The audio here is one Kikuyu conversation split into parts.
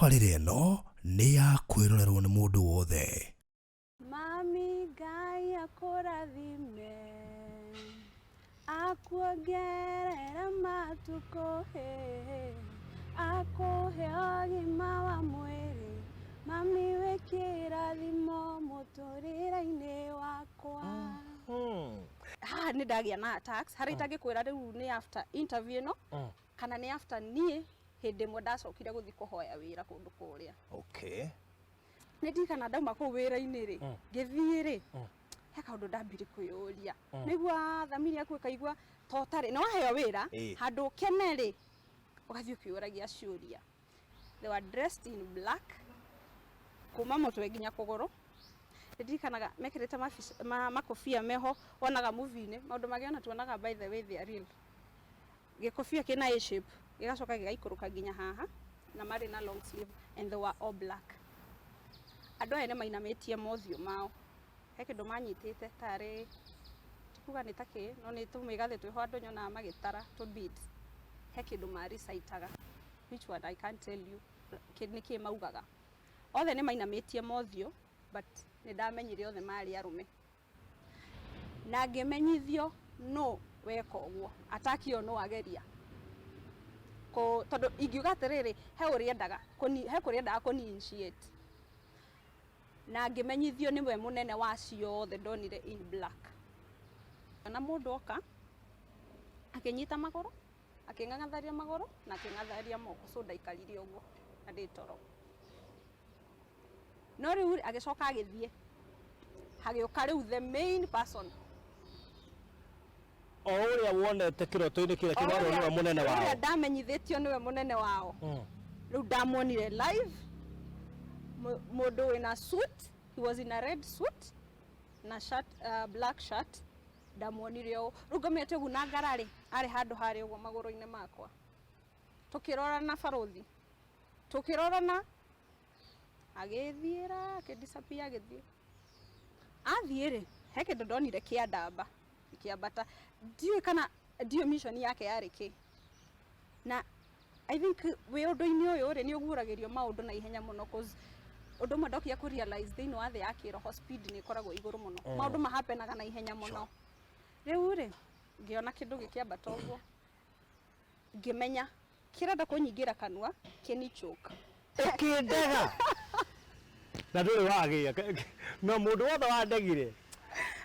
Tabarĩra ĩno nĩ ya kwĩrorerwo nĩ mũndũ wothe. Mami Ngai akũrathime akuongerere matukũ akũhe ũgima wa mwĩrĩ mami wĩ kĩrathimo mũtũrĩre-inĩ wakwa. Haha nĩ ndagĩa na attacks harĩa itangĩkwĩra rĩu nĩ after interview ĩno kana nĩ after niĩ hĩndĩ ĩmwe ndacokire gũthiĩ kũhoya wĩra kũndũ kũrĩa. Nĩ ndirikana ndauma kũu wĩra-inĩ rĩ, ngĩthiĩ rĩ, he kaũndũ ndambire kwĩyũria. Nĩigua thamiri yaku ĩkaigua ta ũtarĩ, nĩ waheo wĩra, handũ ũkene rĩ, ũgathiĩ ũkĩyũragia ciũria. They were dressed in black, kuma mũtwe nginya kũgũrũ. Nĩ ndirikanaga mekĩrĩte makobia meho wonaga movie-inĩ, maũndũ mangĩ ona tuonaga by the way they are real. Gĩkobia kĩna A shape, gĩgacoka gĩgaikũrũka nginya haha, na marĩ na long sleeve and they were all black. Andũ aya nĩ mainamĩtie mothiũ mao, he kĩndũ manyitĩte tarĩ, tikuga nĩ ta kĩ, no nĩ tũmĩgathĩ twĩho andũ nyonaga magĩtara tũ beads. He kĩndũ ma recite aga, which one I can't tell you nĩ kĩ maugaga. Othe nĩ mainamĩtie mothiũ but nĩ ndamenyire othe marĩ arũme. Na ngĩmenyithio nũ weka ũguo, attack ĩyo nũ ageria. Tondũ ingiuga atĩrĩrĩ, he ũrĩa endaga, he kũrĩa endaga kũ initiate. Na ngĩmenyithio nĩwe mũnene wa acio othe ndonire in black. Na mũndũ oka, akĩnyita magũrũ, akĩng'ang'atharia magũrũ na akĩng'ang'atharia moko, so ndaikarire ũguo na ndĩ toro. No rĩu rĩ, agĩcoka agĩthiĩ, hagĩũka rĩu the main person. O ũrĩa wonete kĩroto-inĩ kĩrĩa kĩrerwo nĩwe mũnene wao. Ũrĩa ndamenyithĩtio nĩwe mũnene wao. Rĩu ndamuonire live, mũndũ wĩna suit, he was in a red suit na shirt, black shirt, ndamuonire ũũ. Rĩu ngomete ũguo na ngararĩ, arĩ handũ harĩa ũguo magũrũ-inĩ makwa. Tũkĩrorana barũthi, tũkĩrorana agĩthiĩra akĩ disappear agĩthiĩ. Athiĩ rĩ, he kĩndũ ndonire kĩandamba gĩkĩambata, ndiũĩ kana ndiũĩ mission yake yarĩ kĩ. Na I think wĩ ũndũ-inĩ ũyũ rĩ, nĩ ũguũragĩrio maũndũ na ihenya mũno cause ũndũ ũmwe ndokire kũ realize thĩinĩ wa thĩ ya kĩroho speed nĩ ĩkoragwo ĩgũrũ mũno. Maũndũ ma happen aga na ihenya mũno. Rĩu rĩ, ngĩona kĩndũ gĩkĩambata ũguo, ngĩmenya kĩrenda kũnyingĩra kanua kĩni choke. Ũkĩndega na ndũrĩ wagĩa no mũndũ wothe wandegire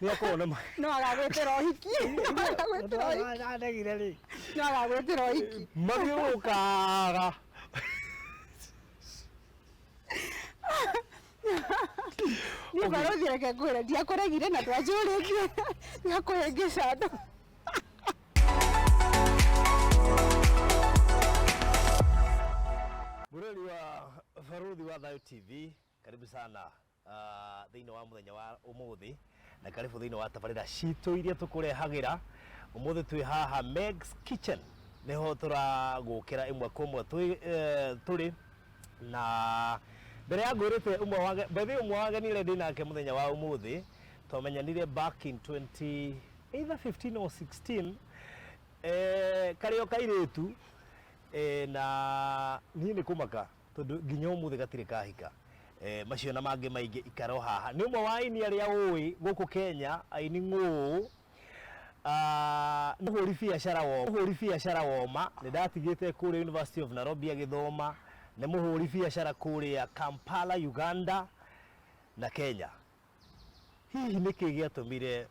nĩ akorwo na No agagwĩtĩra ũhiki. No agagwĩtĩra ũhiki. Wandegire rĩ No agagwĩtĩra ũhiki. Mathiũrũrũkaga. Niĩ barũthi reke ngwĩre ndiakũregire na ndwanjũrĩtie ndiakũhĩngĩca andũ. Mũrori wa Barũthi wa Thayo TV, karibu sana thĩinĩ wa mũthenya wa ũmũthĩ na karibu thĩinĩ wa tabarĩra citũ iria tũkũrehagĩra. Ũmũthĩ twĩ haha Meg's Kitchen nĩho tũragũkĩra ĩmwe kwa ĩmwe tũrĩ na mbere ya ngwĩrĩte ũmwe wa by the way ũmwe wa ageni arĩa ndĩ nake mũthenya wa ũmũthĩ twamenyanire back in 20 either 15 or 16 karĩ o kairĩtu na niĩ nĩ kũmaka tondũ nginya ũmũthĩ gatirĩ kahika. Macio na mangĩ maingĩ ikara o haha. Nĩ ũmwe wa aini arĩa ũĩ gũkũ Kenya, aini ng'ũũ, nĩ mũhũri biacara wa mũhũri biacara woma, nĩ ndatigĩte kũrĩa University of Nairobi agĩthoma, nĩ mũhũri biacara kũrĩa Kampala, Uganda na Kenya. Hihi nĩ kĩĩ gĩatũmire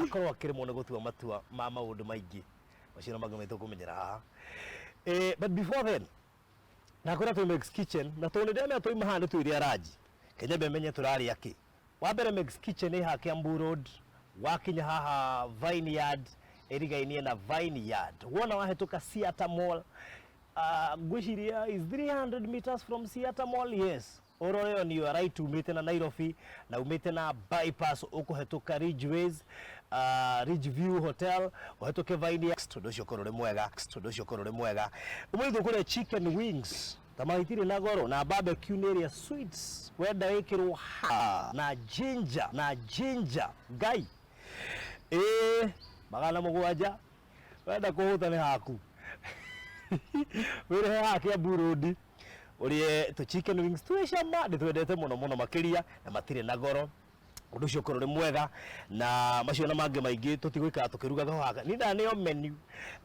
akorwo akĩremwo nĩ gũtua matua ma maũndũ maingĩ? Macio na mangĩ maingĩ tũkũmenyera haha. But before then, ndakwĩra twĩ Meg's Kitchen na tondũ nĩ ndĩramenya twauma haha nĩ twĩrĩa ranji, reke nyambe menye tũrarĩa kĩ. Wa mbere Meg's Kitchen ĩ haha Kiambu Road, wakinya haha Vineyard, ĩrigainie na Vineyard. Wona wahĩtũka Siata Mall, ngwĩciria is 300 meters from Siata Mall, yes. Ũrore on your right umĩte na Nairobi na umĩte na bypass ũkũhetũka Ridgeways, Ridge View Hotel, ũhetũke Vineyard, ũndũ ũcio ũkorwo ũrĩ mwega, ũndũ ũcio ũkorwo ũrĩ mwega. Ũmũthĩ tũkũrĩa chicken wings ta itirĩ na goro na barbecue nĩ ĩrĩa sweets wenda ĩkĩrwo ha na ginger na ginger ngai ĩĩ 700 wenda kũhũta nĩ haku wĩrehe haha Kiambu Road. Ũrĩe tũ chicken wings twĩ cama, ndĩtwendete mũno mũno makĩria, na matirĩ na goro. Ũndũ ũcio ũkorwo ũrĩ mwega, na macio na mangĩ maingĩ tũtigũikara tũkĩrugaga ho haha. Niĩ ndaneo menu,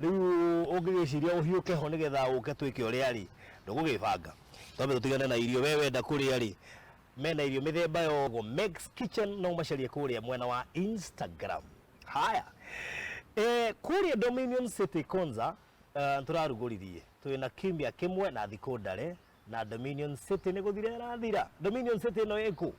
rĩu ũngĩgĩciria ũhiũke ho nĩgetha ũke twĩke ũrĩa rĩ, ndũgũgĩbanga. Twambe tũtigane na irio, we wenda kũrĩa rĩ, mena irio mĩthemba yothe. Meg's Kitchen no ũmacarie kũrĩa mwena wa Instagram. Haya, kũrĩa Dominion City Konza, nĩtũrarugũririe twĩna kiumia kĩmwe na thikũ ndare, na Dominion City nĩ gũthira ĩrathira. Dominion City ĩno ĩkũ?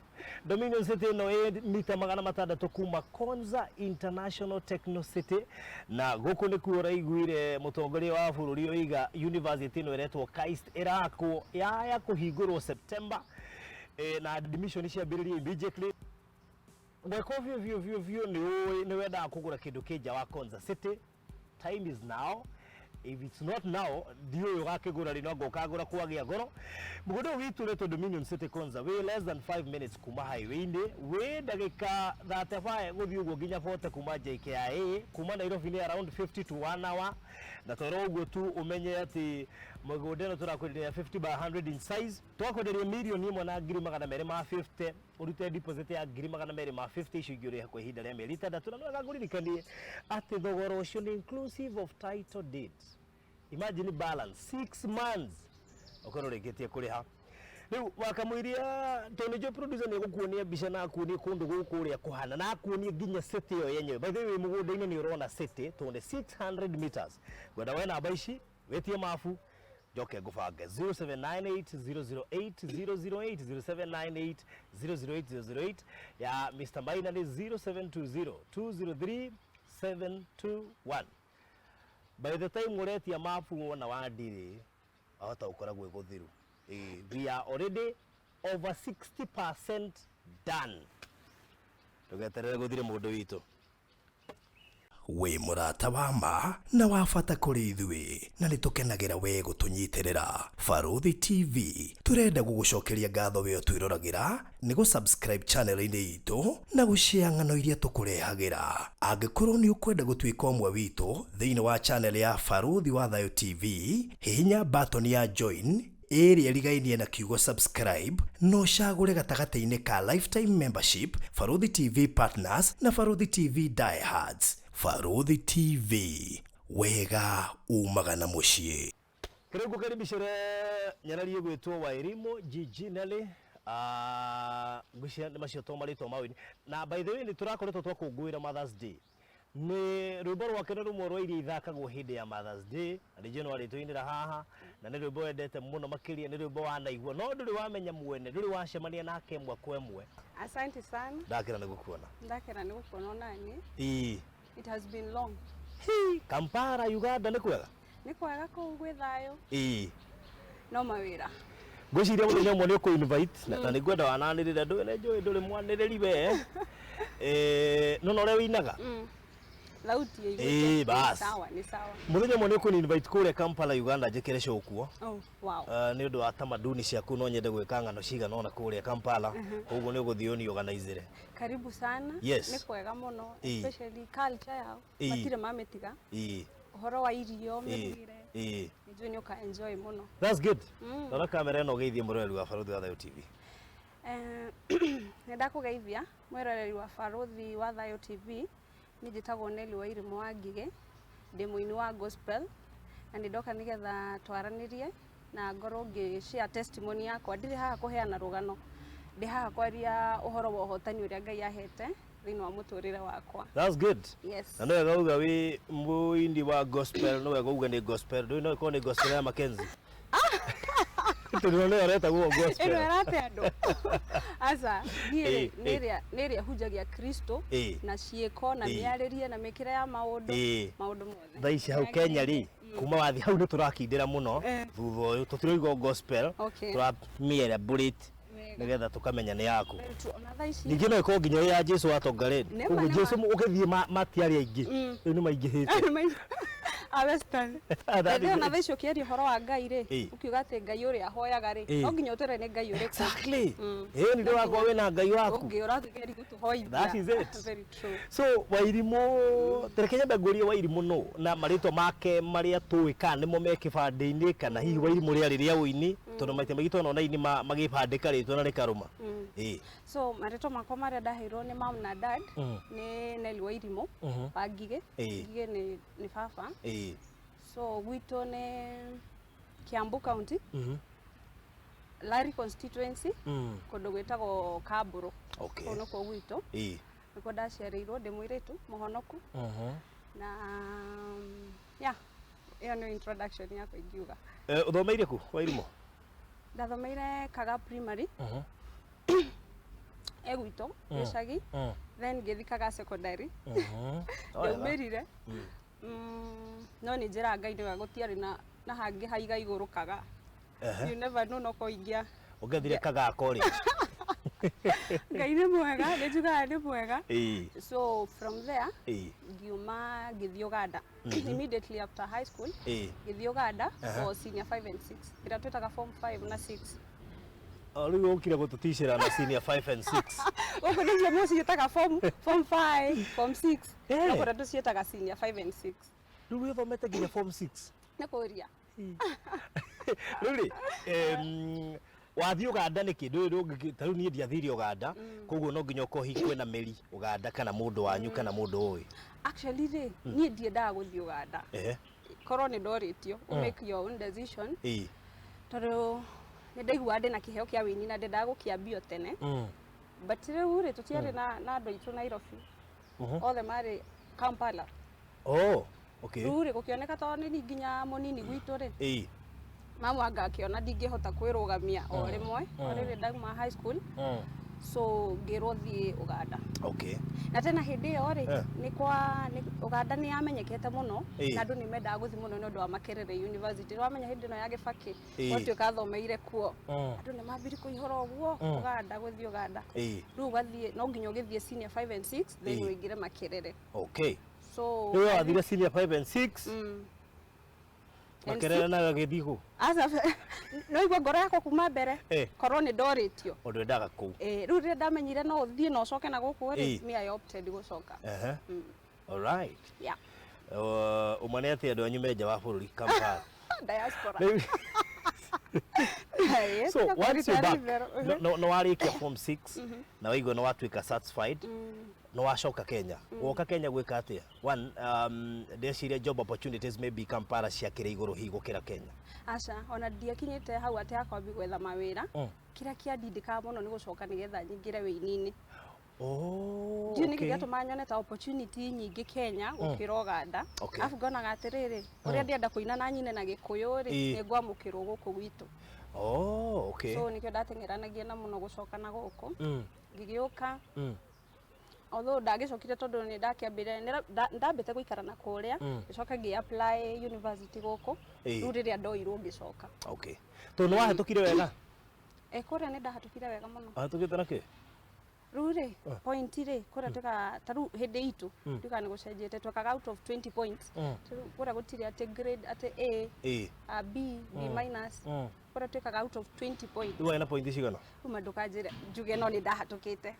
Dominion City ĩno ĩ mita 600 kuma Konza International Techno City, na gũkũ nĩkuo ũraiguire mũtongoria wa bũrũri oiga university ĩno ĩretwo KAIST ĩrakwo yaya kũhingũrwo September, na admission ciambĩrĩrie immediately. Gweka biũ biũ biũ biũ nĩ ũĩ nĩ wendaga kũgũra kĩndũ kĩ nja wa Konza City, time is now. If it's not now, ndiũĩ ũgakĩgũra rĩ, no anga ũkagũra kwagĩa goro. Mũgũnda ũyũ witũ ũretwo Dominion City Konza, wĩ less than 5 minutes kuma highway-inĩ, wĩ ndagĩka 35 gũthiĩ ũguo nginya 40 kuma JKIA, kuma Nairobi nĩ around 50 to 1 hour. Na toro ũguo tu ũmenye atĩ mũgũnda ĩno tũrakwenderia 50 by 100 in size, twakwenderia 1,250,000, ũrute deposit ya 250,000, icio ingĩ ũrĩhe kwa ihinda rĩa mĩeri 6. Na nĩ wega ngũririkanie atĩ thogora ũcio nĩ inclusive of title deeds. Imagine balance 6 months ũkorwo ũrĩkĩtie kũrĩha. Rĩu wakamũiria, tondũ nĩnjũĩ producer nĩ egũkuonia mbica na akuonie kũndũ gũkũ ũrĩa kũhana, na akuonie nginya city ĩyo yenyewe. By the way, mũgũnda-inĩ nĩ ũrona city tondũ nĩ 600 meters. Ngwenda woe namba ici, wĩtie mabu, njoke ngũbange 0798 008 008, 0798 008 008. Ya Mr. Maina nĩ 0720 203 721. By the time ũretia mabu wona wandirĩ, wahota gũkora gwĩ gũthiru. We are already over 60% done. Ndũgeterere gũthire mũndũ witũ. Wĩ mũrata wa ma na wa bata kũrĩ ithuĩ, na nĩ tũkenagĩra we gũtũnyitĩrĩra. Barũthi TV tũrenda gũgũcokeria ngatho we ũtwĩroragĩra nĩ gũ-subscribe channel-inĩ itũ na gũshare ng'ano iria tũkũrehagĩra. Angĩkorwo nĩ ũkwenda gũtuĩka ũmwe witũ thĩinĩ wa channel ya Barũthi wa Thayũ TV, hihinya button ya join ĩrĩa ĩrigainie na kiugo subscribe, no ũcagũre gatagatĩ-inĩ ka lifetime membership, Barũthi TV partners na Barũthi TV diehards. Barũthi TV, wega umaga na mũciĩ. Karibu kukaribishire nyarari gwitwo Wairimu Gigi Nelly. Ngwĩciria nĩ macio to marĩtwa ma ũini. Na by the way, nĩ tũrakoretwo twakũngũĩra Mother's Day. Nĩ rwĩmbo rwake nĩ rũmwe rwa iria ithakagwo hĩndĩ ya Mother's Day, na nĩ njũĩ no arĩtũinĩra haha, na nĩ rwĩmbo wendete mũno makĩria, nĩ rwĩmbo wanaigua, no ndũrĩ wamenya mwene, ndũrĩ wacemania nake ĩmwe kwa ĩmwe. Asante sana. Ndakĩra nĩ gũkuona. Ndakĩra nĩ gũkuona onani. Ĩĩ. It has been long. Hi, Kampala, Uganda nĩ kwega? Nĩ kwega kũu gwĩ thayũ. Ĩĩ. No mawĩra. Ngwĩciria mũthenya ũmwe nĩ ũkũ invite, na nĩ ngwenda wananĩrĩra, ndũĩ nĩ njũĩ ndũrĩ mwanĩrĩri we. No na ũrĩa wĩinaga? Thauti ĩiguĩte. Ĩĩ, bas. Sawa, nĩ sawa. Mũthenya ũmwe nĩ ũkũni invite kũrĩa Kampala, Uganda, njĩkĩre show kuo. Oh, wow. Nĩ ũndũ wa tamaduni ciaku no nyende gwĩka ng'ano cigana ũna kũrĩa Kampala. Koguo nĩ ũgũthiĩ ũni organizere. Karibu sana. Yes. Nĩ kwega mũno, Ĩĩ. especially culture yao. Ĩĩ. Matirĩ mamĩtiga. Ĩĩ. Ũhoro wa irio, Ĩĩ. mĩrugĩre. Ĩĩ. Nĩnjũĩ nĩ ũka enjoy mũno. That's good. Rora kamera ĩno ũgeithie mũroreri wa Barũthi wa Thayũ TV. Nĩ ndakũgeithia mwĩroreri wa Barũthi wa Thayũ TV. Niĩ njĩtagwo Nelly Wairimu wa Ngigĩ, ndĩ mũini wa gospel, na nĩ ndoka nĩgetha twaranĩrie na ngorwo ngĩ share testimony yakwa. Ndirĩ haha kũheana rũgano, ndĩ haha kwaria ũhoro wa ũhotani ũrĩa Ngai ahete thĩinĩ wa mũtũrĩre wakwa. That's good. Yes. Na nĩ wega uga wĩ mũini wa gospel, nĩ wega uga nĩ gospel. Ndũĩ no ĩkorwo nĩ gospel ya Mackenzie. Tondũ nĩyo ĩretagwo gospel. Ĩno ĩrate andũ. Aca, niĩ Ĩĩ, rĩ, nĩ ĩrĩa hunjagia Kristo Ĩĩ. na ciĩko na Ĩĩ. mĩarĩrie na mĩkĩre ya maũndũ, Ĩĩ. maũndũ mothe. Thaa ici hau Kenya rĩ, kuma wathi hau nĩ tũrakindĩra mũno. Thutha ũyũ tũtiroiga gospel, Okay. tũramĩ-elaborate Wega. nĩgetha tũkamenya nĩ yaku. Very true. Ona thaa ici Ningĩ no ĩkorwo nginya ya Jesu wa Tongareni. Nĩ ma, Koguo nĩ Jesu ma. ũgĩthiĩ matiarĩ aingĩ. Rĩu nĩ maingĩhĩte. A Western. That By the way, is ona it. thaa ici ũkĩaria ũhoro wa Ngai rĩ, Ĩĩ. ũkiuga atĩ Ngai ũrĩa ahoyaga rĩ, Ĩĩ. no nginya ũtwĩre nĩ Ngai ũrĩkũ. Exactly. Ĩĩ, nĩ wakwa wĩna Ngai waku. Ũngĩ ũratũgeria gũtũhoithia. That is it. Very true. So Wairimu, tereke nyambe ngũrie Wairimu nũ na marĩtwa make marĩa tũĩ kana nĩmo me kĩbandĩ-inĩ, kana hihi Wairimu rĩarĩ rĩa ũini. Tondũ maita maingĩ twona ona aini magĩbandĩka rĩtwa na rĩkarũma. Ĩĩ. So marĩtwa makwa marĩa ndaheirwo nĩ mam na dad nĩ Nelly Wairimu wa Ngigĩ. Ngigĩ nĩ baba. So gwitũ nĩ Kiambu County, Lari constituency, kũndũ gwĩtagwo Kambũrũ. Kũu nĩkuo gwitũ. Nĩkuo ndaciarĩirwo ndĩ mũirĩtu mũhonoku. Na yeah, ĩyo nĩyo introduction yakwa ingiuga. Ũthomeire kũ Wairimu? Ndathomeire Kaga Primary e gwitũ gĩcagi, then ngĩthiĩ Kaga Secondary. Ndaumĩrire. No nĩ njĩraga Ngai nĩwe gũtiarĩ na hangĩ haiga igũrũ Kaga. You never know no korwo ingĩa Ũngĩathire Kagaa College. Ngai nĩ mwega, nĩ njugaga nĩ mwega. So from there ngiuma ngĩthiĩ Uganda. Immediately after high school ngĩthiĩ Uganda for senior 5 and 6. Ĩrĩa twĩtaga form 5 na 6. O rĩu ũkire gũtũticĩra na senior 5 and 6. Gũkũ nĩcio mũciĩtaga form 5, form 6. No kũrĩa tũciĩtaga senior 5 and 6. Rĩu wĩthomete nginya form 6. Nĩ kũria. Rĩu rĩ, wathiĩ Uganda nĩkĩ? Ndũĩ ta rĩu niĩ ndiathire Uganda, koguo no nginya ũkorwo hihi kwĩna mĩri Uganda kana mũndũ wanyu kana mũndũ ũĩ. Actually rĩ, niĩ ndiendaga gũthiĩ Uganda. Korwo nĩ ndorĩtio, make your own decision. Tondũ nĩ ndaiguaga ndĩna kĩheo kĩa wĩini na ndendaga gũkĩambia tene. But rĩu rĩ, tũtiarĩ na andũ aitũ Nairobi. Othe marĩ Kampala. Oh, okay. Rĩu rĩ, gũkĩoneka tondũ nĩ nginya mũnini gwitũ rĩ. Mamu anga akĩona ndingĩhota kwĩrũgamia o rĩmwe. O rĩrĩ ndauma high school. So ngĩrwo thiĩ Uganda. Na tena hĩndĩ ĩyo rĩ, nĩ kwa Uganda nĩ yamenyekete mũno na andũ nĩ mendaga gũthiĩ mũno nĩ ũndũ wa Makerere University. Nĩwamenya hĩndĩ ĩno ya Gĩbakĩ, gwatuĩka athomeire kuo. Andũ nĩ mambirie kũihũra ũguo Uganda, gũthiĩ Uganda. Rĩu ũgathiĩ, no nginya ũgĩthiĩ senior 5 and 6, then ũingĩre Makerere. So Rĩu wathire senior 5 and 6. Makerere nayo agĩthiĩ kũ? Aca, no igua ngoro yakwa kuma mbere, korwo nĩ ndorĩtio. Ũndũ endaga kũu. Rĩu rĩrĩa ndamenyire no ũthiĩ na ũcoke na gũkũ rĩ, me I opted gũcoka. All right. Yeah. Ũma nĩ atĩ andũ anyu me nja wa bũrũri Kampala. Diaspora. So once you back, no warĩkia form 6 na waigua nĩ watuĩka satisfied, nĩ wacoka Kenya. Woka Kenya gwĩka atĩa? One, ndeciria job opportunities maybe Kampala ciakĩrĩ igũrũ hihi gũkĩra Kenya. Aca, ona ndiakinyĩte hau atĩ hakwambi gwetha mawĩra. Kĩrĩa kĩandindĩkaga mũno nĩ gũcoka nĩgetha nyingĩre wĩini-inĩ. Ndiũĩ nĩkĩ gĩatũmaga nyone ta opportunity nyingĩ Kenya gũkĩra Uganda. Arabu ngonaga atĩrĩrĩ, ũrĩa ndĩrenda kũina na nyine na Gĩkũyũ rĩ, nĩ ngwamũkĩrwo gũkũ gwitũ. So nĩkĩo ndateng'eranagia na mũno gũcoka na gũkũ. Ngĩgĩũka. Although ndagĩcokire tondũ nĩ ndakĩambire, ndambĩte gũikara na kũrĩa, ngĩcoka ngĩ apply university gũkũ. Rĩu rĩrĩa ndoirwo ngĩcoka. Tondũ nĩ wahĩtũkire wega? Kũrĩa nĩ ndahĩtũkire wega mũno. Wahĩtũkĩte na kĩ? Rĩu rĩ, point rĩ, kũrĩa twĩkaga, ta rĩu hĩndĩ itũ, nduĩkaga nĩ gũcenjetie, twekaga out of 20 points. Rĩu kũrĩa gũtirĩ atĩ grade, atĩ A, B, B minus. Kũrĩa twĩkaga out of 20 points. Rĩu warĩ na point cigana? Rĩu ndũkanjĩre, njuge no nĩ ndahatũkĩte.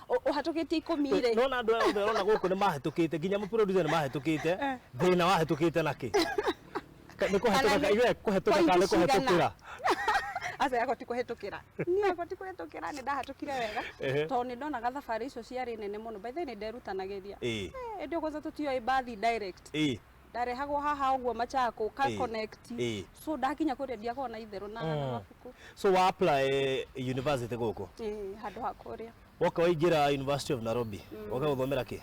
Ũhatũkĩtie 10 rĩ. No na andũ aya othe ũrona gũkũ nĩ mahĩtũkĩte, nginya mũproducer nĩ mahĩtũkĩte. Thĩna wahĩtũkĩte na kĩ? Nĩ kũhetũka, ithuĩ kũhetũka kana nĩ kũhetũkĩra? Aca yakwa ti kũhetũkĩra. Niĩ yakwa ti kũhetũkĩra, nĩ ndahatũkire wega. Tondũ nĩ ndonaga thabarĩ icio ciarĩ nene mũno. By the way, nĩ nderutanagĩria. Ĩndĩ kwanza tũtioĩ mbathi direct. Ndarehagwo haha ũguo Machako, ka connect. So ndakinya kũrĩa ndiakoragwo na itherũ na mabuku. So wa apply university gũkũ? Handũ ha kũrĩa. Woka waingĩra University of Nairobi. Woka gũthomera kĩ?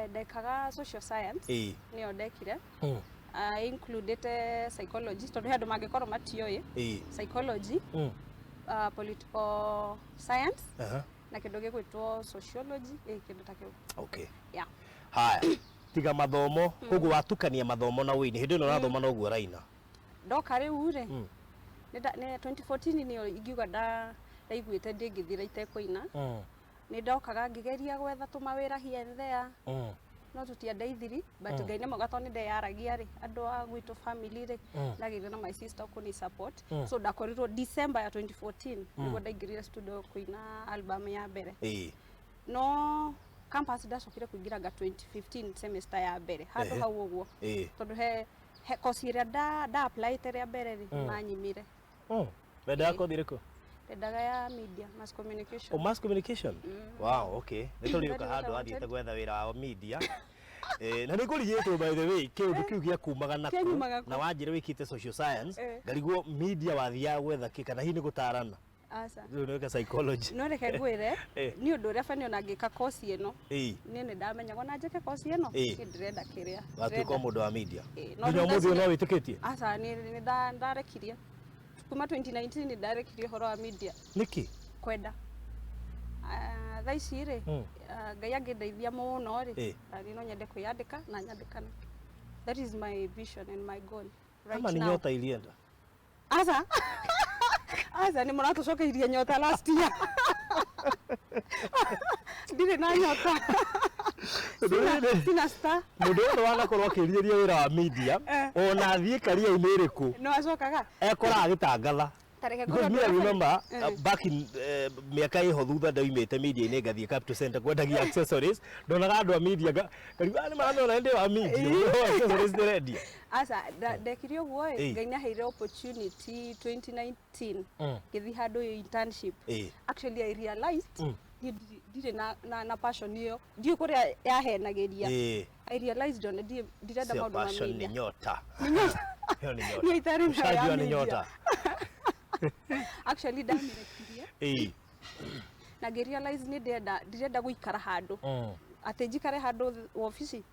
Ndekaga social science. Nĩyo ndekire. I included psychology, tondũ he andũ mangĩkorwo matiũĩ. Psychology, political science, na kĩndũ gĩgwĩtwo sociology, kĩndũ ta kĩu. Yeah. Haya, tiga mathomo, koguo watukania mathomo na ũini. Hĩndĩ ĩno ũrathoma noguo ũraina. Ndoka rĩu rĩ, nĩ 2014 nĩyo ingiuga ndaiguĩte ndĩngĩthira itekũina. Nĩ ndokaga ngĩgeria gwetha tũmawĩra here and there. No tũtiandeithirie, but Ngai nĩ mwega tondũ nĩ ndeyaragia rĩ, andũ a gwitũ family rĩ, ndagĩire na my sister kũni support. So ndakorirwo December ya 2014, nĩguo ndaingĩrire studio kũina album ya mbere. No campus ndacokire kũingĩra nga 2015 semester ya mbere, handũ hau ũguo. Tondũ he course ĩrĩa nda applyte rĩa mbere rĩ, manyimire. Wendaga kothi ĩrĩkũ? Ndendaga ya media, mass communication. Oh, mass communication. Wow, okay. Nĩ tũrĩũka That is what handũ I wathiĩte wanted. gwetha wĩra wa media. Na nĩ ngũrigĩtwo, by the way, kĩũndũ kĩu gĩa kumaga nakũ Kĩanyumaga kũ? na wanjĩra wĩkĩte social science, ngarigwo media wathiaga gwetha kĩ, kana hihi nĩ gũtarana? Aca. Rĩu nĩ wĩka psychology. No reke ngwĩre, nĩ ũndũ ũrĩa bani ona ngĩka kosi ĩno, niĩ nĩ ndamenyaga ona njĩke kosi ĩno, niĩ ndĩrenda kĩrĩa Watuĩka ndĩrenda. mũndũ wa media. No Nginya rĩu ũmũthĩ ũyũ no wĩtĩkĩtie? Aca, nĩ ndarekirie kuma 2019, nĩ ndarekirie ũhoro wa media. Nĩkĩ? Kwenda. Ah, thaa ici rĩ, ah, Ngai angĩndeithia mũno rĩ, ah, niĩ no nyende kwĩyandĩka na nyandĩkane. That is my vision and my goal right Ama nĩ now. nyota ilienda? Aca, aca, nĩ mũratũcokeirie nyota last year. Ndirĩ na nyota. Sina star. Mũndũ wothe wanakorwo akĩrirĩria wĩra wa media, ona athiĩ karia-inĩ ĩrĩkũ, No acokaga. ekoraga agĩtangatha. Ta reke Because ngwĩre me, I ũndũ ũrĩa remember back in mĩaka ĩho thutha, ndaumĩte media-inĩ ngathiĩ Capital Center kwendagia accessories, ndonaga andũ a media ngariga nĩ maranona ndĩ wa media, accessories ndĩrendia. Aca, ndekire ũguo ĩ, Ngai nĩaheire opportunity 2019, ngĩthiĩ handũ internship. Actually, I realized niĩ ndirĩ na passion ĩyo, ndiũĩ kũrĩa yahenagĩria. I realized ona ndirenda Sio maũndũ ma passion, nĩ media. nyota. Nĩ nyota. Ĩyo nĩ nyota. Niĩ itarĩ nayo ya Ũcajua nĩ media. nyota. Actually, ndamĩrekirie na ngĩ realize nĩ ndĩrenda gũikara handũ, atĩ njikare handũ wabici.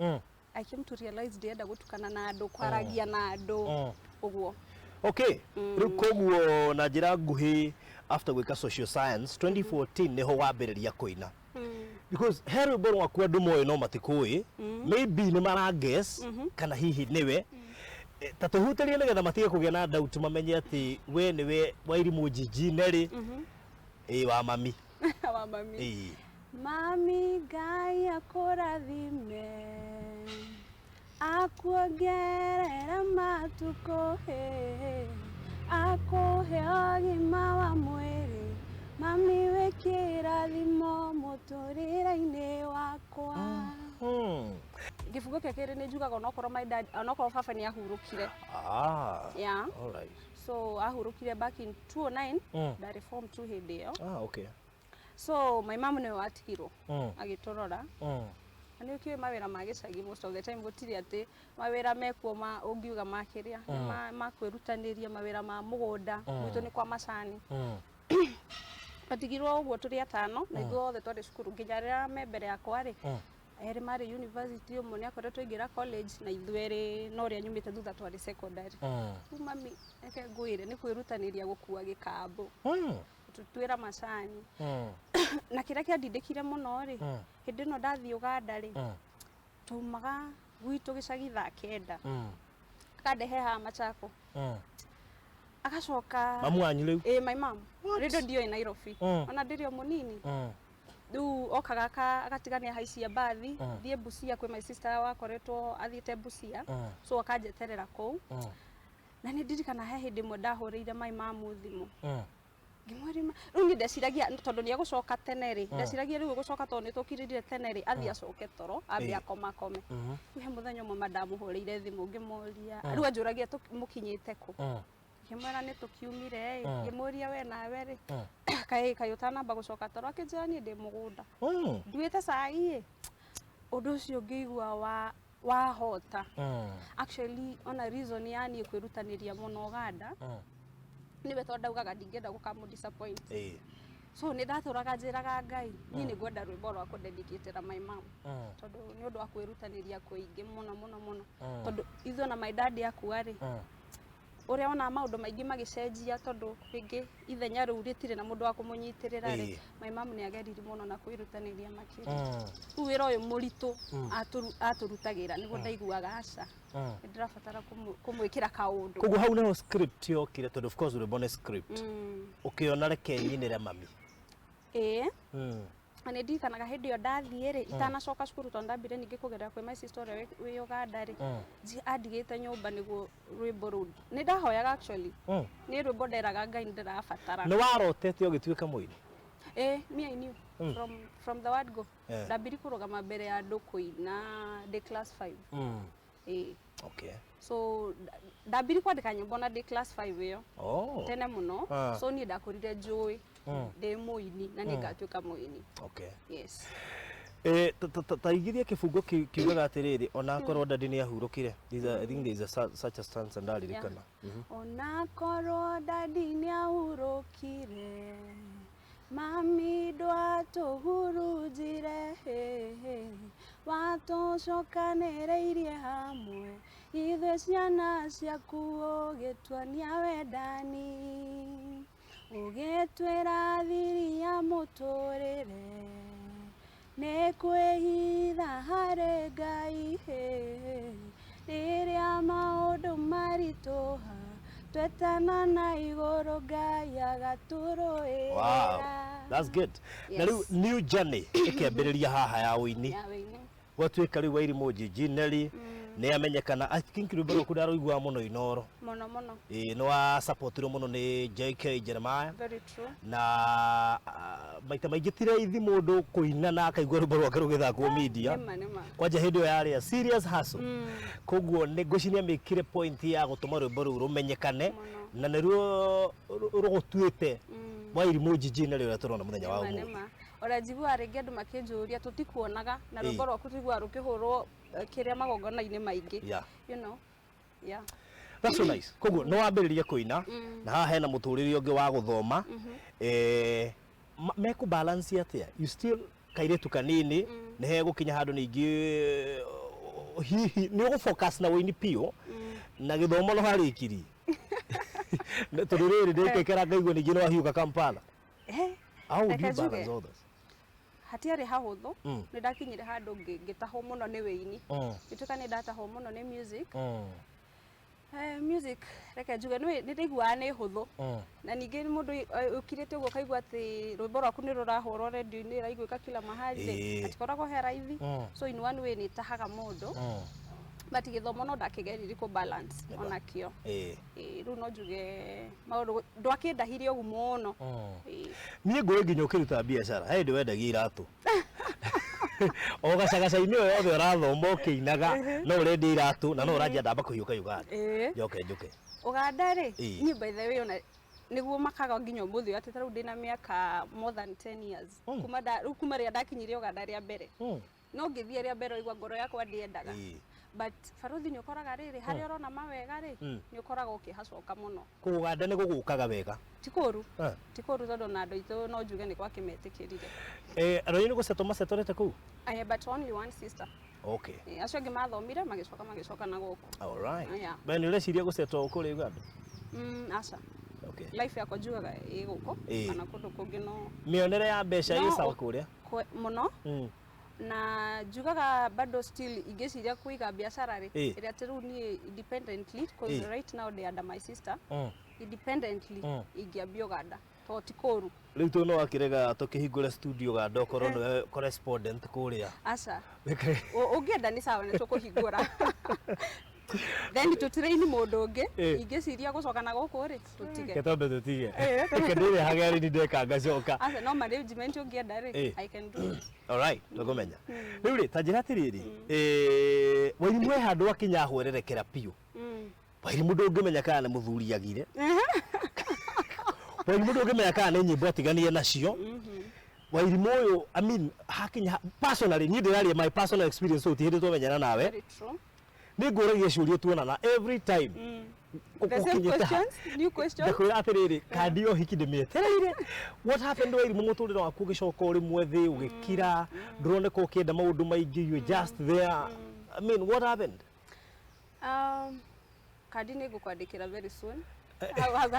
I came to realize ndĩrenda gũtukana na andũ, kwaragia na andũ, ũguo. Okay, rĩu koguo na njĩra nguhĩ, after gwĩka social science 2014 nĩho wambĩrĩria kũina, because he rwĩmbo rwaku andũ moĩ no matikũĩ, maybe nĩ mara guess kana hihi nĩwe. Ta tũhutĩrie nĩgetha matige kũgĩa na doubt, mamenye atĩ we nĩwe Wairimũ Njinjine rĩ, ĩ wa mami. Wa mami. Mami, Ngai akũrathime, akuongerere matukũ, hĩ, akũhe ũgima wa mwĩrĩ. Mami, wĩ kĩrathimo mũtũrĩre-inĩ wakwa. Gĩbungo kĩa kerĩ nĩ njugaga onokorwo my dad, onokorwo baba nĩ ahurũkire. Yeah. All right. So ahurũkire back in 2009. Ndarĩ form 2 hĩndĩ ĩyo. So my mom nĩwe watigirwo agĩtũrora. Na nĩ ũkĩũĩ mawĩra ma gĩcagi, most of the time gũtirĩ atĩ mawĩra mekuo ma ũngiuga makĩria nĩ ma kwĩrutanĩria, mawĩra ma mũgũnda. Gwitũ nĩ kwa macani. Twatigirwo ũguo tũrĩ atano, na ithuothe twarĩ cukuru nginya rĩrĩa me mbere yakwa rĩ, erĩ marĩ university, ũmwe nĩ akoretwo aingĩra college, na ithuĩ erĩ na ũrĩa nyumĩte thutha twarĩ secondary. Rĩu mami, reke ngwĩre, nĩ kwĩrutanĩria gũkua gĩkambũ, gũtũtuĩra macani. Na kĩrĩa kĩandindĩkire mũno rĩ, hĩndĩ ĩno ndathiĩ Ũganda rĩ, taumaga gwitũ gĩcagi thaa 9, akandehe haha Machako, agacoka. Mamu wanyu rĩu? Ĩ, my mom. Rĩndũ ndioĩ Nairobi, ona ndĩrĩ o mũnini. Rĩu okaga agatigania haicia mbathi, thiĩ Busia kwĩ my sister wakoretwo athiĩte Busia, so akanjeterera kũu. Na nĩ ndirikana he hĩndĩ ĩmwe ndahũrĩire my mom thimũ, ngĩmwĩra rĩu niĩ ndeciragia tondũ nĩ egũcoka tene rĩ, ndeciragia rĩu egũcoka tondũ nĩ tũkirĩrire tene rĩ, athiĩ acoke toro ambe akoma akome. Rĩu he mũthenya ũmwe ma ndamũhũrĩire thimũ, ngĩmũria, rĩu anjũragia mũkinyĩte kũ, ngĩmwĩra nĩ tũkiumire ĩ. Ngĩmũria, we nawe rĩ, kaĩ ũtanamba gũcoka toro? Akĩnjĩra, niĩ ndĩ mũgũnda nduĩte cai ĩ. Ũndũ ũcio ngĩigua wa wahota. Actually, ona reason ya niĩ kwĩrutanĩria mũno Ũganda nĩwe, tondũ ndaugaga ndingĩenda gũkamũ disappoint. So nĩ ndatũraga njĩraga Ngai, niĩ nĩ ngwenda rwĩmbo rwa kũdedicatĩra my mom, tondũ nĩ ũndũ wa kwĩrutanĩria kũingĩ mũno mũno mũno, tondũ ithuĩ ona my dad akua rĩ, ũrĩa ona maũndũ maingĩ magĩcenjia, tondũ rĩngĩ ithenya rĩu rĩtirĩ na mũndũ wa kũmũnyitĩrĩra rĩ, my mom nĩ ageririe mũno na kwĩrutanĩria makĩria. Rĩu wĩra ũyũ mũritũ atũrutagĩra nĩguo ndaiguaga aca, nĩ ndĩrabatara kũmwĩkĩra kaũndũ. Koguo hau nĩho script yokire, tondũ of course rwĩmbo nĩ script. Ũkĩona reke nyinĩre mami. Ĩĩ. Na nĩ ndirikanaga hĩndĩ ĩyo ndathiĩ rĩ, itanacoka cukuru, tondũ ndambire ningĩ kũgerera kwĩ my sister ũrĩa wĩ Uganda rĩ, andigĩte nyũmba nĩguo rwĩmbo rũu nĩ ndahoyaga. Actually, nĩ rwĩmbo nderaga Ngai nĩ ndĩrabatara. Nĩ warotete ũgĩtuĩka mũini? Eh, me, I knew from the word go. Ndambiri kũrũgama mbere ya andũ kũina ndĩ class 5. Ĩĩ. So Ndambiri kwandĩka nyĩmbo na ndĩ class 5 ĩyo. Oh. Tene mũno. Ah. So niĩ ndakũrire njũĩ ndĩ mũini na nĩ ngatuĩka mũini. Okay. Yes. Eh, ta igithia kĩbungo kiugaga atĩrĩrĩ, onakorwo daddy nĩ ahurũkire. I think there is a such a stanza ndaririkana. Onakorwo daddy nĩ ahurũkire, mami ndwatũhurunjire, watũcokanĩrĩirie hamwe ithuĩ ciana ciaku, ũgĩtuonia wendani, ũgĩtwĩra thiri ya mũtũrĩre nĩ kwĩhitha harĩ Ngai, rĩrĩa maũndũ maritũha twetana na igũrũ, Ngai agatũrũĩrĩra. Wow, that's good. Na rĩu new journey ĩkĩambĩrĩria haha ya ũini. Ya wĩini. Gwatuĩka rĩu Wairimũ Njinjineri nĩ amenyekana. I think rwĩmbo rwaku ndarũiguaga mũno Inoro. Mũno mũno. Ĩĩ, nĩ wa supportirwo mũno nĩ JK Jeremiah. Very true. Na maita maingĩ ti raithi mũndũ kũina na akaigua rwĩmbo rwake rũgĩthakwo media. Nĩma nĩma. Kwanja hĩndĩ ĩyo yarĩ a serious hustle. Koguo nĩ ngwĩciria mĩkire point ya gũtũma rwĩmbo rũu rũmenyekane. Mũno. Na nĩruo rũgũtuĩte Wairimũ Njinjineri ũrĩa tũrona mũthenya wa Nĩma ũmũthĩ. nĩma. Ona njiguaga rĩngĩ andũ makĩnjũria, tũtikuonaga na rwĩmbo rwaku tũiguaga rũkĩhũrwo kĩrĩa magongona-inĩ maingĩ. Yeah. That's so nice. Koguo nĩ wambĩrĩria kũina na haha hena mũtũrĩre ũngĩ wa gũthoma. Mekũ balance atĩa? You still kairĩtu kanini, nĩ hegũkinya handũ ningĩ hihi nĩ ũgũ focus na ũini piũ na gĩthomo no harĩkirie? Tondũ rĩrĩ ndĩkĩkera ngaigua ningĩ nĩ wahiũka Kampala. How would you Reke njuge. balance all this? Hatiarĩ hahũthũ. Nĩ ndakinyire handũ ngĩtahwo mũno nĩ wĩini. Ngĩtuĩka nĩ ndatahwo mũno nĩ music. Music, reke njuge, nĩ ndĩiguaga nĩ hũthũ. Na ningĩ mũndũ ũkirĩte ũguo ũkaigua atĩ rwĩmbo rwaku nĩ rũrahũrwo redio-inĩ, ĩraiguĩka kila mahali rĩ, hatikoragwo he raithi. So in one way nĩ ĩtahaga mũndũ. But gĩthomo no ndakĩgeririe kũ balance onakĩo. Ĩĩ, rĩu no njuge maũndũ ndwakĩndahire ũguo mũno. Ĩĩ. Niĩ ngũĩ nginya ũkĩruta biacara he hĩndĩ wendagia iratũ o gacagaca-inĩ ĩyo yothe ũrathoma ũkĩinaga, no ũrendia iratũ na no ũranjia ndamba kũhiũka Uganda. Njoke njũke. Ũganda rĩ, Ĩĩ. niĩ by the way ona nĩguo makaga nginya ũmũthĩ ũyũ atĩ ta rĩu ndĩna mĩaka more than 10 years kuma rĩu kuma rĩrĩa ndakinyire Ũganda rĩa mbere. No ngĩthiĩ rĩa mbere ũigua ngoro yakwa ndĩendaga. But baruthi nĩ ũkoraga rĩrĩ harĩa ũrona mawega rĩ, nĩ ũkoraga ũkĩhacoka mũno. Kũu Ũganda nĩ gũgũkaga wega? Ti kũru. Ti kũru tondũ na andũ aitũ no njuge nĩ gwakĩmetĩkĩrire. Andũ anyu nĩ gũcetwo macetorete kũu? But only one sister. Acio angĩ mathomire magĩcoka na gũkũ. All right. Yeah. But nĩ ũreciria gũcetwo kũrĩa Uganda? Aca. Life yakwa njugaga ĩ gũkũ kana kũndũ kũngĩ no. Mĩonere ya mbeca ĩ No, sawa kũrĩa? Mũno. Na njugaga bado still ingĩciria kũiga biacara rĩ, ĩrĩa atĩ rĩu niĩ independently, 'cause right now ndĩ under my sister, independently ingĩambia Ũganda tondũ ti kũru. Rĩu tũ no akĩrega tũkĩhingũre studio Uganda ũkorwo nĩwe correspondent kũrĩa. Aca. Ũngĩenda nĩ sawa, nĩ tũkũhingũra. Then tũtrain mũndũ ũngĩ. Ingĩciria gũcoka na gũkũ rĩ, tũtige. Ke twambe tũtige. Reke ndĩrehage arĩ ni ndeka ngacoka. Aca, no management ũngĩenda rĩ, I can do it. All right, tũkũmenya. Rĩu rĩ, ta njĩra atĩrĩrĩ, Wairimũ he handũ akinya ahwererekera piũ. Wairimũ ndũngĩmenya kana nĩ mũthuri agire. Wairimũ ndũngĩmenya kana nĩ nyĩmbo atiganire nacio. Wairimũ ũyũ, I mean, hakinya personally, niĩ ndĩraria my personal experience, so ti hĩndĩ twamenyana nawe. Very true. Nĩ ngũragia ciũria tuonana every time. The same Ũkinyĩte ha? questions, new questions. Ndakwĩra atĩrĩrĩ, kandi ya ũhiki ndĩmĩetereire. What happened Wairimũ, mũtũrĩre waku ũgĩcoka ũrĩ mwethĩ, ũgĩkira, ndũroneka ũkĩenda maũndũ maingĩ, you just there. I mean, what happened? Kandi nĩ ngũkwandĩkĩra very soon. Hau hau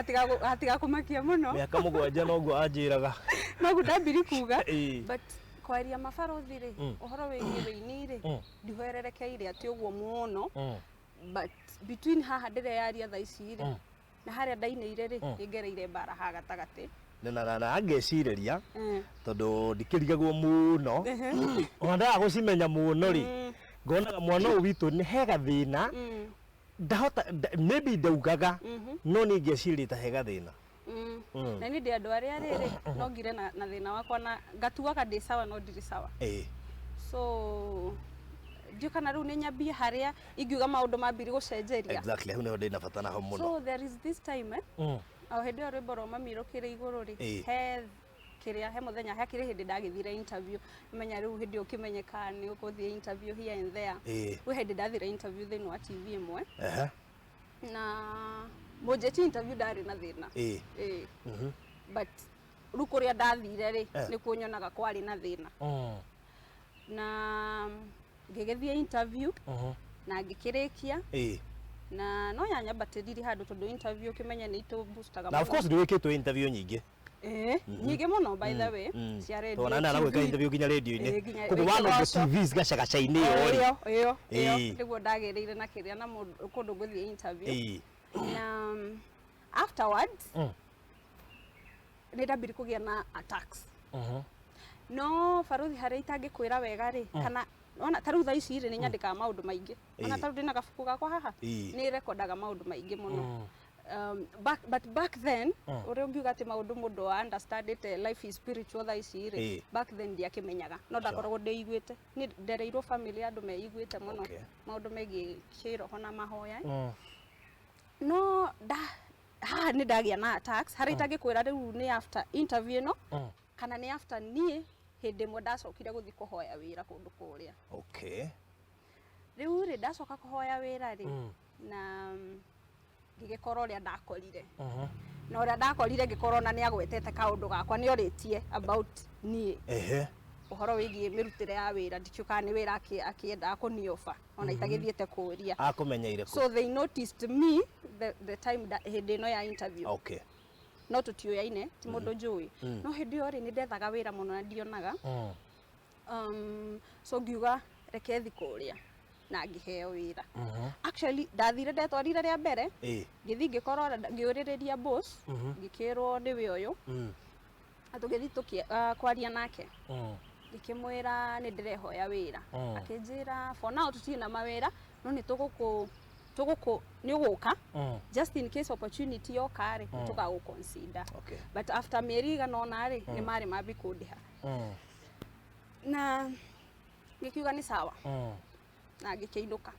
hatigakũmakia mũno. Mĩaka 7 noguo anjĩraga. Noguo ndambiri kuga. But kwaria mabarothi rĩ, ũhoro wĩgiĩ wĩini rĩ, ndihwererekeire atĩ ũguo mũno. But between haha ndĩreyaria thaa ici rĩ, na harĩa ndainĩire rĩ, nĩngereire mbara haha gatagatĩ. Na ngecirĩria tondũ ndikĩrigagwo mũno ona ndaga gũcimenya mũno rĩ, ngonaga mwana ũyũ witũ nĩ he gathĩna. Ndahota maybe ndaugaga, no niĩ ngecirĩria ta he gathĩna. Na niĩ ndĩ andũ arĩa rĩrĩ no ngire na thĩna wakwa na ngatuaga ndĩ sawa no ndirĩ sawa. So Ndiũ kana rĩu nĩ nyambie harĩa ingiuga maũndũ mambiri gũcenjeria. Exactly, hau nĩho ndĩna bata naho mũno. So there is this time, o hĩndĩ ĩyo rwĩmbo rwa mami rũkĩrĩ igũrũ rĩ, he kĩrĩa, he mũthenya hakĩrĩ hĩndĩ ndagĩthire interview. Menya rĩu hĩndĩ ĩyo ũkĩmenyeka nĩ ũgũthiĩ interview here and there. Gwĩ hĩndĩ ndathire interview thĩinĩ wa TV ĩmwe, na mũnjĩti interview ndarĩ na thĩna. Ĩĩ. But rĩu kũrĩa ndathire rĩ, nĩkuo nyonaga kwarĩ na thĩna. Na ngĩgĩthiĩ interview na ngĩkĩrĩkia, na no yanyambatĩririe handũ, tondũ interview ũkĩmenye nĩ itũ boostaga. Na of course nĩ wĩkĩtwo interview nyingĩ. Ĩĩ, nyingĩ mũno, by the way, cia radio, Tondũ na aragwĩka TV. interview nginya radio-inĩ. Ĩĩ, nginya Koguo one of the wĩkĩgoco. TVs gacagaca-inĩ ĩyo rĩ. Ĩyo ĩyo ĩyo. Nĩguo ndagĩrĩire na kĩrĩa na kũndũ ngũthiĩ interview. Na afterwards nĩ ndambire kũgĩa na attacks. No baruthi, harĩa itangĩkwĩra wega rĩ, kana ona ta rĩu thaa ici rĩ, nĩ nyandĩkaga maũndũ maingĩ. Ona ta rĩu ndĩna gabuku gakwa haha, nĩ rekondaga maũndũ maingĩ mũno. But back then, ũrĩa ũngiuga atĩ maũndũ mũndũ wa understandĩte, life is spiritual, thaa ici rĩ, back then ndiakĩmenyaga, no ndakoragwo ndĩiguĩte. Niĩ ndereirwo family ya andũ meiguĩte mũno maũndũ megiĩ kĩroho na mahoya. No nda haha nĩ ndagĩa na attacks, harĩa itangĩkwĩra rĩu nĩ after interview ĩno kana nĩ after niĩ hĩndĩ ĩmwe ndacokire gũthiĩ kũhoya wĩra kũndũ kũrĩa. Rĩu rĩ, ndacoka kũhoya wĩra rĩ, na ngĩgĩkora ũrĩa ndakorire, na ũrĩa ndakorire ngĩkorwo na nĩ agwetete kaũndũ gakwa, nĩ orĩtie about niĩ, ũhoro wĩgiĩ mĩrutĩre ya wĩra. Ndikĩũĩ kana nĩ wĩra akĩendaga kũnioba ona itagĩthiĩte kũũria. Akũmenyeire kũ? So they noticed me the time hĩndĩ ĩno ya interview. No tũtiũyaine, ti mũndũ njũĩ. No hĩndĩ ĩyo rĩ, nĩ ndethaga wĩra mũno na ndionaga. So ngiuga reke thi kũrĩa, na ngĩheo wĩra. Actually, ndathire ndetwarire rĩa mbere, ngĩthiĩ ngĩkorwo ngĩũrĩrĩria boss, ngĩkĩrwo nĩwe ũyũ. Na tũgĩthiĩ kwaria nake, ngĩkĩmwĩra nĩ ndĩrehoya wĩra. Akĩnjĩra for now tũtirĩ na mawĩra, no nĩ tũgũkũ tũgũkũ nĩ ũgũka, just in case opportunity yoka rĩ, nĩ tũgagũ consider. But after mĩeri igana ũna rĩ, nĩ marĩ mambi kũndĩha. Na ngĩkiuga nĩ sawa, na ngĩkĩinũka.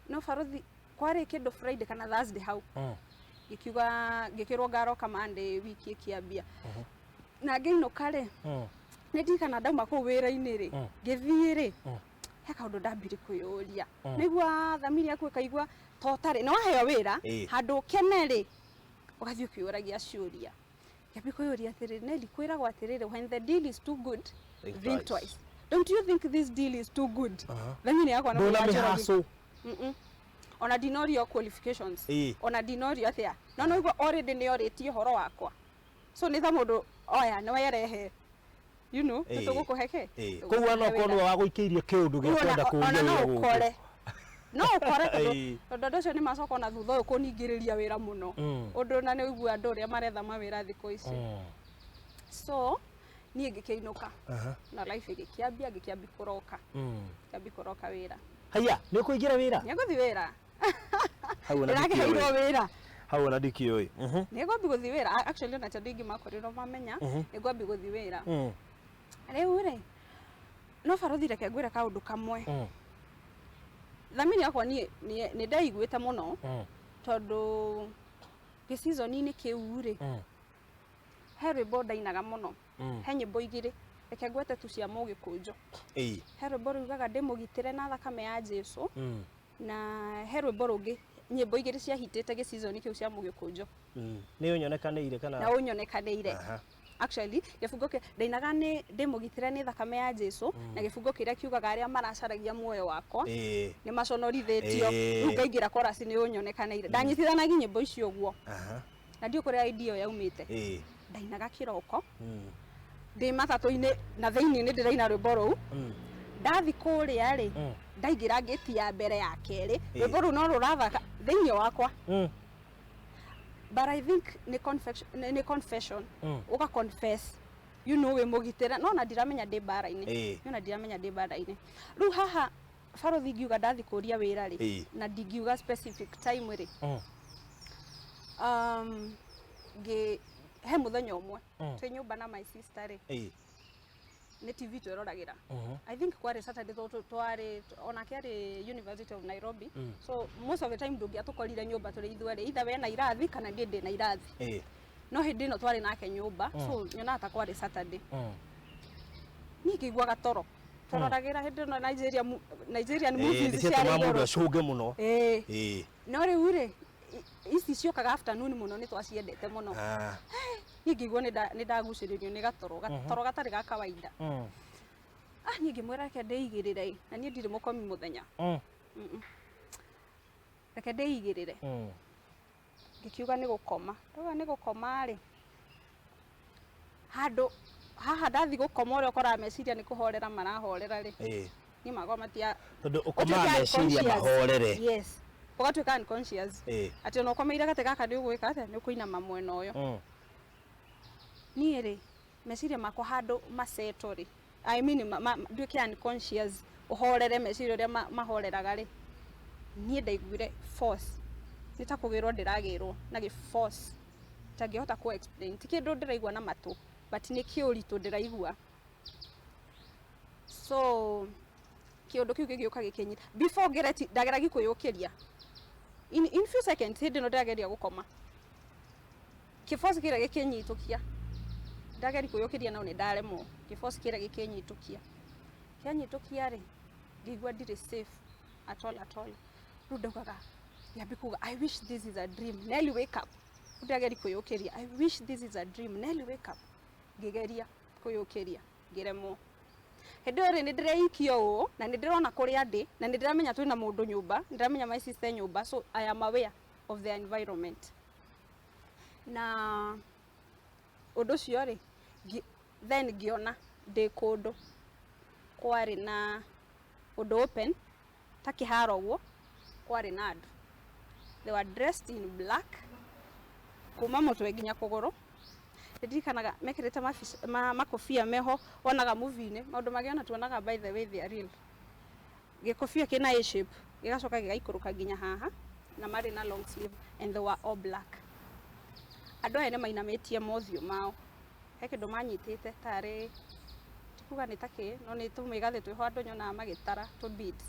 No barothi, kwarĩ kĩndũ Friday kana Thursday hau, ngĩkiuga, ngĩkĩrwo ngaroka Monday wiki ĩkĩambia. Na ngĩinũka rĩ, nĩ ndirikana ndauma kũu wĩra-inĩ rĩ, ngĩthiĩ rĩ, he kaũndũ ndambire kwĩyũria. Nĩgua thamiri yaku ĩkaigua ta ũtarĩ nĩ waheo wĩra, handũ ũkene rĩ, ũgathiĩ ũkĩũragia ciũria. Ngĩambia kwĩyũria atĩrĩrĩ, Nelly, kwĩragwo atĩrĩrĩ, when the deal is too good, think think twice. Twice. Don't you think this deal is too good? Thamiri yakwa na Ndũna kũrĩa njoroge. mĩhacũ. Ona ndinorio qualifications, ona ndinorio atia, no no igua already nĩ orĩtie ũhoro wakwa, so nĩ ta mũndũ oya nĩ werehe, nĩ tũgũkũhe kĩ. Koguo no korwo nĩwe wagũikĩirie kĩũndũ gĩa kwenda kũũria Ona no wĩra gũkũ. ũkore, no ũkore, tondũ tondũ andũ acio nĩ macoka ona thutha ũyũ kũningĩrĩria wĩra mũno, ũndũ na nĩ ũigua andũ ũrĩa maretha mawĩra thikũ ici. So niĩ ngĩkĩinũka, na life ĩgĩkĩambia, ngĩkĩambi kũroka, ngĩambi kũroka wĩra. Haya, nĩ ũkũingĩra wĩra? Nĩ ngũthi wĩra. Hau ona Ndĩrakĩheirwo ndikĩũĩ. wĩra. Hau ona ndikĩũĩ. Nĩ ngwambi gũthi wĩra. Actually, ona ti andũ aingĩ makorirwo mamenya nĩ ngwambi gũthi wĩra. Rĩu rĩ, no barothi, reke ngwĩre kaũndũ kamwe. Thamiri yakwa niĩ nĩ ndaiguĩte mũno, tondũ gĩcizoni-inĩ kĩu rĩ, he rwĩmbo ndainaga mũno. He nyĩmbo igĩrĩ, reke ngwete tu cia mũgĩkũnjũ. He rwĩmbo rugaga ndĩmũgitĩre na thakame ya Jesu, na he rwĩmbo rũngĩ, nyĩmbo igĩrĩ ciahitĩte gĩcizoni kĩu cia mũgĩkũnjũ. Nĩ ũnyonekanĩire kana? Na ũnyonekanĩire. Actually, gĩbungo kĩ ndainaga nĩ ndĩmũgitĩre nĩ thakame ya Jesu, na gĩbungo kĩrĩa kiugaga arĩa maracaragia muoyo wakwa nĩ maconorithĩtio. Rĩu ngaingĩra chorus, nĩ ũnyonekanĩire. Ndanyitithanagia nyĩmbo icio ũguo, na ndiũ kũrĩa idea ĩyo yaumĩte. Ndainaga kĩroko ndĩ matatũ-inĩ, na thĩinĩ nĩ ndĩraina rwĩmbo rũu. Ndathi kũrĩa rĩ, ndaingĩra ngĩti ya mbere, ya kerĩ, rwĩmbo rũu no rũrathaka thĩinĩ wakwa. But I think nĩ confession, nĩ confession. Ũga confess, wĩ mũgitĩre, no na ndiramenya ndĩ mbara-inĩ. No na ndiramenya ndĩ mbara-inĩ. Rĩu haha barothi, ngiuga ndathi kũria wĩra rĩ, na ndingiuga specific time rĩ, ngĩ he mũthenya ũmwe twĩ nyũmba na my sister rĩ, Nĩ TV tweroragĩra. I think kwarĩ Saturday, tondũ twarĩ onake arĩ University of Nairobi, so most of the time ndũngĩatũkorire nyũmba tũrĩ ithuerĩ, either we na irathi kana niĩ ndĩ na irathi. No hĩndĩ ĩno twarĩ nake nyũmba, so nyonaga ta kwarĩ Saturday. Niĩ ngĩigua gatoro twaroragĩra hĩndĩ ĩno Nigeria, Nigerian movies. Nĩ ciatũmaga Ciarĩ mũndũ igũrũ. Acũnge mũno. No rĩu rĩ, ici ciũkaga afternoon mũno, nĩ twaciendete mũno. Niĩ ngĩigua nĩ ndagucĩrĩrio nĩ gatoro, gatoro gatarĩ ga kawaida. Ah, niĩ ngĩmwĩra reke ndĩigĩrĩre ĩ, na niĩ ndirĩ mũkomi mũthenya. Reke ndĩigĩrĩre. Ngĩkiuga nĩ gũkoma, ndauga nĩ gũkoma rĩ, handũ haha ndathi gũkoma, ũrĩa ũkoraga meciria nĩ kũhorera marahorera rĩ, niĩ makwa matia Tondũ ũkomaga ũtuĩke meciria unconscious. Mahorere. Yes, ũgatuĩka unconscious, atĩ ona ũkomeire gatĩ gaka nĩ ũgwĩka atĩa, nĩ ũkũinama mwena ũyũ. Niĩ rĩ, meciria makwa handũ maceto rĩ, I mean, nduĩke unconscious, ũhorere meciria ũrĩa mahoreraga rĩ, niĩ ndaiguire force, nĩ ta kũgĩrwo ndĩragĩrwo na gĩ force itangĩhota kũ explain. Ti kĩndũ ndĩraigua na matũ, but nĩ kĩũritũ ndĩraigua. So kĩũndũ kĩu gĩgĩũka gĩkĩnyita before ngereti ndageragia kwĩyũkĩria in few seconds. Hĩndĩ ĩno ndĩrageria gũkoma, kĩboci kĩrĩa gĩkĩnyitũkia, ndageria kwĩyũkĩria no nĩ ndaremwo. Kĩboci kĩrĩa gĩkĩnyitũkia, kĩanyitũkia rĩ, ngĩigua ndirĩ safe at all, at all. Rĩu ndaugaga, ngĩambia kuga, "I wish this is a dream. Nelly, wake up." Rĩu ndĩrageria kwĩyũkĩria, "I wish this is a dream. Nelly, wake up." Ngĩgeria kwĩyũkĩria, ngĩremwo. Hĩndĩ ĩyo rĩ, nĩ ndĩreikio ũũ na nĩ ndĩrona kũrĩa ndĩ na nĩ ndĩramenya twĩna mũndũ nyũmba, nĩ ndĩramenya my sister nyũmba, so I am aware of the environment. Na ũndũ ũcio rĩ, then ngĩona ndĩ kũndũ kwarĩ na ũndũ open ta kĩharo ũguo, kwarĩ na andũ. They were dressed in black kuma mũtwe nginya kũgũrũ. Ndirikanaga mekĩrĩte makobia meho wonaga movie-inĩ, maũndũ mangĩ ona tuonaga, by the way, they are real. Gĩkobia kĩna A shape gĩgacoka gĩgaikũrũka nginya haha, na marĩ na long sleeve, and they were all black. Andũ aya nĩ mainamĩtie mothiũ mao, he kĩndũ manyitĩte tarĩ, tikuga nĩ ta kĩ, no nĩ tũmĩgathĩ twĩho andũ nyonaga magĩtara tũ beads.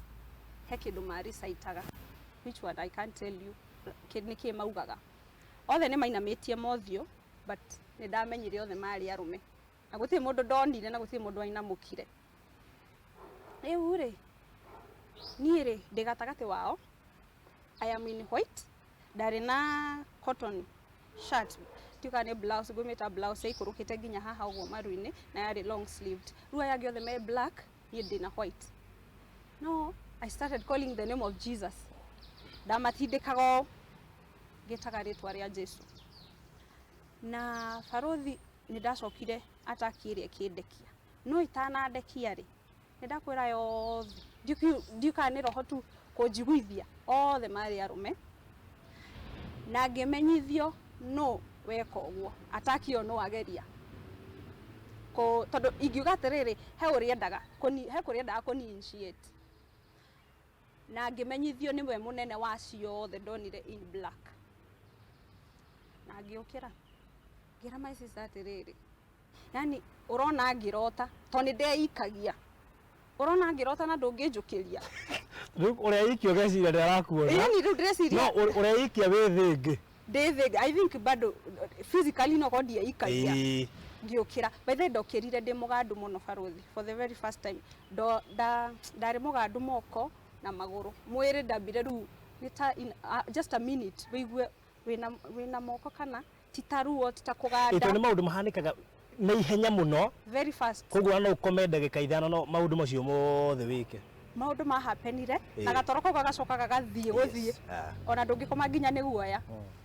He kĩndũ marecitaga, which one I can't tell you nĩ kĩ maugaga. Othe nĩ mainamĩtie mothiũ, but nĩ ndamenyire othe marĩ arũme na gũtirĩ mũndũ ndonire na gũtirĩ mũndũ wainamũkire. Rĩu rĩ, niĩ rĩ, ndĩ gatagatĩ wao. I am in white, ndarĩ na cotton shirt, ndiũĩ kana nĩ blouse, ngũmĩta blouse, yaikũrũkĩte nginya haha ũguo maru-inĩ na yarĩ long sleeved. Rĩu aya angĩ othe me black, niĩ ndĩ na white. No I started calling the name of Jesus. Ndamatindĩkaga ũũ ngĩtaga rĩtwa rĩa Jesu. Na barothi, nĩ ndacokire ataki ĩrĩa ĩkĩndekia, no itanandekia rĩ, nĩ ndakwĩra yothe, ndiũĩ kana nĩ roho tu kũnjiguithia, othe marĩ arũme na ngĩmenyithio no weka ũguo ataki ĩyo no ageria. Tondũ ingiuga atĩrĩrĩ, he ũrĩa endaga he kũrĩa endaga kũni initiate, na ngĩmenyithio nĩwe mũnene wa ciothe ndonire in black. Na ngĩũkĩra, ngĩra my sister atĩrĩrĩ, yani ũrona ngĩrota, tondũ nĩ ndeikagia, ũrona ngĩrota na ndũngĩnjũkĩria. Rĩu ũreikia ũgeciria nĩ arakuona. Yani rĩu ndĩreciria. No ũreikia wĩ thĩ ĩngĩ. Ndĩ thĩ, I think bado physically no korwo ndieikagia. Ngĩũkĩra, by the way, ndokĩrire ndĩ mũgandu mũno, barothi. For the very first time ndo nda ndarĩ mũgandu moko na magũrũ, mwĩrĩ ndambire rĩu nĩ ta just a minute wĩigue wĩna moko kana ti ta ruo, ti ta kũganda. Tondũ nĩ maũndũ mahanĩkaga na ihenya mũno. Very fast. Koguo no ũkome ndagĩka 5 no maũndũ macio mothe wĩke. Maũndũ mahapenire na gatoro kau gagacoka gagathiĩ gũthiĩ. Ona ndũngĩkoma nginya nĩ guoya.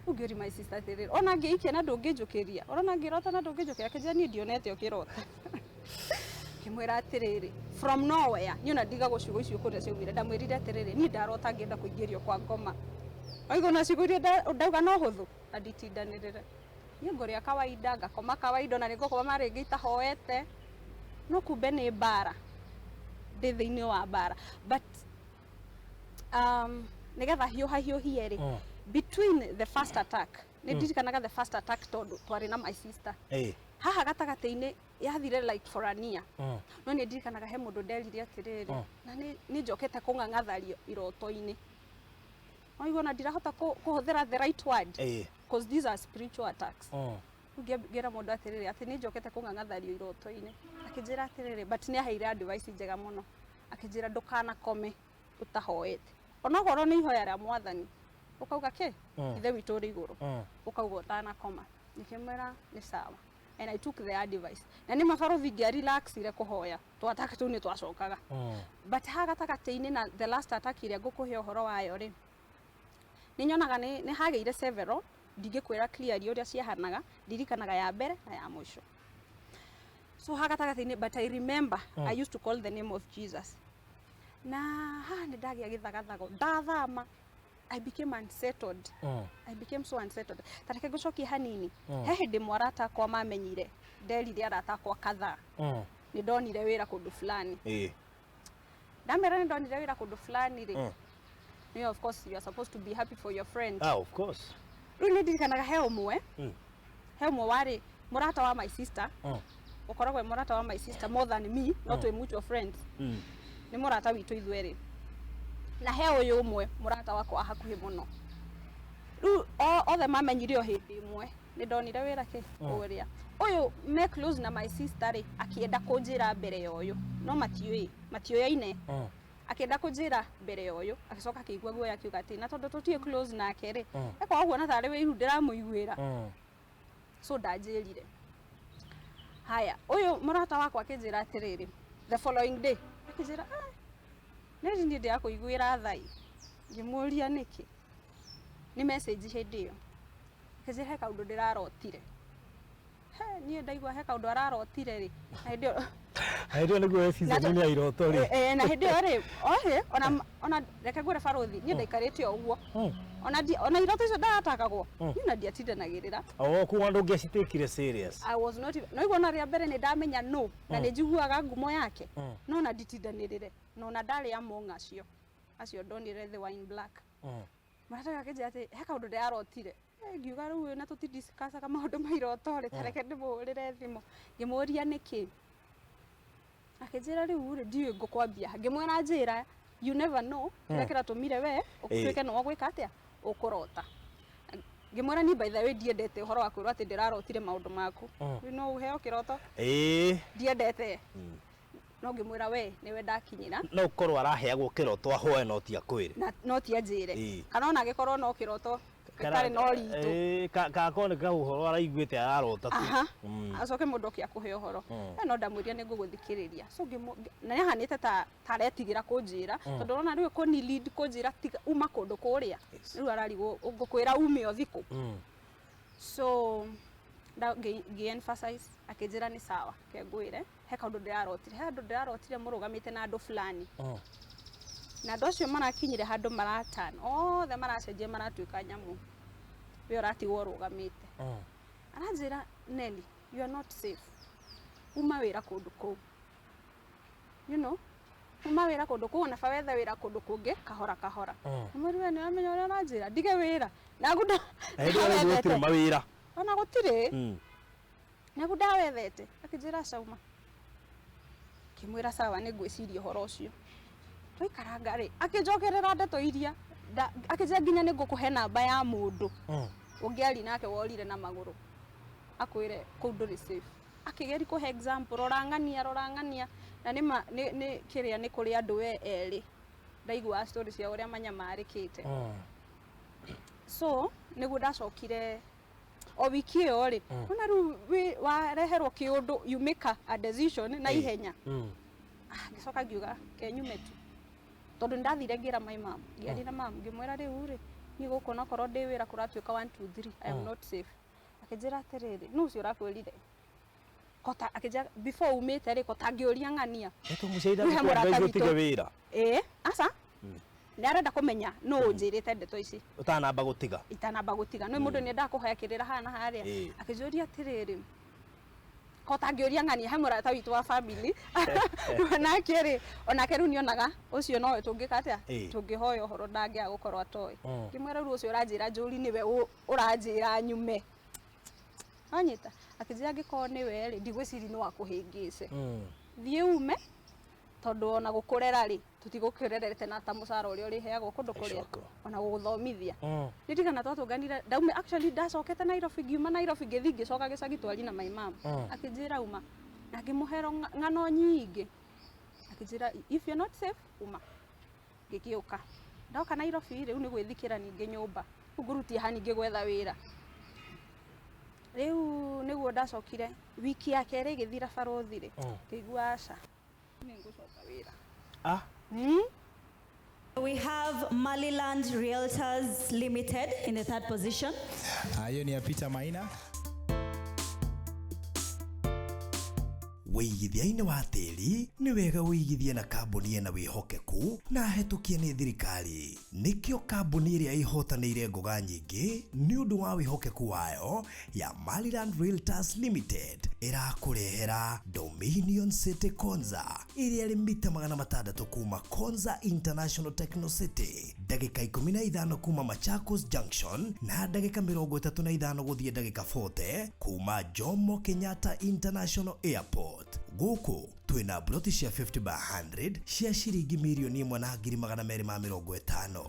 Rĩu ngĩũria my sister atĩrĩrĩ, ona ngĩikia na ndũngĩnjũkĩria, ũrona ngĩrota na ndũngĩnjũkĩria? Akĩnjĩra niĩ ndionete ũkĩrota. Ngĩmwĩra atĩrĩrĩ, from nowhere niĩ ona ndigagwo ciugo icio kũrĩa ciaumire. Ndamwĩrire atĩrĩrĩ, niĩ ndarota ngĩenda kũingĩrio kwa ngoma. Waigua na ciugo iria ndauga no hũthũ na nditindanĩrĩre. Niĩ ngũrĩa kawaida, ngakoma kawaida, ona nĩ ngũkoma rĩngĩ itahoete, no kumbe nĩ mbara, ndĩ thĩinĩ wa mbara. But nĩgetha hiũha hiũhie rĩ, between the first attack, nĩ ndirikanaga the first attack tondũ twarĩ na my sister haha gatagatĩ-inĩ. Yathire like for a year. No nĩ ndirikanaga he mũndũ nderire atĩrĩrĩ, na nĩ njokete kũng'ang'athario iroto-inĩ, waigua, na ndirahota kũhũthĩra the right word, because these are spiritual attacks. Rĩu ngĩra mũndũ atĩrĩrĩ atĩ nĩ njokete kũng'ang'athario iroto-inĩ. Akĩnjĩra atĩrĩrĩ, but nĩ aheire advice njega mũno, akĩnjĩra ndũkanakome ũtahoete, onokorwo nĩ ihoya rĩa Mwathani, ũkauga kĩ, Ithe witũ ũrĩ igũrũ, ũkauga ũtanakoma. Ngĩkĩmwĩra nĩ sawa, and I took the advice, na nĩ mabarothi ngĩarelaxire kũhoya, twataka tũu nĩ twacokaga. But ha gatagatĩ-inĩ na the last attack ĩrĩa ngũkũhe ũhoro wayo rĩ, nĩ nyonaga nĩ hagĩire several. Ndingĩkwĩra clearly ũrĩa ciahanaga, ndirikanaga ya mbere na ya mũico. So ha gatagatĩ-inĩ, but I remember I used to call the name of Jesus, na haha nĩ ndagĩa gĩthagathago, ndathama. I became unsettled. I became so unsettled. Ta reke ngũcokie hanini. He hĩndĩ mwarata akwa mamenyire nderire arata akwa kadhaa nĩ ndonire wĩra kũndũ fulani. Ndamera nĩ ndonire wĩra kũndũ fulani rĩ, mm. Of course you are supposed to be happy for your friend. Ah, of course. Rĩu nĩ ndirikanaga he ũmwe warĩ mũrata wa my sister, ũkoragwo e mũrata wa my sister more than me, no twĩ mutual friends. Nĩ mũrata witũ ithuerĩ, na he ũyũ ũmwe mũrata wakwa wa hakuhĩ mũno. Rĩu othe mamenyire o hĩndĩ ĩmwe nĩ ndonire wĩra kĩ kũrĩa. Ũyũ me close na my sister rĩ, akĩenda kũnjĩra mbere ya ũyũ, no matiũĩ, matiũyaine. Akĩenda kũnjĩra mbere ya ũyũ, agĩcoka akĩigua guoya, akiuga atĩ na tondũ tũtiĩ close nake rĩ, eka ũguo na tarĩ wĩiru ndĩramũiguĩra. So ndanjĩrire. Haya, ũyũ mũrata wakwa akĩnjĩra atĩrĩrĩ, the following day akĩnjĩra, "Ah, nĩ niĩ ndĩrakũiguĩra thai." Ngĩmũria nĩkĩ. Nĩ message hĩndĩ ĩyo, akĩnjĩra he kaũndũ ndĩrarotire. He niĩ ndaigua he kaũndũ ararotire rĩ, na hĩndĩ ĩyo Hĩndĩ ĩyo nĩguo season ya iroto rĩ. Eh, na hĩndĩ ĩyo rĩ, ohe ona reke ngwĩre barũthi, niĩ ndaikarĩte o ũguo. Ona iroto icio ndatakagwo, niĩ na ndiatindanagĩrĩra. Oh, kuga ndũngĩacitĩkire serious. I was not even, no igua ona rĩa mbere nĩ ndamenya no na nĩ njiguaga ngumo yake, no na nditindanĩrĩre, no na ndarĩ among acio ndonire the wine black. Mũrata ũyũ akĩnjĩra atĩ he kaũndũ ndĩrarotire. Eh, ngiuga rĩu na tũtidiscussaga maũndũ ma iroto rĩ, ta reke ndĩmũhũrĩre thimũ. Ngĩmũria nĩkĩ, akĩnjĩra rĩu rĩ, ndiũĩ ngũkwambia. Ngĩmwĩra njĩra, you never know kĩrĩa kĩratũmire we ũtuĩke nĩwe gwĩka atĩa ũkũrota. Ngĩmwĩra niĩ by the way ndiendete ũhoro wa kwĩrwo atĩ ndĩrarotire maũndũ maku. Rĩu no ũheo kĩroto. Ndiendete, no ngĩmwĩra we nĩwe ndakinyĩra. No ũkorwo araheagwo kĩroto ahoe no ti akwĩre. Na no ti anjĩre. Kana ona angĩkorwo no kĩroto gĩtarĩ na ũritũ. Kakorwo nĩ kaũhoro araiguĩte ararota tu. Aha. Acoke mũndũ oke akũhe ũhoro. No ndamwĩrire nĩ ngũgũthikĩrĩria. So na nĩahanĩte ta aretigĩra kũnjĩra, tondũ ũrona rĩu kũni lead kũnjĩra tiga uma kũndũ kũrĩa. Rĩu ararigwo ngũkwĩra ume o thikũ. So ngĩ emphasize, akĩnjĩra nĩ sawa, ke ngwĩre he kaũndũ ndĩrarotire, he handũ ndĩrarotire mũrũgamĩte na andũ fulani, na andũ acio marakinyire handũ maratan othe maracenjia maratuĩka nyamũ, we ũratigwo ũrũgamĩte. Aranjĩra, "Nelly, you are not safe, uma wĩra kũndũ kũu, uma wĩra kũndũ kũu, ona ba wethe wĩra kũndũ kũngĩ kahora kahora." Mwĩri we nĩ ũramenya ũrĩa ũranjĩra ndige wĩra na ngunda. Na hĩndĩ ĩyo rĩu gũtirĩ mawĩra. Ona gũtirĩ. Nagu ndawethete. Akĩnjĩra cauma. Ngĩmwĩra sawa, nĩ ngwĩciria ũhoro ũcio. Twaikaranga rĩ, akĩnjokerera ndeto iria akĩnjĩra nginya nĩ ngũkũhe namba ya mũndũ ũngĩari nake worire na magũrũ akwĩre kũu ndũrĩ safe. Akĩgeria kũhe example, rora ng'ania, rora ng'ania, na nĩ nĩ kĩrĩa nĩ kũrĩ andũ we erĩ ndaiguaga story cia ũrĩa manyamarĩkĩte. So nĩguo ndacokire o wiki ĩyo rĩ, ona rĩu wareherwo kĩũndũ, you make a decision na ihenya. Ah, ngĩcoka ngiuga kenyume tu, tondũ nĩndathire ngĩra my mom, ngĩaria na mam, ngĩmwĩra rĩu rĩ, niĩ gũkũ onakorwo ndĩ wĩra kũratuĩka 1 2 3, I am not safe. Akĩnjĩra atĩrĩrĩ, nũ ũcio ũrakwĩrire kota? Akĩnjĩra before umĩte rĩ, kota ngĩũria ng'ania. Eto mũciari Rĩu he mũrata ndakũendagia witũ. ũtige wĩra. Ĩĩ aca, nĩ arenda kũmenya nũ ũnjĩrĩte ndeto ici. Ũtanamba gũtiga. Itanamba gũtiga, nĩ mũndũ nĩendaga kũhoya kĩrĩra haha na harĩa. Akĩnjũria atĩrĩrĩ, kota ngĩũria ng'ania, he mũrata witũ wa family onake rĩ, onake rĩu nĩonaga ũcio nowe tũngĩka atĩa, tũngĩhoya ũhoro, ndangĩaga gũkorwo atoĩ. Ngĩmwĩra rĩu ũcio ũranjĩra njũri nĩwe ũranjĩra nyume. Wanyita akĩnjĩra angĩkorwo nĩwe rĩ, ndigwĩciria no akũhĩngĩce. Thiĩ ume, tondũ ona gũkũrera rĩ, tũtigũkĩrerete na ta mũcara ũrĩa ũrĩheagwo kũndũ kũrĩa ona gũgũthomithia. Ndirikana twatũnganire, ndaume, actually ndacokete Nairobi, ngiuma Nairobi ngĩthiĩ ngĩcoka gĩcagi twari na my mom. Akĩnjĩra uma, na ngĩmũhero ng'ano nyingĩ, akĩnjĩra, "If you're not safe, uma." Ngĩgĩũka, ndoka Nairobi rĩu nĩ gwĩthikĩra ningĩ nyũmba, rĩu ngũrutia ha ningĩ gwetha wĩra? Rĩu nĩguo ndacokire wiki ya kerĩ ĩgĩthira, barũthi rĩ, ngĩigua aca, nĩ ngũcoka wĩra. Ah. We have Maliland Realtors Limited in the third position. Hiyo ni ya Peter Maina. Wĩigithia-inĩ wa tĩri nĩ wega wĩigithie na kambuni ĩna wĩhokeku na hetũkie nĩ thirikari. Nĩkĩo kambuni ĩrĩa ĩhotanĩire ngoga nyingĩ nĩ ũndũ wa wĩhokeku wayo ya Maryland Realtors Limited ĩrakũrehera Dominion City Konza, ĩrĩa ĩrĩ mita 600 kuma Konza International Techno City, ndagĩka 15 kuma Machakos Junction na ndagĩka 35 gũthiĩ ndagĩka 40 kuma Jomo Kenyatta International Airport. Gũkũ twĩna broti cia 50 by 100 cia ciringi 1,250,000.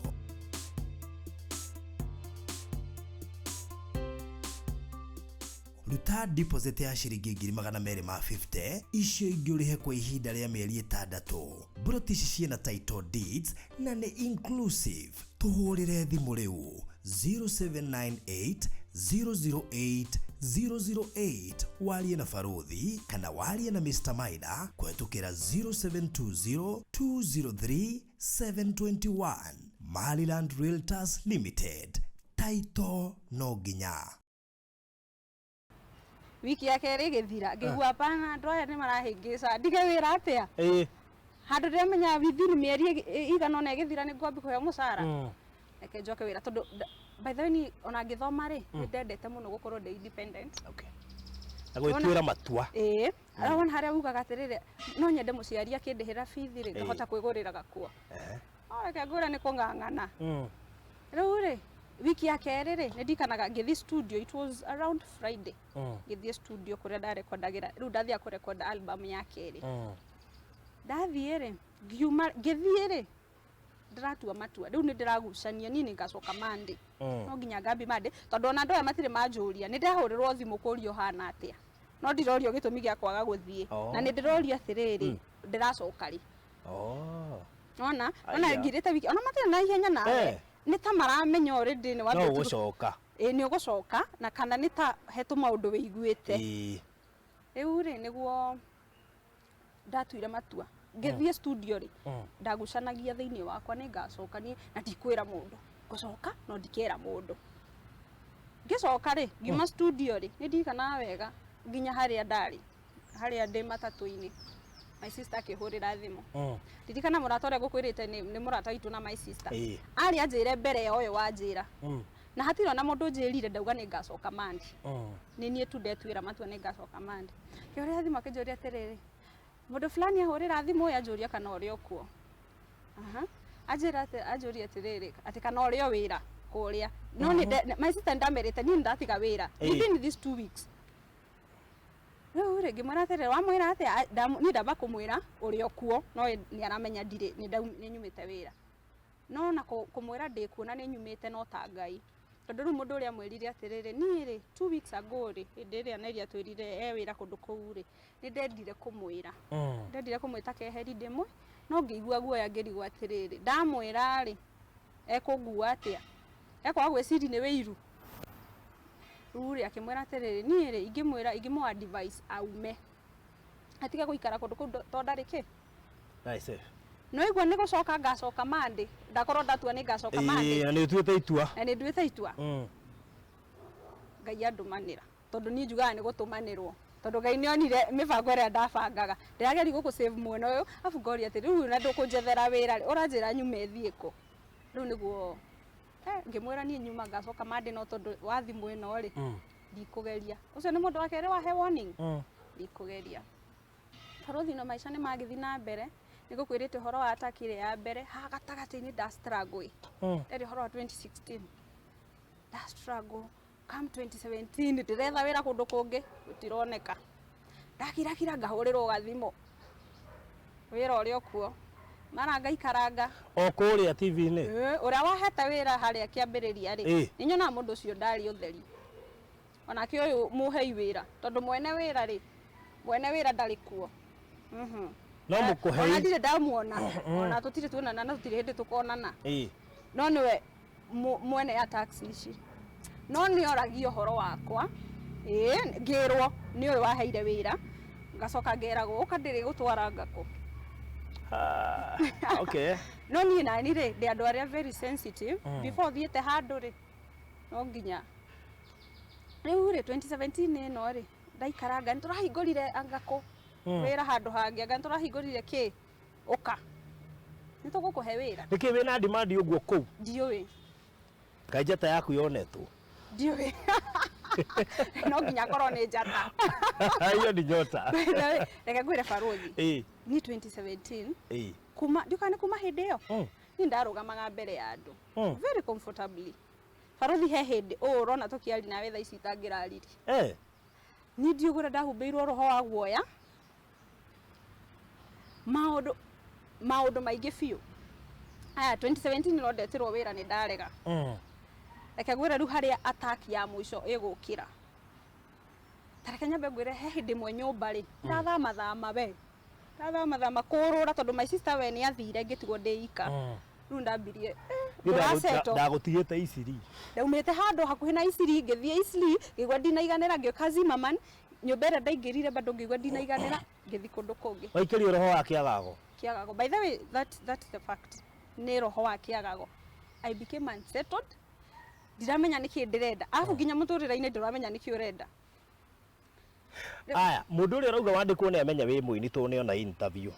Ruta deposit ya ciringi 250,000, icio ingĩ ũrĩhe kwa ihinda rĩa mĩeri 6. Broti ici ciĩna title deeds na nĩ inclusive. Tũhũrĩre thimũ rĩu 0798 008 008, warie na Baruthi kana warie na Mr. Maina kũhetũkĩra 0720 203 721. Maryland Realtors Limited, title no nginya. Wiki ya kerĩ ĩgĩthira, ngĩigua hapana, andũ aya nĩ marahĩngĩca, ndige wĩra atĩa? Handũ ndĩramenya within mĩeri ĩigana ũna ĩgĩthira nĩ ngwambia kũheo mũcara. Reke njoke wĩra, tondũ by the way ni ona ngĩthoma rĩ, nĩ ndendete mũno gũkorwo ndĩ independent. Okay. Na gwĩtuĩra matua. Ĩĩ, wona harĩa ugaga atĩrĩrĩ, no nyende mũciari akĩndĩhĩra bithi rĩ, ngahota kwĩgũrĩra gakuo. No reke ngwĩre nĩ kũng'ang'ana. Rĩu rĩ, wiki ya kerĩ rĩ, nĩ ndikanaga ngĩthiĩ studio, it was around Friday. Ngĩthiĩ studio kũrĩa ndarekondagĩra, rĩu ndathiaga kũrekonda album ya kerĩ. Ndathiĩ rĩ, ngiuma, ngĩthiĩ rĩ, ndĩratua matua rĩu nĩ ndĩragucania niĩ nĩ ngacoka Monday. No nginya ngambi Monday, tondũ ona andũ aya matirĩ manjũria. Nĩ ndahũrĩrwo thimũ kũrio hana atĩa, no ndirorio gĩtũmi gĩa kwaga gũthiĩ. Na nĩ ndĩrorio atĩrĩrĩ, ndĩracoka rĩ? Ona ona Aya. ngirĩte wiki, ona matirĩ na ihenya nawe. Nĩ ta maramenya already nĩ No wambĩtie ũgũcoka. Ĩĩ, nĩ ũgũcoka, na kana nĩ ta he tũmaũndũ wĩiguĩte. Rĩu rĩ, nĩguo ndatuire matua ngĩthiĩ studio rĩ, ndagucanagia thĩinĩ wakwa nĩ ngacoka niĩ na ndikwĩra mũndũ ngũcoka, no ndikera mũndũ ngĩcoka rĩ. Ngiuma studio rĩ, nĩ ndirikanaga wega nginya harĩa ndarĩ, harĩa ndĩ matatũ-inĩ, my sister akĩhũrĩra thimũ. Ririkana mũrata ũrĩa ngũkwĩrĩte nĩ mũrata witũ na my sister. Arĩ anjĩre mbere ya ũyũ wanjĩra, na hatirĩ ona mũndũ ũnjĩrire ndauga nĩ ngacoka Monday. Nĩ niĩ tu ndetuĩra matua nĩ ngacoka Monday. Kĩhũrĩra thimũ akĩnjũria atĩrĩrĩ, mũndũ fulani ahũrĩra thimũ ũyũ anjũria kana ũrĩ o kuo. Aha. Anjĩra atĩ, anjũria atĩrĩrĩ, atĩ kana ũrĩ o wĩra kũrĩa. No nĩ my sister ndamerĩte niĩ nĩndatiga wĩra within these 2 weeks. Rĩu rĩ, ngĩmwĩra atĩrĩrĩ, wamwĩra atĩa? Niĩ ndamba kũmwĩra ũrĩ o kuo, no nĩ aramenya ndirĩ, nĩ nyumĩte wĩra. No na kũmwĩra ndĩ kuo na nĩ nyumĩte no ta Ngai, tondũ rĩu mũndũ ũrĩa amwĩrire atĩrĩrĩ, niĩ rĩ, 2 weeks ago rĩ, hĩndĩ ĩrĩa Neria twĩrire e wĩra kũndũ kũu rĩ, nĩ ndendire kũmwĩra, ndendire kũmwĩta keheri ndĩmwe, no ngĩigua guoya, ngĩrigwo atĩrĩrĩ, ndamwĩra rĩ, ekũngua atĩa? Ekwaga gwĩciri nĩ wĩiru. Rĩu rĩ, akĩmwĩra atĩrĩrĩ, niĩ rĩ, ingĩmwĩra, ingĩmũ advise aume atige gũikara kũndũ kũu tondũ ndarĩ kĩ. Nice. No igua nĩ gũcoka ngacoka Monday, ndakorwo ndatua nĩ ngacoka Monday. Ĩĩ, na nĩ ũtuĩte itua. Na nĩ nduĩte itua. Ngai andũmanĩra, tondũ niĩ njugaga nĩ gũtũmanĩrwo, tondũ Ngai nĩ onire mĩbango ĩrĩa ndabangaga ndĩrageria gũkũ save mwena ũyũ, abu ngoria atĩ rĩu na ndũkũnjethera wĩra rĩ, ũranjĩra nyume thiĩ kũ? Rĩu nĩguo ngĩmwĩra niĩ nyuma ngacoka Monday, no tondũ wa thimũ ĩno rĩ, ndikũgeria. Ũcio nĩ mũndũ wa kerĩ wahe warning. Ndikũgeria. Barũthi, na maica nĩ magĩthiĩ na mbere. Nĩ ngũkwĩrĩte ũhoro wa ataki ĩrĩa ya mbere haha gatagatĩ-inĩ nda struggle. Ndarĩ ũhoro wa 2016 nda struggle. Come 2017 ndiretha wĩra kũndũ kũngĩ, gũtironeka. Ndakirakira ngahũrĩrwo gathimũ, wĩra ũrĩ o kuo, mara ngaikaranga. O kũrĩa TV-inĩ? Ĩ, ũrĩa wahete wĩra harĩa kĩambĩrĩria rĩ, nĩ nyonaga mũndũ ũcio ndarĩ ũtheri, onake ũyũ mũhei wĩra, tondũ mwene wĩra rĩ, mwene wĩra ndarĩ kuo. No Ona mũkũhei ndirĩ ndamuona, ona tũtirĩ tuonana na tũtirĩ hĩndĩ tũkonana, no nĩwe mwene ya taxi ici, no nĩ oragia ũhoro wakwa. Ĩĩ, ngĩrwo nĩ ũyũ waheire wĩra, ngacoka ngeragwo ũka ndĩrĩ gũtwara ngakũ. Ah, okay. No niĩ nani rĩ, ndĩ andũ arĩa very sensitive. Before thiĩte handũ rĩ, no nginya rĩu rĩ, 2017 ĩno rĩ, ndaikaranga nĩ tũrahingũrire angakũ wĩra handũ hangĩ, anga nĩ tũrahingũrire kĩ, ũka nĩ tũgũkũhe wĩra. Nĩkĩ wĩna demand ũguo kũu? Ndiũĩ. Kaĩ njata yaku yonetwo? Ndiũĩ, no nginya korwo nĩ njata. Hiyo ni nyota. Reke ngwĩre barũthi, ni 2017, kuma ndiũka nĩ kuma hĩndĩ ĩyo, niĩ ndarũgamaga mbere ya andũ very comfortably. Barũthi, he hĩndĩ ũũ ũrona tũkĩaria nawe thaa ici itangĩraririe. Niĩ ndiũgũra, ndahumbĩirwo roho wa guoya, maũndũ maingĩ biũ. Aya, 2017 no ndetirwo wĩra, nĩ ndarega. Reke ngwĩre rĩu harĩa attack ya mũico ĩgũkĩra. Ta reke nyambe ngwĩre, he hĩndĩ ĩmwe nyũmba rĩ, ndathamathama, we ndathamathama kũrũra, tondũ my sister we nĩ athire, ngĩtigwo ndĩ ika. Rĩu ndambirie ndũrasettle. Ndagũtigĩte Isiri. Ndaumĩte handũ hakuhĩ na Isiri, ngĩthiĩ Isli, ngĩigua ndinaiganĩra, ngĩũka Zimmerman, nyũmba ĩrĩa ndaingĩrire bado ngĩigua ndinaiganĩra, ngĩthiĩ kũndũ kũngĩ. Waikĩrio roho wa kĩagago. Kĩagago. By the way, that's the fact, nĩ roho wa kĩagago. I became unsettled, ndiramenya nĩkĩ ndĩrenda, arabu nginya mũtũrĩre-inĩ ndũramenya nĩkĩ ũrenda. Aya, mũndũ ũrĩa ũrauga wandĩkwo nĩ amenya wĩ mũini tondũ nĩ ona interview.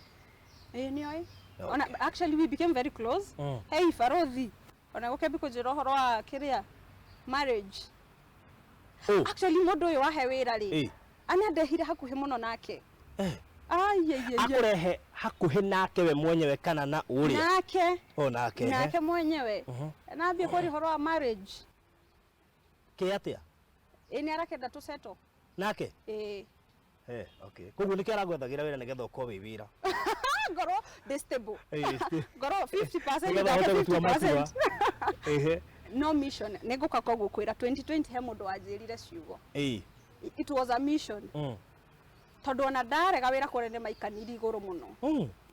Ĩĩ, nĩoĩ. Okay. Ona actually we became very close. Hey barothi, ona gũkĩambi kũnjĩra ũhoro wa kĩrĩa, marriage. Oh. Actually mũndũ ũyũ wahe wĩra rĩ, anandehire hakuhĩ mũno nake. Ai. Akũrehe hakuhĩ nake we mwenyewe kana na ũrĩa? Nake. O nake, eh? Nake mwenyewe. Nambie kwaria ũhoro wa marriage. Kĩ atĩa? Ĩ, nĩ arakenda tũ settle. Nake? Ĩĩ. Eh, okay. Koguo nĩkĩo aragwethagĩra wĩra nĩgetha ũkorwo wĩ wĩra. Ngorwo ndĩ stable. Ngorwo 50% Nĩgetha nake ũhote gũtua matua. 50%. No mission nĩ ngũka koguo kwĩra 2020 he mũndũ wanjĩrire ciugo. It was a mission, tondũ ona ndarega wĩra kũrĩa nĩ maikaniri igũrũ mũno.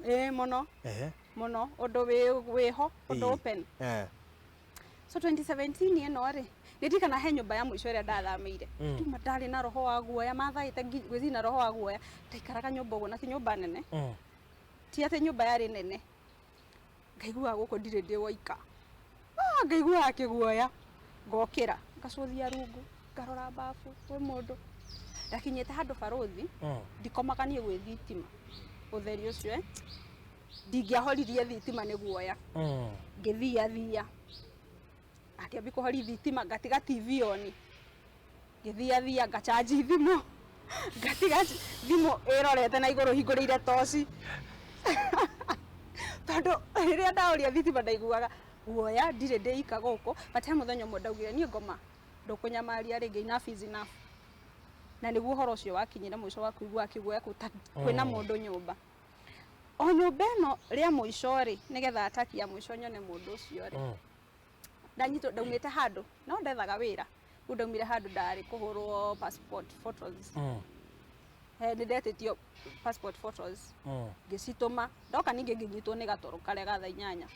Ĩĩ, mũno. Mũno, ũndũ wĩ wĩho, ũndũ open. So 2017 ĩno rĩ, nĩ ndirikana he nyũmba ya mũico ĩrĩa ndathamĩire, nduma ndarĩ na roho wa guoya, mathaĩte gwĩthiĩ na roho wa guoya. Ndaikaraga nyũmba ũguo, na ti nyũmba nene, ti atĩ nyũmba yarĩ nene, ngaiguaga gũkũ ndirĩ ndĩ woika. Ah, ngaiguaga kĩguoya, ngokĩra ngacũthia rungu, ngarora bafu kwĩ mũndũ. Ndakinyĩte handũ barũthi, ndikomaga niĩ gwĩ thitima, ũtheri ũcio, eh, ndingĩahoririe thitima nĩ guoya. Ngĩthia thia, akĩambi kũhoria thitima, ngatiga TV on, ngĩthia thia, ngachanji thimũ, ngatiga thimũ ĩrorete na igũrũ hingũrĩire toci, tondũ rĩrĩa ndaũria thitima ndaiguaga guoya, ndirĩ ndĩika gũkũ. But he mũthenya ũmwe ndaugire, niĩ ngoma ndũkũnyamaria rĩngĩ, enough is enough. Na nĩguo ũhoro ũcio wakinyire mũico wa kũigua kĩguoya kũu ta kwĩna mũndũ nyũmba, o nyũmba ĩno rĩa mũico rĩ, nĩgetha ataki ya mũico nyone mũndũ ũcio rĩ. Ndanyitwo, ndaumĩte handũ no ndethaga wĩra, rĩu ndaumire handũ ndarĩ kũhũrwo passport photos. Nĩ ndetĩtio passport photos, ngĩcitũma, ndoka ningĩ ngĩnyitwo nĩ gatoro karĩa ga thaa 8,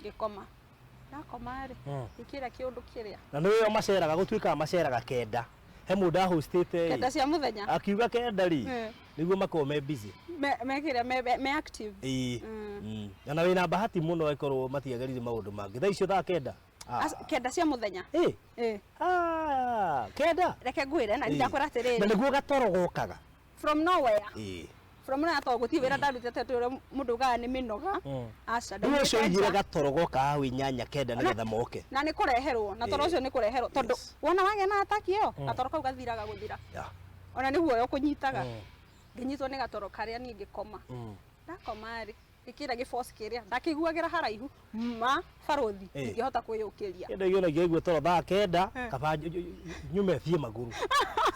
ngĩkoma. Ndakoma rĩ, ngĩkĩra kĩũndũ kĩrĩa. Na nĩ ũyũ maceraga, gũtuĩkaga maceraga 9, he mũndũ ahostĩte. 9 cia mũthenya. Akiuga 9 rĩ, nĩguo makorwo me busy. Mekĩrĩa me active. Ĩĩ. Na wĩna bahati mũno ĩkorwo matiageririe maũndũ mangĩ thaa icio, thaa 9. Ah. 9 cia mũthenya. Ĩ. Ah, 9. Reke ngwĩre na ndakwĩra Na atĩrĩrĩ, nĩguo gatoro gokaga from nowhere. From nowhere, tondũ gũtirĩ wĩra ndarutĩte atĩ ũrĩa mũndũ ugaga nĩ mĩnoga. Aca. Rĩu ũcio Ndaumĩte oigire nja. gatoro goka hau 8, 9, nĩgetha moke. Na nĩ kũreherwo, na toro ũcio nĩ kũreherwo, tondũ wona wagĩa na ataki ĩyo, gatoro kau gathiraga gũthira. Ona nĩ guoya ũkũnyitaga. Ngĩnyitwo nĩ gatoro karĩa niĩ ngĩkoma. Ndakoma rĩ, Gĩkĩra gĩboci kĩrĩa ndakĩiguagĩra haraihu ma barothi, ndingĩhota kwĩyũkĩria. Kĩndũ gĩo ngĩigua toro thaa 9, kaba nyume thiĩ magũrũ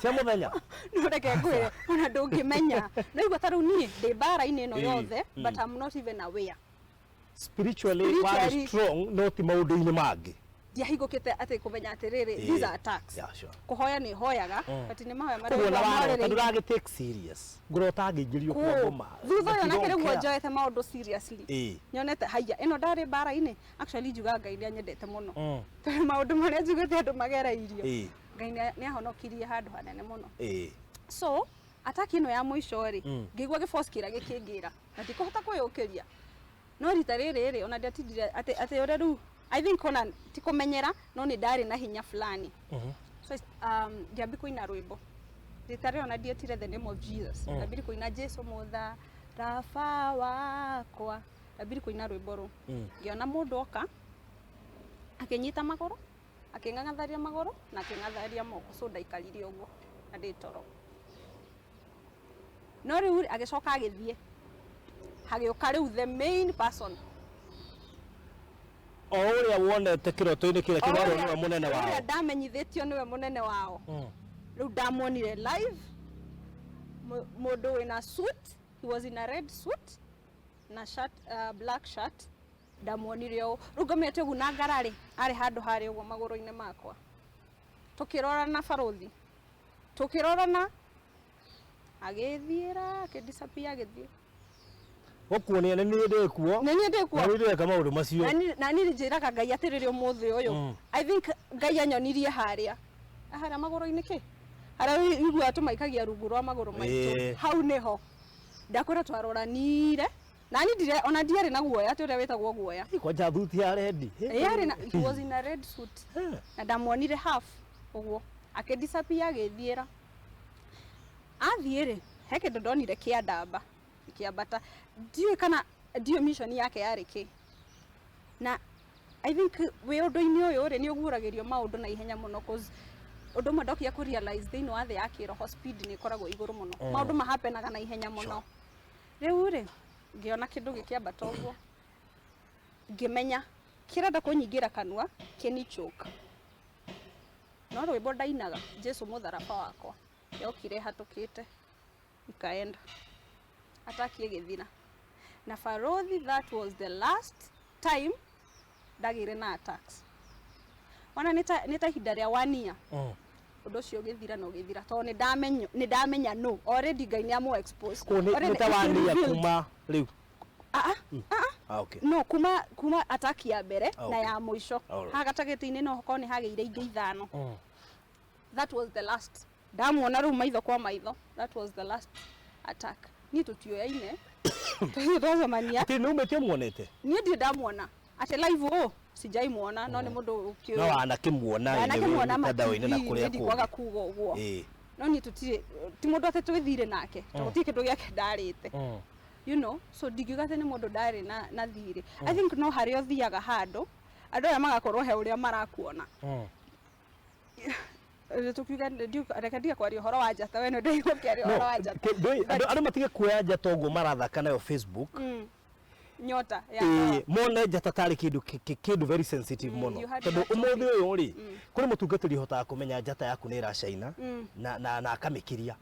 cia mũthenya. No reke ngwĩre, ona ndũngĩmenya no igua ta rĩu niĩ ndĩ mbara-inĩ ĩno yothe, but I'm not even aware. Spiritually warĩ strong, no ti maũndũ-inĩ mangĩ. Ndiahingũkĩte atĩ kũmenya atĩrĩrĩ, these are attacks. Kũhoya nĩ hoyaga, but nĩ mahoya marĩa Koguo na ũiguaga warota morĩrĩirie. ndũragĩ take serious, ngũrota ngĩingĩrio kwa ngoma. Thutha ũyũ But you onake don't rĩguo care. njoete maũndũ seriously, nyonete haiya ĩno ndarĩ mbara-inĩ. Actually njugaga Ngai nĩ anyendete mũno, tondũ maũndũ marĩa njugĩte andũ magereirio, Ngai nĩ ahonokirie handũ hanene mũno. So ataki ĩno ya mũico rĩ, ngĩigua gĩboci kĩrĩa gĩkĩngĩra na ndikũhota kwĩyũkĩria, no rita rĩrĩ rĩ, ona ndiatindire atĩ ũrĩa rĩu I think ona ti kũmenyera, no nĩ ndarĩ na hinya fulani. So ngĩambi kũina rwĩmbo rita rĩrĩ, ona ndietire the name of Jesus. Ndambiri kũina Jesu mũtha raba wakwa, ndambiri kũina rwĩmbo rũu, ngĩona mũndũ oka akĩnyita magũrũ, akĩng'ang'atharia magũrũ na akĩng'atharia moko. So ndaikarire ũguo na ndĩ toro, no rĩu agĩcoka agĩthiĩ, hagĩũka rĩu the main person. O ũrĩa wonete kĩroto-inĩ kĩrĩa kĩrarwo nĩwe mũnene wao. Ũrĩa ndamenyithĩtio nĩwe mũnene wao. Rĩu ndamuonire live, mũndũ wĩna suit, he was in a red suit na shirt, black shirt. Ndamuonire ũũ rĩu ngomete ũguo na ngararĩ arĩ handũ harĩ ũguo magũrũ-inĩ makwa, tũkĩrorana barothi, tũkĩrorana, agĩthiĩra, akĩdisappear, agĩthiĩ. Gũkuonia nĩ niĩ ndĩ kuo. Nĩ niĩ ndĩ kuo. Na niĩ ndĩreka maũndũ macio. Na niĩ njĩraga Ngai atĩrĩrĩ, ũmũthĩ ũyũ, I think Ngai anyonirie harĩa magũrũ-inĩ kĩ harĩa ũiguaga tũmaikagia rungu rwa magũrũ maitũ. Hau nĩho ndakwĩra twaroranire na niĩ ndire ona ndiarĩ na guoya atĩ ũrĩa wĩtagwo guoya. Kwanja thuti ya red. Yarĩ na, he was in a red suit, na ndamuonire half ũguo akĩdisappear, agĩthiĩra. Athiĩ rĩ, he kĩndũ ndonire kĩa ndamba kĩambata, ndiũĩ kana ndiũĩ mission yake yarĩ kĩ. Na I think wĩ ũndũ-inĩ ũyũ rĩ, nĩ ũguũragĩrio maũndũ na ihenya mũno, cause ũndũ ũmwe ndokire kũ realize thĩinĩ wa thĩ ya kĩroho, speed nĩ ĩkoragwo igũrũ mũno. Maũndũ mahapenaga na ihenya mũno. Rĩu rĩ, ngĩona kĩndũ gĩkĩambata ũguo, ngĩmenya kĩrenda kũnyingĩra kanua kĩni choke, no rwĩmbo ndainaga Jesu mũtharaba wakwa yokire hatũkĩte ikaenda, ataki ĩgĩthira. Na barothi, that was the last time ndagĩire na attacks. Ona nĩ ta ihinda rĩa one year, ũndũ ũcio ũgĩthira na ũgĩthira, tondũ nĩ ndamenya no already Ngai nĩ amũ expose. Kũu nĩ Already nĩ ta it's wania revealed. kuma rĩu? Ah, ah, ah. Ah, okay. No kuma attack ya mbere na ya mũico. Ha gatagatĩ-inĩ no hokorwo nĩ hagĩire ingĩ ithano. That was the last ndamuona rĩu maitho kwa maitho. That was the last attack. Niĩ tũtioyaine, tũthiĩ twacemania. Atĩ nĩ umĩte ũmuonete? Niĩ ndirĩ ndamuona atĩ live ũũ, sijaimuona, no nĩ mũndũ ũkĩũĩ. No wanakĩmuona Ndanakĩmuona mĩtandao-inĩ na ma TV, kũrĩa niĩ ndikwaga kũngĩ. kuga ũguo. No niĩ tũtirĩ, ti mũndũ atĩ twĩthire nake, tondũ gũtirĩ kĩndũ gĩake ndarĩte, so ndingiuga atĩ nĩ mũndũ ndarĩ na thirĩ. I think no harĩa ũthiaga handũ, andũ aya magakorwo he ũrĩa marakuona. Tukiuga reke ndige kwaria ũhoro wa njata, we nĩ ndĩigua ũkĩaria No, ũhoro wa njata. Andũ matige kuoya njata ũguo marathaka nayo Facebook. Nyota ya Mone njata tarĩ kĩndũ kĩndũ very sensitive mũno, You had tondũ that ũmũthĩ topic. ũyũ rĩ, kũrĩ mũtungatĩri ũhotaga kũmenya njata yaku nĩ ĩracaina na akamĩkiria.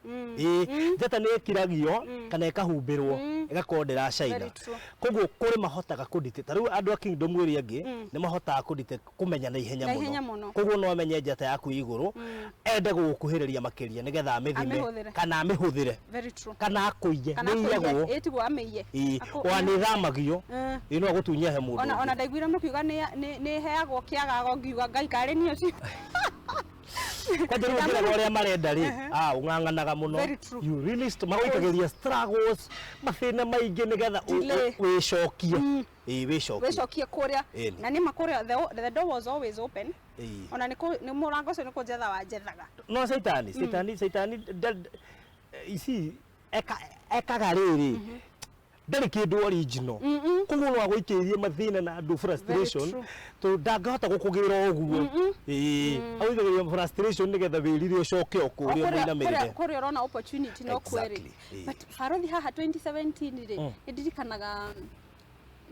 Njata nĩ ĩkiragio kana ĩkahumbĩrwo, ĩgakorwo ndĩracaina. Very true. Koguo kũrĩ mahotaga kũdetect, ta rĩu andũ a Kingdom ĩrĩa ĩngĩ nĩ mahotaga kũdetect, kũmenya na ihenya Na ihenya mũno. Mũno. Koguo no amenye njata yaku ĩ igũrũ, ende gũgũkuhĩrĩria makĩria nĩgetha amĩthime Amĩhũthĩre. kana amĩhũthĩre Very true. kana akũiye. Kana nĩ iyagwo. akũiye, ĩ tiguo amĩiye. Ona nĩ ĩthamagio. Ĩ no agũtunyie he mũndũ Ona ũngĩ. Ona ndaiguire mũkiuga nĩ heagwo kĩagago, ngiuga Ngai karĩ niĩ ũcio. Kwanja rĩu ũngĩrega ũrĩa marenda rĩ, ah, ũng'ang'anaga mũno. Very true. You really magũikagĩria struggles, mathĩna maingĩ nĩgetha Delay. wĩcokie. Ĩ, wĩcokie. Wĩcokie kũrĩa. Ĩni. Na nĩma kũrĩa the door was always open. Ona nĩ mũrango ũcio nĩ kũnjetha wanjethaga. No caitani ici ekaga rĩrĩ, ndarĩ kĩndũ original, koguo no agũikĩrie mathĩna na andũ frustration, True. tondũ ndangĩhota gũkũgĩra ũguo. Ĩĩ, agũikagĩria frustration nĩgetha wĩrire ũcoke o kũrĩa mũinamĩrĩre. Kũrĩa ũrona opportunity no kweri. Exactly, ĩĩ. But barothi, haha 2017 rĩ, nĩ ndirikanaga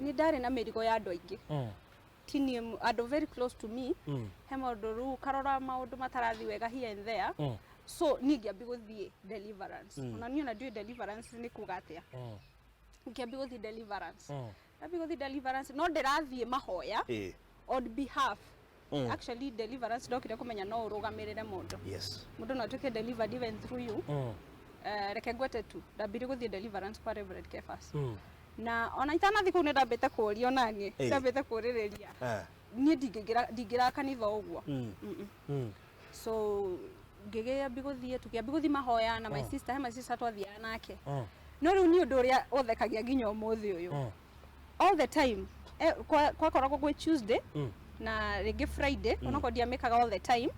Nĩ ndarĩ na mĩrigo ya andũ aingĩ, ti niĩ, andũ very close to me. He maũndũ rĩu ũkarora maũndũ matarathi wega here and there. So niĩ ngĩambi gũthiĩ deliverance. Ona niĩ ona ndiũĩ deliverance nĩ kuga atĩa. Ngĩambi gũthiĩ deliverance, ndambi gũthiĩ deliverance, no ndĩrathiĩ mahoya on behalf. Actually, deliverance ndokire kũmenya no ũrũgamĩrĩre mũndũ. Mũndũ no atuĩke delivered even through you. Reke ngwete tu, ndambire gũthiĩ deliverance kwa Reverend Kefas, na ona itanathiĩ kũu nĩ ndambĩte kũũria onaniĩ, ndambĩte kũũrĩrĩria. Niĩ ndingĩra kanitha ũguo. So ngĩgĩambi gũthiĩ, tũkĩambi gũthiĩ mahoya na my sister. He my sister twathiaga nake. No rĩu nĩ ũndũ ũrĩa ũthekagia nginya ũmũthĩ ũyũ, all the time, kwakoragwo gwĩ Tuesday na rĩngĩ Friday, onokorwo ndiamĩkaga all the time,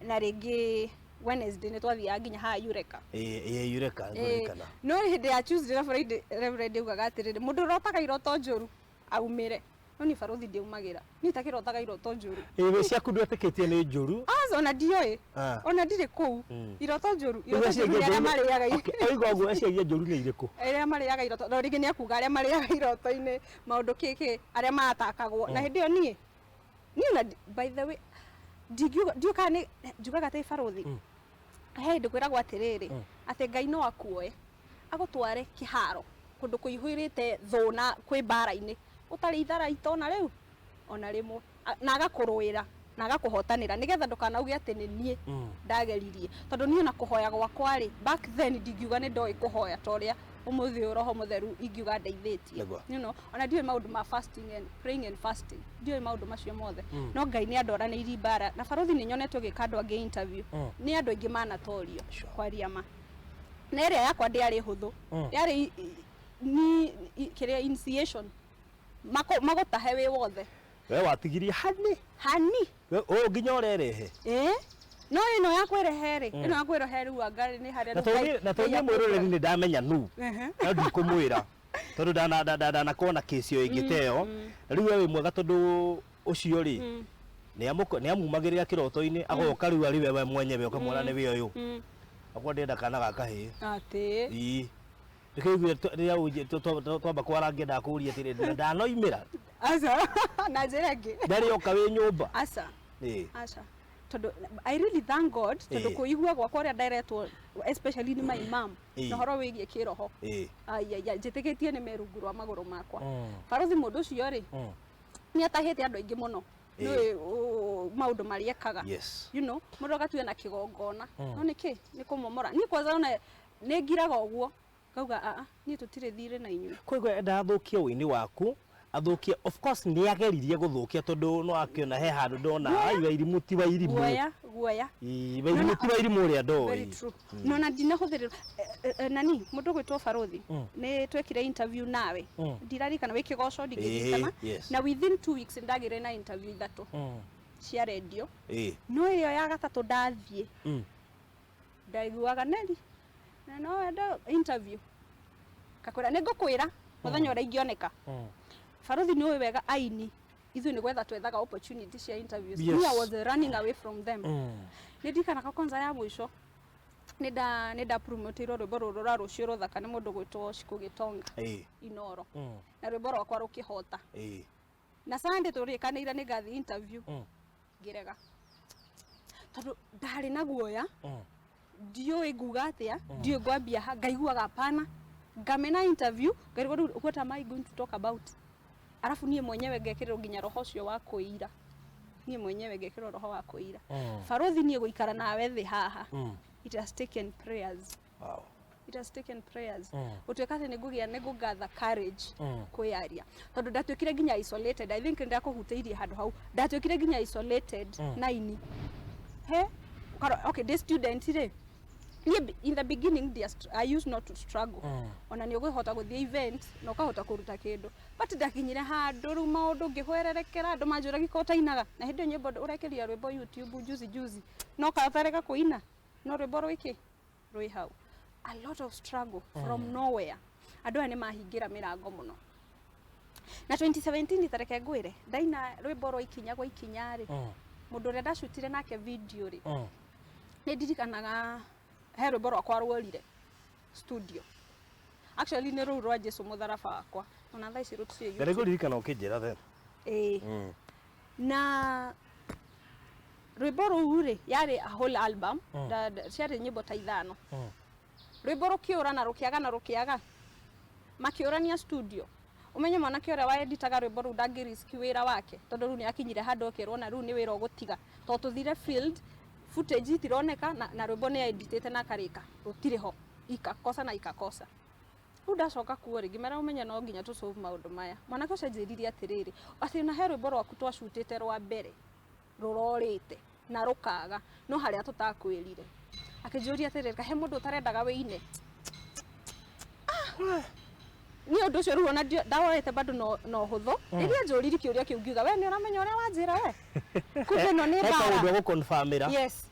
na rĩngĩ Wednesday nĩ twathiaga nginya haha Eureka. Ĩ, Eureka. Ngũririkana. No hĩndĩ ya Tuesday na Friday, Reverend augaga atĩrĩrĩ, mũndũ ũrotaga iroto njũru aumĩre. No niĩ barothi ndiaumagĩra, niĩ itakĩrotaga iroto njũru. Ĩ, wĩ ciaku ndwetĩkĩtie nĩ njũru? Aca, ona ndiũĩ. Ona ndirĩ kũu. Iroto njũru, iroto njũru nĩ arĩa marĩaga Oiga ũguo, eciagia njũru nĩ irĩkũ? Arĩa marĩaga iroto. No rĩngĩ nĩ akuga arĩa marĩaga iroto-inĩ maũndũ kĩkĩ, arĩa matakagwo na hĩndĩ ĩyo niĩ ona by the way, ndingiuga, ndiũĩ kana nĩ njugaga atĩ barothi, he hĩndĩ kwĩragwo atĩrĩrĩ, atĩ Ngai no akuoe agũtware kĩharo kũndũ kũihũrĩte thũ na kwĩ mbara-inĩ, ũtarĩ itharaita ona rĩu ona rĩmwe, na agakũrũĩra na agakũhotanĩra, nĩgetha ndũkanauge atĩ nĩ niĩ ndageririe. Tondũ niĩ ona kũhoya gwakwa rĩ, back then ndingiuga nĩ ndoĩ kũhoya ta ũrĩa ũmũthĩ ũyũ Roho Mũtheru ingiuga ndeithĩtie. Ona ndiũĩ maũndũ ma fasting and praying and fasting, ndiũĩ maũndũ macio mothe. No Ngai nĩ andoranĩirie mbara na barothi. Nĩ nyonetwo gĩka andũ angĩ interview, nĩ andũ aingĩ manatorio. Kwaria ma, na ĩrĩa yakwa ndĩarĩ hũthũ. Yarĩ ni kĩrĩa initiation, magũtahe wĩ wothe. We watigirie hani? Hani. We ũũ nginya ũrerehe? Ĩ, no ĩno ya kwĩrehe rĩ, ĩno ya kwĩrehe rĩu anga nĩ harĩa Na rĩu tondũ na tondũ Ngai niĩ mwĩroreri nĩ ndamenya nu, no ndikũmwĩra tondũ ndanakorwo na kĩcio ĩngĩ ta ĩyo. Na rĩu we wĩ mwega, tondũ ũcio rĩ nĩ amumagĩrĩra kĩroto-inĩ, agoka rĩu arĩ we mwenyewe, ũkamwona nĩ we ũyũ. Akwa ndĩrenda kana ga kahĩĩ. Atĩ? Ii, nĩkĩo rĩrĩa twamba kwarangia ndakũria atĩrĩrĩ, ndanoimĩra. Aca, na njĩra ĩngĩ. Ndarĩ oka wĩ nyũmba? Aca. Aca, tondũ I really thank God, tondũ kũigua gwakwa ũrĩa nderetwo, especially nĩ my mom, na ũhoro wĩgiĩ kĩroho, aiaia, njĩtĩkĩtie nĩ me rungu rwa magũrũ makwa. Barothi, mũndũ ũcio rĩ, nĩ atahĩte andũ aingĩ mũno. Nĩũĩ maũndũ marĩa ekaga. Mũndũ agatua na kĩgongona, no nĩkĩ nĩ kũmomora. Niĩ kwanza ona nĩ ngiraga ũguo, ngauga aa, niĩ tũtirĩ thirĩ na inyuĩ. Koguo endaga athũkie ũini waku, athũkie. Of course nĩ ageririe gũthũkia, tondũ no akĩona he handũ ndona ai Wairimũ ti Wairimũ. Guoya, guoya. Ii, Wairimũ ti Wairimũ ũrĩa Very ndoĩ. true. No na ndinahũthĩrĩrwo nani, mũndũ gwĩtwo barothi, nĩ twekire interview nawe, ndirarikana wĩ kĩgoco, ndingĩririkana. Na within 2 weeks ndagĩire na interview ithatũ cia rendio. No ĩyo ya gatatũ ndathiĩ, ndaiguaga neri na no wende interview, kakwĩra nĩ ngũkwĩra mũthenya ũrĩa ingĩoneka. Barothi, nĩ ũĩ wega aini ithuĩ nĩ gwetha twethaga opportunity cia interviews. Me, I was running away from them. Nĩ ndirikanaga kwanza ya mũico nĩ nda promoteirwo rwĩmbo rũrũ rwa Rũciũ Rũthaka nĩ mũndũ gwĩtwo Cikũ Gĩtonga Inoro, na rwĩmbo rwakwa rũkĩhota. Na Sunday tũrĩkanĩire nĩ ngathiĩ interview, ngĩrega tondũ ndarĩ na guoya. Ndiũĩ nguga atĩa, ndiũĩ ngwambia ha, ngaiguaga hapana. Ngamena interview, ngarigwo rĩu what am I going to talk about? Arabu niĩ mwenyewe ngekĩrĩrwo nginya roho ũcio wa kwĩira, niĩ mwenyewe ngekĩrwo roho wa kwĩira. Barothi, niĩ gũikara nawe thĩ haha, it has taken prayers. It has taken prayers gũtuĩka atĩ nĩngũgĩa, nĩngũgather courage kwĩyaria, tondũ ndatuĩkire nginya isolated. I think ndakũhutĩirie handũ hau, ndatuĩkire nginya isolated naini he. Okay, ndĩ student rĩ, niĩ in the beginning I used not to struggle. Ona nĩ ũgũhota gũthiĩ event na ũkahota kũruta kĩndũ, but ndakinyire handũ rĩu maũndũ ngĩhwererekera, andũ manjũragia ko ũtainaga, na hĩndĩ ĩyo nyĩmbo ũrekĩria rwĩmbo YouTube juzi juzi, no katarega kũina, no rwĩmbo rwĩkĩ rwĩ hau. A lot of struggle from nowhere. Andũ aya nĩ mahingĩra mĩrango mũno. Na 2017, tareke ngwĩre, ndaina rwĩmbo rwa Ikinya gwa Ikinya rĩ, mũndũ ũrĩa ndacutire nake video rĩ, nĩ ndirikanaga he rwĩmbo rwakwa ruorire studio. Actually nĩ rũu rwa Jesu Mũtharaba Wakwa. Ona thaa ici rũtirĩ. Na nĩngũririkana ũkĩnjĩra then. Ĩĩ, na rwĩmbo rũu rĩ, yarĩ a whole album, ciarĩ nyĩmbo ta 5. Rwĩmbo rũkĩũra na rũkĩaga na rũkĩaga, makĩũrania studio. Ũmenye mwanake ũrĩa waeditaga rwĩmbo rũu ndangĩ-risk wĩra wake, tondũ rĩu nĩ akinyire handũ akĩrwo na rĩu nĩ wĩra ũgũtiga, tondũ tũthire field, footage itironeka, na rwĩmbo nĩ aeditĩte na akarĩka, rũtirĩ ho, ikakosa na ikakosa. Rĩu ndacoka kuo rĩ, ngĩmera ũmenye no nginya tũ solve maũndũ maya. Mwanake ũcio anjĩrire atĩrĩrĩ, atĩ ona he rwĩmbo rwaku twacutĩte rwa mbere rũrorĩte na rũkaga, no harĩa tũtakwĩrire. Akĩnjũria atĩrĩrĩ, kahe mũndũ ũtarendaga wĩine? Nĩ ũndũ ũcio rĩu ona ndawoete bado no hũthũ. Rĩrĩa anjũririe kĩũria kĩu, ngiuga we nĩ ũramenya ũrĩa wanjĩra we, kumbe ĩno nĩ He kaũndũ mbara. agũconfirmĩra. Yes.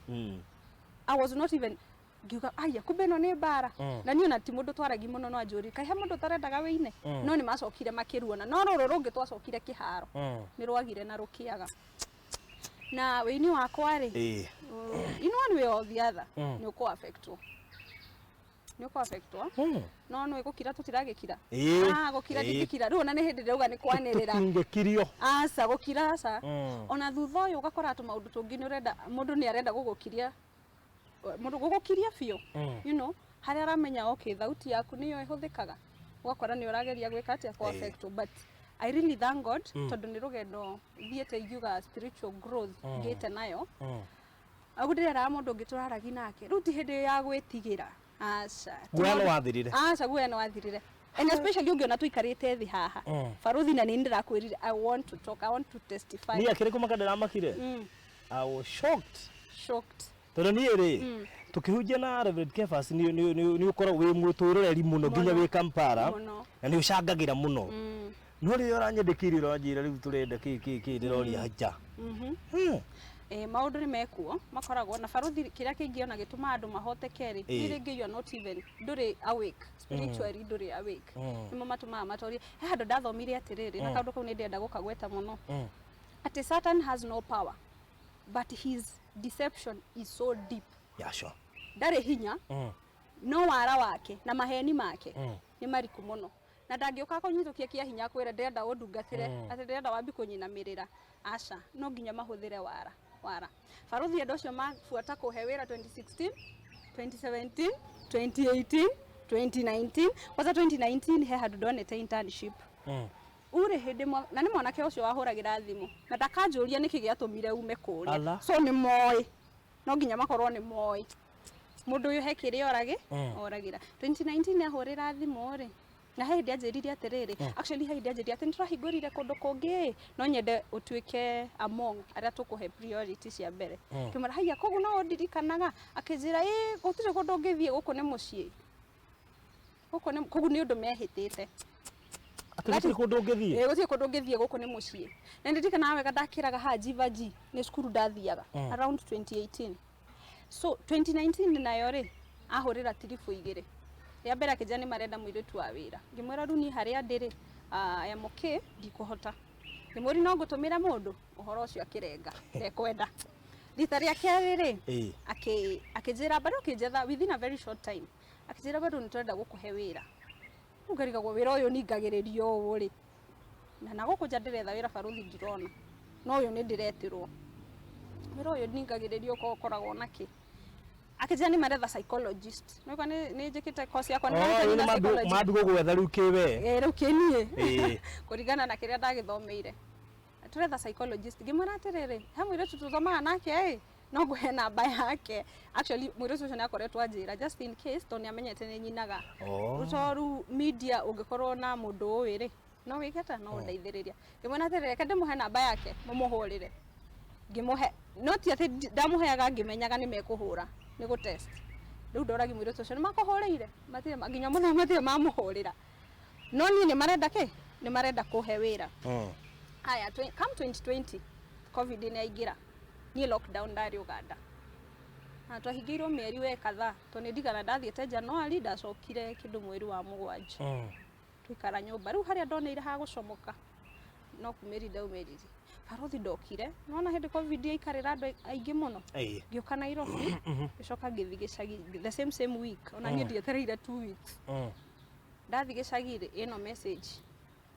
I was not even, ngiuga aya, kumbe ĩno nĩ mbara. Na niĩ ona ti mũndũ twaragi mũno, no anjũrie kaĩ he mũndũ ũtarendaga wĩine. No nĩ macokire makĩruona, no rũrũ rũngĩ twacokire kĩharo nĩ rwagire na rũkĩaga. Na wĩini wakwa rĩ, in one way or the other, nĩ ũkũ affectwo, nĩ ũkũ affectwo. No nĩ gũkira tũtiragĩkira. Ah, gũkira ndingĩkira rĩu, ona nĩ hĩndĩ ndĩrauga nĩ kwanĩrĩra. Tũtingĩkirio. Aca, gũkira aca. Ona thutha ũyũ ũgakora tũmaũndũ tũngĩ nĩ ũrenda, mũndũ nĩ arenda gũgũkiria, mũndũ gũgũkiria biũ, harĩa aramenya okay, thauti yaku nĩyo ĩhũthĩkaga, ũgakora nĩ ũrageria gwĩka atĩa, kũ affect. But I really thank God, tondũ nĩ rũgendo thiĩte ingiuga spiritual growth ngĩte nayo. Agu ndĩreraga mũndũ ũngĩ tũraragi nake, rĩu ti hĩndĩ ya gwĩtigĩra, aca. Guoya nĩ wathirire. Aca, guoya nĩ wathirire, and especially ũngĩona tũikarĩte thĩ haha, baruthi, na nĩ ndĩrakwĩrire I want to talk, I want to testify. Niĩ akĩrĩ kũmaka ndĩramakire. I was shocked. Shocked. Tondũ niĩ rĩ, tũkĩhunjia na Reverend Kefas, nĩ ũkoragwo wĩ mwĩtũroreri mũno nginya Mũno. wĩ Kampala Mũno. na nĩ ũcangagĩra mũno, no rĩrĩa ũranyandĩkĩire ũranjĩra rĩu tũrenda kĩ kĩ kĩ, ndĩroria nja. Maũndũ nĩ mekuo makoragwo na baruthi, kĩrĩa kĩngĩ ona gĩtũmaga andũ mahoteke rĩ, nĩ rĩngĩ you are not even, ndũrĩ awake spiritually, ndũrĩ awake. Nĩmo matũmaga matorie. He handũ ndathomire atĩrĩrĩ, na kaũndũ kau nĩ ndĩrenda gũkagweta mũno, atĩ Satan has no power but his deception is so deep. Yeah, sure. Ndarĩ hinya, no wara wake na maheni make nĩ mariku mũno, na ndangĩũka kũnyitũkia kĩa hinya kwĩra ndĩrenda ũndungatĩre, atĩ ndĩrenda wambi kũnyinamĩrĩra. Aca, no nginya mahũthĩre wara. Wara, baruthi, andũ acio mabuata kũhe wĩra 2016, 2017, 2018, 2019. Kwanza 2019 he handũ ndonete internship ure hĩndĩ na nĩ mwanake ũcio wahũragĩra thimũ na ndakanjũria nĩkĩ gĩatũmire ume kũrĩa. Ala. So nĩ moĩ, no nginya makorwo nĩ moĩ mũndũ ũyũ he kĩrĩa oragĩ oragĩra. 2019 ahũrĩra thimũ rĩ, na he hĩndĩ anjĩrire atĩrĩrĩ, actually he hĩndĩ anjĩrire atĩ nĩtũrahingũrire kũndũ kũngĩ, no nyende ũtuĩke among arĩa tũkũhe priority cia mbere. Ngĩmwĩra haiya, koguo no ũndirikanaga? Akĩnjĩra ĩ, gũtirĩ kũndũ ũngĩthiĩ, gũkũ nĩ mũciĩ, gũkũ nĩ koguo nĩ ũndũ mehĩtĩte. Atĩ gũtirĩ kũndũ ũngĩthiĩ? Ĩĩ, gũtirĩ kũndũ ũngĩthiĩ, gũkũ nĩ mũciĩ. Na ndirikanaga wega ndakĩraga haha Jivaji, nĩ cukuru ndathiaga around 2018. So 2019 nayo rĩ, ahũrĩra tiribu 2. Rĩa mbere akĩnjĩra nĩ marenda mũirĩtu wa wĩra. Ngĩmwĩra rĩu niĩ harĩa ndĩ rĩ, I am okay, ndikũhota. Ngĩmũria no ngũtũmĩra mũndũ ũhoro ũcio, akĩrenga, ndekwenda. Rita rĩa kerĩ rĩ, akĩnjĩra bado akĩnjetha within a very short time, akĩnjĩra bado nĩ tũrenda gũkũhe wĩra. Rĩu ngarigagwo wĩra ũyũ ningagĩrĩrio ũũ rĩ, na gũkũ nja ndĩretha wĩra, baruthi, ndirona, no ũyũ nĩ ndĩretirwo wĩra ũyũ ningagĩrĩrio ko ũkoragwo nakĩ. Akĩnjĩra nĩ maretha psychologist. Nĩũkwa nĩ njĩkĩte course yakwa, nĩ Oh, ndĩrarutanire rĩu nĩ psychology. mambi gũgwetha rĩu kĩwe. Ĩ, rĩu kĩniĩ kũringana na kĩrĩa ndagĩthomeire, tũretha psychologist. Ngĩmwĩra atĩrĩrĩ, he mũirĩtu tũthomaga nake ĩ, no ngũhe namba yake. Actually mũirĩtu ũcio nĩ akoretwo anjĩra just in case, tondũ nĩ amenyete nĩ nyinaga. Rĩu to rĩu media ũngĩkorwo na mũndũ ũĩ rĩ, no wĩke atĩa, no ũndeithĩrĩria. Ngĩmwĩra atĩrĩrĩ, reke ndĩmũhe namba yake mũmũhũrĩre. Ngĩmũhe, no ti atĩ ndamũheaga ngĩmenyaga nĩ mekũhũra, nĩ gũ test. Rĩu ndoragi mũirĩtu ũcio nĩ makũhũrĩire, matirĩ nginya mũthenya matirĩ mamũhũrĩra, no niĩ nĩ marenda kĩ, nĩ marenda kũhe wĩra. Haya, come 2020, COVID nĩ yaingĩra, niĩ lockdown ndarĩ Uganda na twahingĩirwo mĩeri we kadhaa, tondũ nĩ ndigana ndathiĩte January, ndacokire kĩndũ mweri wa 7. Tũikara nyũmba rĩu harĩa ndoneire ha gũcomoka no kumĩri ndaumĩrire. Barothi, ndokire nona hĩndĩ COVID yaikarĩra andũ aingĩ mũno. Ngĩũka Nairobi, ngĩcoka ngĩthiĩ gĩcagi the same same week. Ona niĩ ndietereire 2 weeks. Ndathiĩ gĩcagi rĩ, ĩno message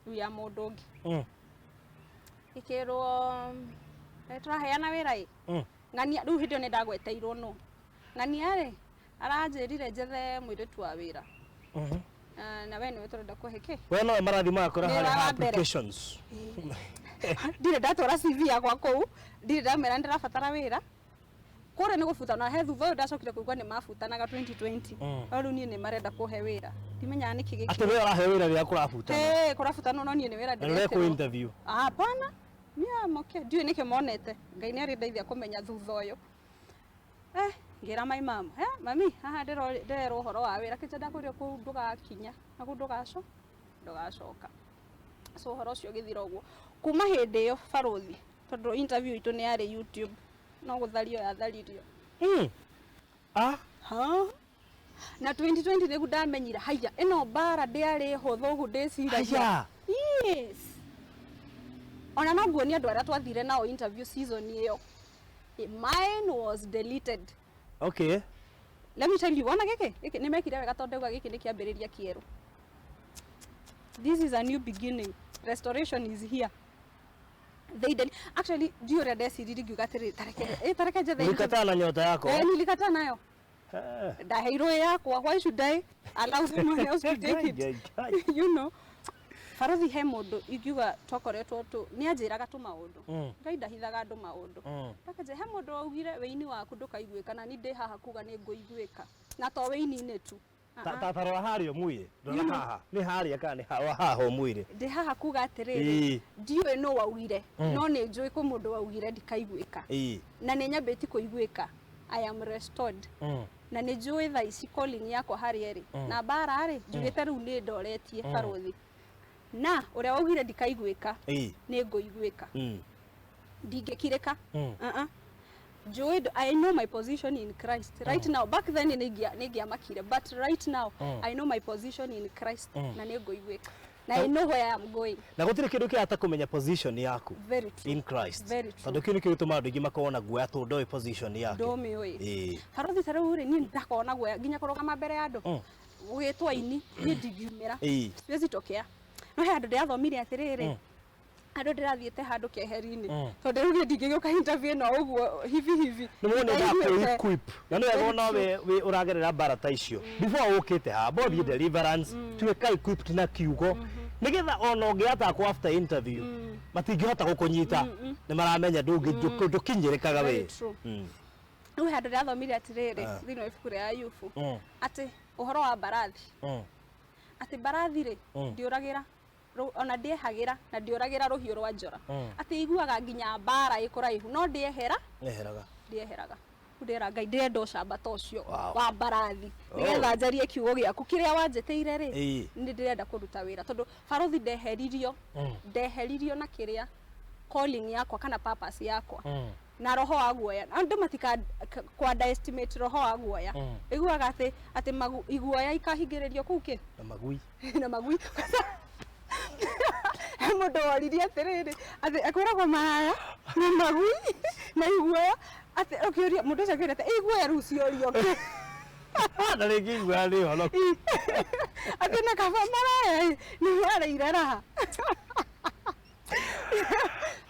Rĩu ya mũndũ ũngĩ. Ikĩrwo tũraheana wĩra ĩ. Ng'ania rĩu hĩndĩ ĩyo nĩ ndagweteirwo no. Ng'ania rĩ aranjĩrire njethe mũirĩtu wa wĩra. Na we nĩwe tũrenda kũhe kĩ? We no marathi magakora harĩa applications. Ndirĩ ndatwara CV yakwa kũu, ndirĩ ndamera ndĩrabatara wĩra. Kũrĩa nĩ gũbutana he thutha ũyũ ndacokire kũigua nĩ mabutanaga 2020. No rĩu niĩ nĩ marenda kũhe wĩra. Ndimenyaga nĩkĩ gĩkĩ. Atĩ we ũrahe wĩra rĩrĩa kũrabutana. Ĩĩ kũrabutana no niĩ nĩ wĩra ndĩretĩrwo. Na interview. Hapana. Niĩ moke ndiũĩ nĩkĩ monete. Ngai nĩ arĩndeithia kũmenya thutha ũyũ. Ngĩra my mom, mami, haha ndĩrerwo ũhoro wa wĩra kĩnja ndakwĩrire kũu ndũgakinya na kũu ndũgacoka. So ũhoro ũcio ũgĩthira ũguo. Kuma hĩndĩ ĩyo barũthi, tondũ interview itũ nĩ yarĩ YouTube, no gũthario yatharirio. Na 2020 nĩguo ndamenyire haiya ĩno mbara ndĩarĩ hũthũ ũguo ndĩciragia. Yes. Ona no nguonia andũ arĩa twathire nao interview season ĩyo. Mine was deleted. Okay. Let me tell you, wona gĩkĩ? Gĩkĩ nĩ mekire wega tondũ ndauga gĩkĩ nĩ kĩambĩrĩria kĩerũ. This is a new beginning. Restoration is here. They did. Actually, ndiũĩ ũrĩa ndeciririe ngiuga atĩrĩrĩ, tareke njethe. Nilikataa na nyota yako. Nilikataa nayo. Ndaheirwo yakwa. Why should I allow someone else to take it? You know. Barothi he mũndũ ingiuga twakoretwo tũ nĩ anjĩraga tũmaũndũ. Ngai ndahithaga andũ maũndũ. Akanje he mũndũ waugire wĩini waku ndũkaiguĩka na niĩ ndĩ haha kuga nĩ ngũiguĩka. Na to wĩini-inĩ tu. Ta rora harĩa ũmwĩre. Rora haha. Nĩ harĩa kana nĩ haha ũmwĩre. Ndĩ haha kuga atĩrĩrĩ, ndiũĩ nũ waugire, no nĩ njũĩ kwĩ mũndũ waugire ndikaiguĩka. Na nĩ nyambĩtie kũiguĩka. I am restored. Na nĩ njũĩ thaa ici calling yakwa harĩa ĩrĩ. Na mbara rĩ, njugĩte rĩu nĩ ndoretie barothi. Na ũrĩa waugire ndikaiguĩka, nĩ ngũiguĩka. Ndingĩkirĩka. Njũĩ, I know my position in Christ. Right now, back then nĩngĩamakire, but right now I know my position in Christ na nĩ ngũiguĩka. Na I know where I am going. Na gũtirĩ kĩndũ kĩrata kũmenya position yaku. Very true. In Christ. Very true. Tondũ kĩu nĩkĩo gĩtũmaga andũ aingĩ makorwo na guoya tondũ ndoĩ position yake. Ndũmĩũĩ. Barothi ta rĩu rĩ, niĩ ndakorwo na guoya nginya kũrũgama mbere ya andũ. Gũgĩtwo aini, niĩ ndingiumĩra. Siwezi tokea. No he handũ ndĩrathomire atĩrĩrĩ, andũ ndĩrathiĩte handũ keheri-inĩ. Tondũ rĩu niĩ ndingĩgĩũka interview ĩno ũguo hivi hivi. Nĩ wone ndakũ-equip. Na nĩ wega ona we ũragerera mbara ta icio. Before ũkĩte haha, amba ũthiĩ deliverance, tuĩka equipped na kiugo. Nĩgetha ona ũngĩatakwo after interview, matingĩhota gũkũnyita. Nĩ maramenya ndũkinyĩrĩkaga we. Rĩu he handũ ndĩrathomire atĩrĩrĩ, thĩinĩ wa ibuku rĩa Ayubu, atĩ ũhoro wa mbarathi. Atĩ mbarathi rĩ, ndĩũragĩra ona ndiehagĩra na ndiũragĩra rũhiũ rwa njora. Atĩ iguaga nginya mbara ĩ kũraihu no ndieheraga. Rĩu ndĩra Ngai ndĩrenda ũcamba ta ũcio wa mbarathi nĩgetha njarie kiugo gĩaku kĩrĩa wanjĩtĩire rĩ, nĩ ndĩrenda kũruta wĩra tondũ barothi ndeheririo na kĩrĩa calling yakwa kana purpose yakwa na roho wa guoya. Andũ matika kwa underestimate roho wa guoya. Iguaga atĩ iguoya ikahingĩrĩrio kũu kĩ na magui. Na magui. Mũndũ woririe atĩrĩrĩ, atĩ akwĩragwo maraya na magui na iguoya, atĩ ũkĩũria mũndũ ũcio akĩũria atĩ iguoya rĩu ciorio kĩ? Na rĩngĩ iguoya nĩ honoku. Atĩ na kaba maraya nĩ mareire raha.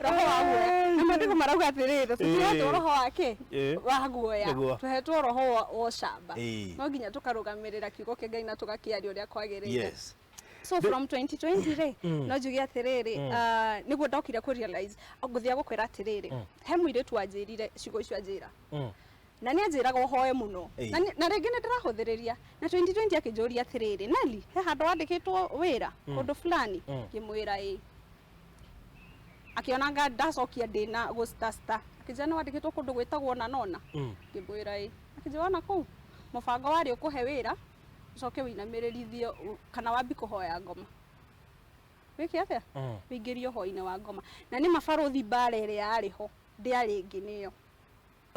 Roho wa guoya. Na maandĩko marauga atĩrĩrĩ, tũtihetwo roho wa kĩ? Wa guoya. Tũhetwo roho wa ũcamba. No nginya tũkarũgamĩrĩra kiugo kĩa Ngai na tũgakĩaria ũrĩa kwagĩrĩire. So from 2020 rĩ, no njuge atĩrĩrĩ, nĩguo ndokire kũ realize, ngũthiĩ gũkwĩra atĩrĩrĩ, he mũirĩtu wanjĩrire ciugo icio anjĩra. Na nĩ anjĩraga ũhoe mũno. Na rĩngĩ nĩ ndĩrahũthĩrĩria. Na 2020 akĩnjũria atĩrĩrĩ, Neli, he handũ wandĩkĩtwo wĩra kũndũ fulani, ngĩmwĩra ĩĩ. Akĩona nga ndacokia ndĩna gũstasta. Akĩnjĩra nĩ wandĩkĩtwo kũndũ gwĩtagwo na nona. Ngĩmwĩra ĩĩ. Akĩnjĩra wona kũu mũbango warĩ ũkũhe wĩra ucoke wĩinamĩrĩrithio kana wambi kũhoya ngoma. Wĩke atĩa? Wĩingĩrio ũhoi-inĩ wa ngoma. Na nĩ mabarothi mbara ĩrĩa yarĩ ho ndĩarĩ ĩngĩ nĩyo.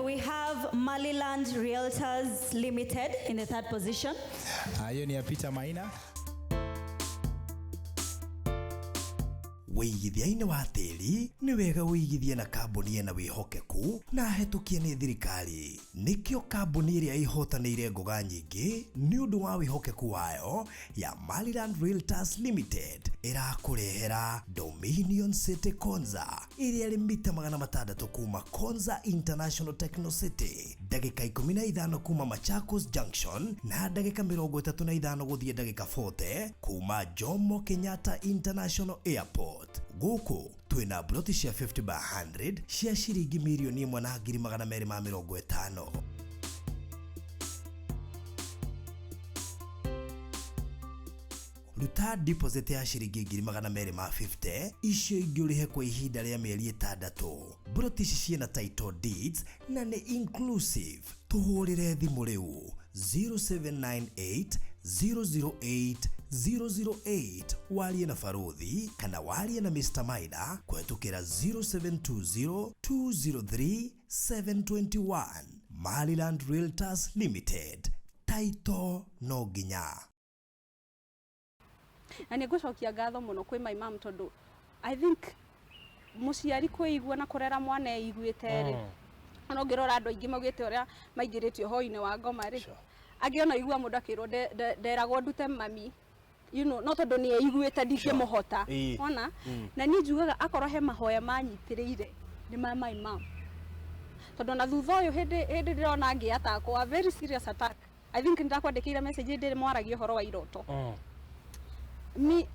We have Maliland Realtors Limited in the third position. Hiyo ni ya Peter Maina. Wĩigithia-inĩ wa tĩri nĩ wega wĩigithie na kambuni ĩna wĩhokeku na hetũkie nĩ thirikari. Nĩkĩo kambuni ĩrĩa ĩhotanĩire ngoga nyingĩ nĩ ũndũ wa wĩhokeku wayo ya Maryland Realtors Limited ĩrakũrehera Dominion City Konza ĩrĩa ĩrĩ mita 600 kuma Konza International Techno City, ndagĩka 15 kuma Machakos Junction na ndagĩka 35 gũthiĩ ndagĩka 40 kuma Jomo Kenyatta International Airport. Gũkũ twĩna broti cia 50 by 100 cia ciringi 1,250,000. Ruta deposit ya ciringi 250,000 icio ingĩ ũrĩhe kwa ihinda rĩa mĩeri 6. Broti ici ciĩna title deeds na nĩ inclusive. Tũhũrĩre thimũ rĩu 0798 008 008 warie na Baruthi kana warie na Mr. Maina kũhetũkĩra 0720 203 721. Maryland Realtors Limited. Title no nginya. Na nĩ ngũcokia ngatho mũno kwĩ my mom tondũ I think mũciari kwĩigua na kũrera mwana eiguĩte rĩ, ona ũngĩrora andũ aingĩ maugĩte ũrĩa maingĩrĩtio ũhoro-inĩ wa ngoma rĩ, angĩ ona igua mũndũ akĩrwo nderagwo ndute mami, you know, no tondũ nĩ eiguĩte ndingĩmũhota. Ona na niĩ njugaga akorwo he mahoya manyitĩrĩire nĩ ma my mom, tondũ na thutha ũyũ hĩndĩ ndĩrona ngĩ attack, a very serious attack. I think ndakwandĩkĩire message hĩndĩ ĩrĩa mwaragia ũhoro wa iroto. Mi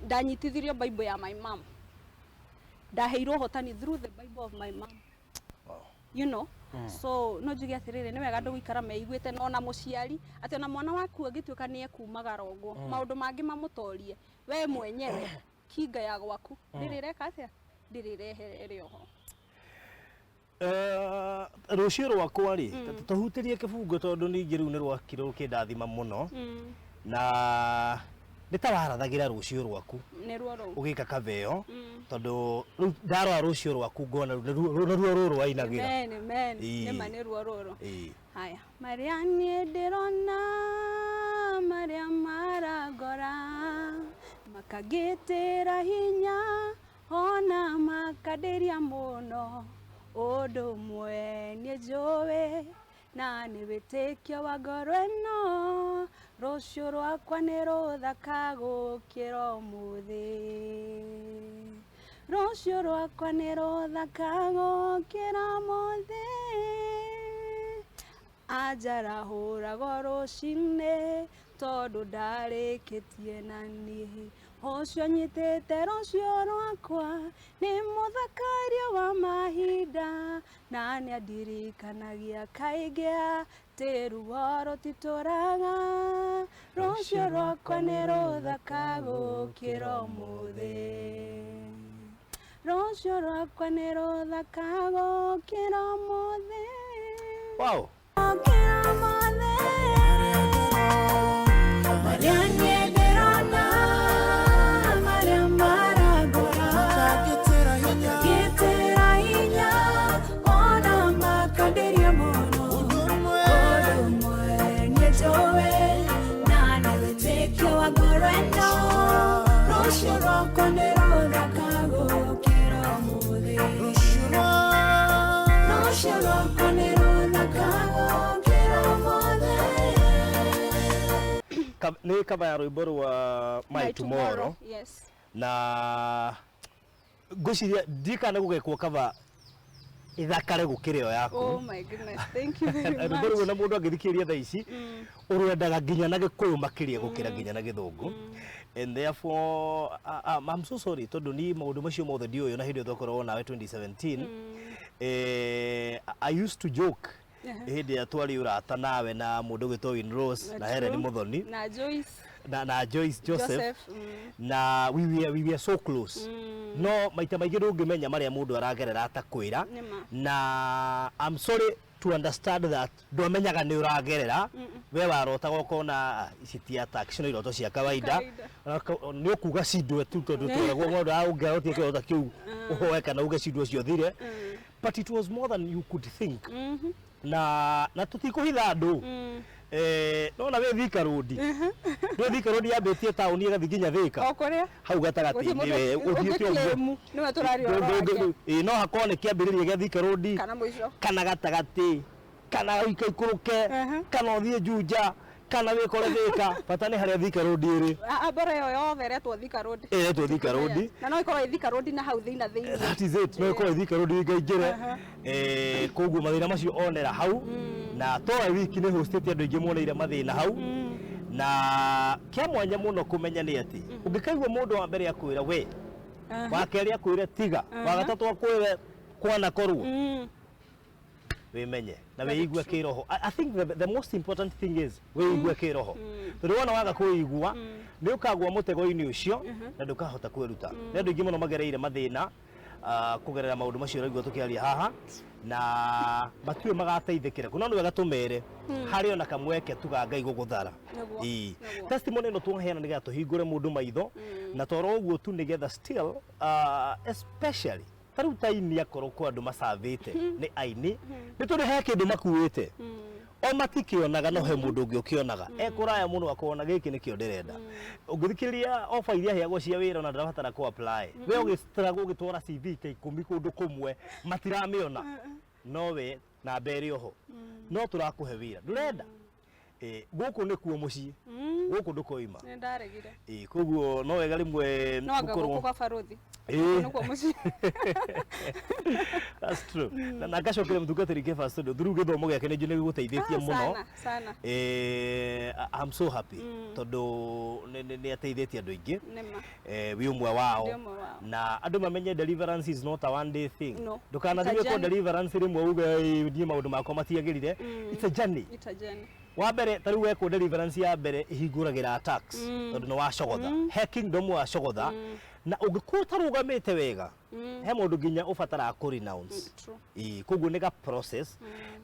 ndanyitithirio Bible ya my mom, ndaheirwo ũhotani through the Bible of my mom. Wow. You know, so no njuge atĩrĩrĩ, nĩ wega andũ gũikara meiguĩte na ona mũciari atĩ ona mwana waku angĩtuĩka nĩ ekumaga rongo, maũndũ mangĩ mamũtorie, we mwenyewe kinga ya gwaku ndĩrĩreka atĩa, ndĩrĩrehere oho. Rũciũ rwakwa rĩ, tũhutĩrie kĩbungo tondũ ningĩ rĩu nĩ rwakirwo rũkĩndathima mũno, na nĩ ta warathagĩra rũciũ rwaku nĩ ruo rũu ũgĩka kaveo, tondũ rĩu ndarora rũciũ rwaku ngona rĩu nĩ ruo rũrũ wainagĩra. Amen, amen. Nĩma nĩ ruo rũrũ. Haya, marĩa niĩ ndĩrona, marĩa marangora, makangĩtĩra hinya ona makandĩria mũno, ũndũ ũmwe niĩ njũĩ na nĩ wĩtĩkio wa ngoro ĩno, rũciũ rwakwa nĩ rũthaka gũkĩra ũmũthĩ, rũciũ rwakwa nĩ rũthaka gũkĩra ũmũthĩ, anjarahũraga rũcinĩ tondũ ndarĩkĩtie na niĩ, ũcio nyitĩte rũciũ rwakwa nĩ mũthakaria wa mahinda, na nĩ andirikanagia kaingĩ atĩ ruo rũtitũraga, rũciũ rwakwa nĩ rũthaka gũkĩra ũmũthĩ, rũciũ rwakwa nĩ rũthaka gũkĩra ũmũthĩ. Wow. Gũkĩra ũmũthĩ. Marĩa niĩ ndĩrona, marĩa marangora, makangĩtĩra hinya ona makandĩria mũno, ũndũ ũmwe niĩ njũĩ na nĩ wĩtĩkio wa ngoro ĩno, rũciũ rwakwa nĩ rũthaka gũkĩra ũmũthĩ, rũciũ rwakwa nĩ rũthaka gũkĩra ũmũthĩ. Nĩ kaba ya rwĩmbo rwa My Tomorrow. Yes. Na ngwĩciria ndikana gũgekwo kaba ithakare gũkĩra ĩyo yaku. Oh my goodness, thank you very Rwĩmbo much. rũu na mũndũ angĩthikĩrĩria thaa ici ũrwendaga nginya na Gĩkũyũ makĩria gũkĩra nginya na Gĩthũngũ. And therefore I'm so sorry tondũ niĩ maũndũ macio mothe ndiũĩ na hĩndĩ ĩyo twakoragwo nawe 2017. I used to joke hĩndĩ ĩrĩa twarĩ ũrata nawe na mũndũ ũgwĩtwo Winrose na Helen Muthoni na Joyce na Joyce Joseph, Joseph. Na we were so close. No maita maingĩ ndũngĩmenya marĩa mũndũ aragerera atakwĩra. Nĩma. Na I'm sorry to understand that ndwamenyaga nĩ ũragerera, we warotaga ũkona ici ti attack, ici no iroto cia kawaida. Nĩ ũkuga cindwe tu tondũ tweragwo mũndũ ũngĩarotie kĩroto kĩu ũhoe kana uge cindwe ciothire, but it was more than you could think. Na tũtikũhitha andũ. Nona wĩ Thika Road, ndũĩ Thika Road yambĩtie taũni ĩgathiĩ nginya Thika. O kũrĩa Hau gatagatĩ-inĩ we ũthiĩte ũguo. Nĩwe tũraria ũhoro wake. Ĩĩ, no hakorwo nĩ kĩambĩrĩria gĩa Thika Road kana mũico kana gatagatĩ kana ũikũrũke kana ũthiĩ Juja kana wĩkore Thika, bata nĩ harĩa Thika Road ĩrĩ. Mbora ĩyo yothe ĩretwo Thika Road. Ĩretwo Thika Road. Na no ĩkorwo ĩ Thika Road na hau thĩina thĩinĩ. That is it, no ĩkorwo ĩ Thika Road ĩngaingĩre. Koguo mathĩna macio onera hau, na towe wiki nĩ hostĩte andũ aingĩ moneire mathĩna hau. Na kĩa mwanya mũno kũmenya nĩ atĩ ũngĩkaigua mũndũ wa mbere akwĩra we, wa kerĩ akwĩre tiga, wa gatatũ akwĩre kwanakorwo, wĩmenye na wĩigue kĩroho. I think the most important thing is wĩigue kĩroho, tondũ wona waga kwĩigua nĩ ũkagwa mũtego-inĩ ũcio na ndũkahota kwĩruta. Nĩ andũ aingĩ mũno magereire mathĩna kũgerera maũndũ macio ũraigua tũkĩaria haha, na matiũĩ magateithĩkĩra kũ, no nĩ wega tũmere harĩ ona kamweke tuga Ngai gũgũthara. Nĩguo. Testimony ĩno twaheana nĩgetha tũhingũre mũndũ maitho, na toro ũguo tu nĩgetha still especially ta rĩu ta aini, akorwo kwĩ andũ macabĩte nĩ aini, nĩ tondũ he kĩndũ makuĩte o matikĩonaga, no he mũndũ ũngĩ ũkĩonaga ekũraya mũno akona gĩkĩ nĩkĩo ndĩrenda. Ũngĩthikĩrĩria ofa iria heagwo cia wĩra, ona ndĩrabatara kũ apply, we ũgĩstruggle ũgĩtwara CV ta 10 kũndũ kũmwe matiramĩona, no we namba ĩrĩ oho, no tũrakũhe wĩra ndũrenda. Gũkũ nĩkuo mũciĩ, gũkũ ndũkoima. Nĩ ndaregire. Koguo no wega rĩmwe No anga gũkorwo gũkũ kwa barothi. Ĩĩ. Nĩkuo mũciĩ. That's true. Na ngacokeria mũtungatĩri Kefas tondũ through gĩthomo gĩake nĩ njũĩ nĩ gĩgũteithĩtie mũno. Sana sana. I'm so happy tondũ nĩ ateithĩtie andũ aingĩ. Nĩma. Wĩ ũmwe wao. Ndĩ ũmwe wao. Na andũ mamenye deliverance is not a one day thing. No. Ndũkanathiĩ It's a gwĩkwo journey. deliverance rĩmwe uge "Ĩ, niĩ maũndũ makwa matiagĩrire." It's a journey. It's a journey. Wa mbere ta rĩu wekwo deliverance ya mbere ĩhingũragĩra attacks tondũ nĩ wacogotha, he kingdom wacogotha, na ũngĩkorwo ũtarũgamĩte wega he mũndũ nginya ũbataraga kũ renounce. True. Ĩĩ, koguo nĩ ga process,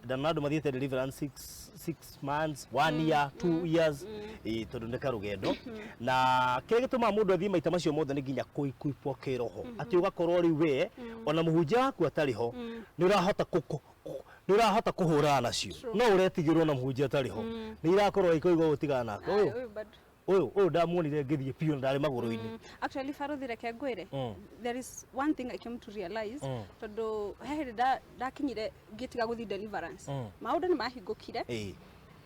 na andũ mathiĩte deliverance 6 months, 1 year, 2 years. Ĩĩ, tondũ nĩ karũgendo, na kĩrĩa gĩtũmaga mũndũ athiĩ maita macio mothe nĩ nginya kũikuipwo kĩroho, atĩ ũgakorwo rĩu we ona mũhunjia waku atarĩ ho nĩ ũrahota kũhũrana nacio, no ũretigĩrwo na mũhunjia atarĩ ho nĩ irakorwo ikoiga ũtigana nake ũyũ. Ũyũ bado. Ũyũ ndamuonire ngĩthiĩ biũ na ndarĩ magũrũ-inĩ. Actually, barothi, reke ngwĩre, there is one thing I came to realize, tondũ he hĩndĩ ndakinyire ngĩtiga gũthiĩ deliverance, maũndũ nĩ mahingũkire,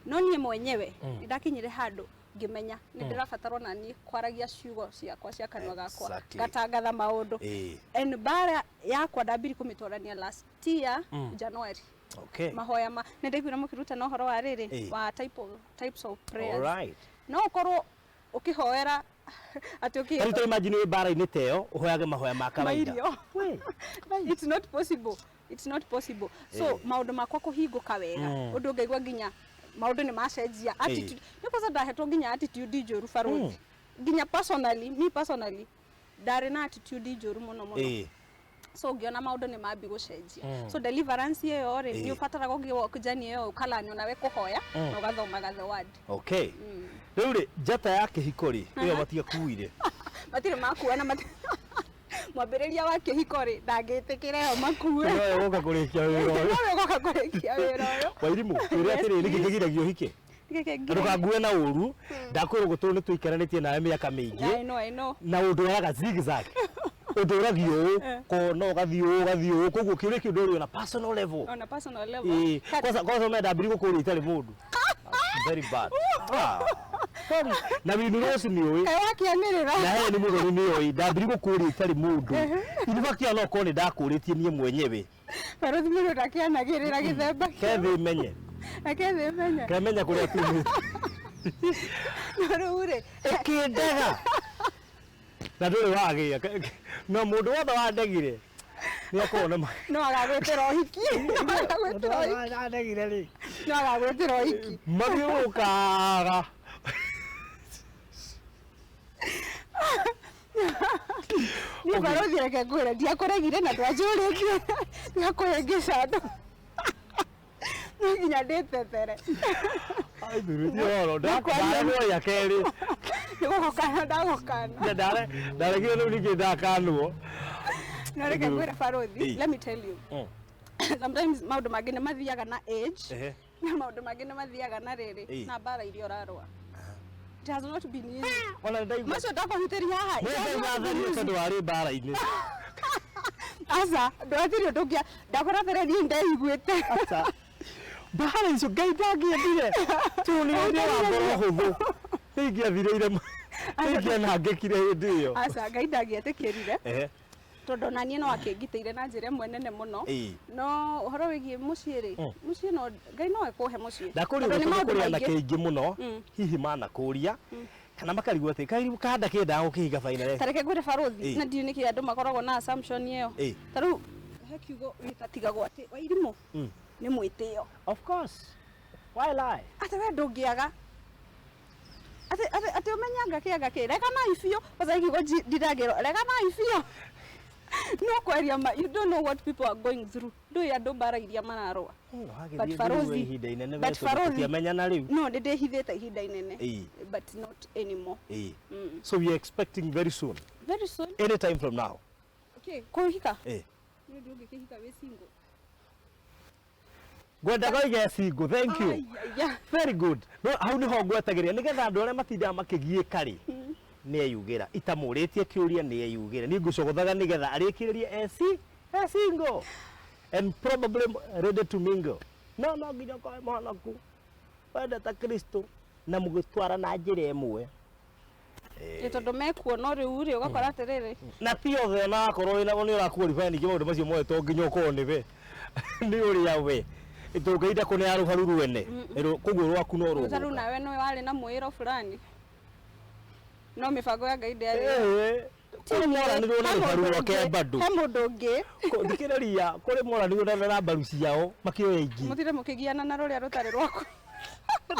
no niĩ mwenyewe nĩ ndakinyire handũ ngĩmenya nĩ ndĩrabatarwo na niĩ kwaragia ciugo ciakwa cia kanua gakwa, ngatangatha maũndũ. And mbara yakwa ndambiri kũmĩtwarania last year January. Mahoya ma nĩ ndaiguire mũkĩrutana ũhoro wa rĩrĩ wa types of prayers. No ũkorwo ũkĩhoera atĩ Tarĩu ta imagine wĩ mbara-inĩ ta ĩyo ũhoyage mahoya ma kawaida. Mairio. We. It's not possible, it's not possible. So maũndũ makwa kũhingũka wega, ũndũ ngaigua nginya maũndũ nĩ macenjia, attitude nĩ kwanza ndahetwo nginya attitude njũru, barothi, nginya personally, me personally ndarĩ na attitude njũru mũno mũno. So ũngĩona maũndũ nĩ mambi gũcenjia, so deliverance ĩyo rĩ, nĩ ũbataraga ũngĩ walk journey ĩyo, ũkalanio nawe kũhoya na ũgathomaga the word. Okay, rĩu rĩ, njata ya kĩhiko rĩ, ĩyo matiakuire? Matirĩ makua, na mwambĩrĩria wa kĩhiko rĩ, ndangĩtĩkĩra ĩyo makue. Nowe ũgoka kũrĩkia wĩra ũyũ. Nowe ũgoka kũrĩkia wĩra ũyũ. Wairimũ, twĩre atĩrĩrĩ, nĩkĩ kĩgiragia ũhike? Nĩkĩ? Na ndũkangue na ũru, ndakwĩrwo gũtũ nĩ tũikaranĩtie nawe mĩaka mĩingĩ. I know, I know. Na ũndwaraga zigzag, ũndũragia ũũ kona, ũgathiĩ ũũ, ũgathiĩ ũũ, koguo kĩũria kĩu ndũrĩ ona personal level. On a personal level. Ĩĩ, kwanza kwanza mimi ndambiri gũkũria itarĩ mũndũ. Very bad. Ah, sorry. Na Wini Rose nĩ ũĩ. Kaĩ wakĩanĩrĩra. Na he nĩ mũthoni nĩ ũĩ ndambiri gũkũria itarĩ mũndũ. In fact, no korwo nĩ ndakũrĩtie niĩ mwenyewe. Barothi, mũndũ ndakĩanagĩrĩra gĩthemba kĩu. Kethi menye. Na kethi menye. Kemenya kũrĩa tumĩte. No rĩu rĩ, Ĩkĩndega na ndũrĩ wagĩa, no mũndũ wothe wandegire nĩ akorwo na no agagwĩtĩra ũhiki. No agagwĩtĩra ũhiki. Andegire rĩ. No agagwĩtĩra ũhiki. Mathiũrũrũkaga. Niĩ barothi, reke ngwĩre, ndiakũregire na ndwanjũrĩtie, ndiakũhĩngĩca andũ, no nginya ndĩtetere. Aithurĩtie ũhoro ndaregwo ya kerĩ. Nĩ gũgũkana ndagũkana. Ndaregire, rĩu ningĩ ndakanwo. No reke ngwĩre, barothi, Ĩĩ. let me tell you, sometimes maũndũ mangĩ nĩ mathiaga na age. Na maũndũ mangĩ nĩ mathiaga na rĩrĩ Ĩĩ. na mbara iria ũrarũa. It has not been easy. Ona nĩ ndaigua. Macio ndakũhutĩria haha. It has Nĩ not been ndaigua easy. tondũ warĩ mbara-inĩ. Aca, ndwatirĩ ũndũ ũngĩ ndakwĩra atĩrĩ niĩ ndeiguĩte. Aca. Mbara icio Ngai ndangĩendire. Tondũ nĩ wa ngoro hũthũ. Nĩ ingĩathirĩire nĩ ingĩanangĩkire hĩndĩ ĩyo. Aca, Ngai ndangĩetĩkĩrire. Ehe. Tondũ ona niĩ no akĩngitĩire na njĩra ĩmwe nene mũno. Ĩĩ. No ũhoro wĩgiĩ mũciĩ rĩ, mũciĩ no Ngai no ekũhe mũciĩ. Ndakũria Tondũ nĩ tondũ maũndũ kũrĩ anake maingĩ. aingĩ mũno hihi manakũria kana makarigwo atĩ kairibu kanda kĩendaga gũkĩhinga baina. Ta reke ngwĩre barũthi Ĩĩ. na ndiũĩ nĩkĩ andũ makoragwo na assumption ĩyo. Ĩĩ. Ta rĩu he kiugo gĩtatigagwo atĩ Wairimũ nĩ mwĩtĩo. Of course. Why lie? Atĩ we ndũngĩaga atĩ atĩ atĩ ũmenyanga kĩanga kĩ reganai biũ kwanza kiugo ndindagĩrwo reganai biũ no kwaria ma you don't know what people are going through, ndũĩ andũ mbara iria mararũa. But Farozi- ihinda inene but Farozi- tũtiamenyana rĩu. No nĩ ndĩhithĩte ihinda inene Ĩĩ. but not anymore. Ĩĩ. So we are expecting very soon. Very soon. Any time from now. Okay, kũhika Ĩĩ. nĩ ũndũ ũngĩkĩhika wĩ single. Ngwendaga oige single. Thank you. Ai, ai, ai. Very good. No hau niho ngwetagĩrĩria nĩgetha andũ arĩa matindaga makĩgiĩka rĩ nĩ eyugĩra itamũrĩtie kĩũria nĩ eyugĩra niĩ ngũcogothaga nĩgetha arĩkĩrĩrie e single and probably ready to mingle. No no nginya ũkorwo wĩ mũhonoku wendete Kristo na mũgĩtwara na njĩra ĩmwe. Ĩ tondũ mekuo no rĩu rĩ ũgakora atĩrĩrĩ Na ti othe ona wakorwo wĩna nĩ ũraqualify ningĩ maũndũ macio mothe to nginya ũkorwo nĩwe nĩ ũrĩa we tũngai ndakũneaga rũharu rwene koguo rwaku no ta rĩu rũgũka. nawe nĩ warĩ na mwĩro fulani no mĩbango ya Ngai ndĩarĩ. Ĩĩ, kũrĩ moranirwo na rũharu rwake bado. He mũndũ ũngĩ. Thikĩrĩria kũrĩ moranirwo na mbaru ciao makĩoya ingĩ. Mũtire mũkĩgiana na rũrĩa rũtarĩ rwaku.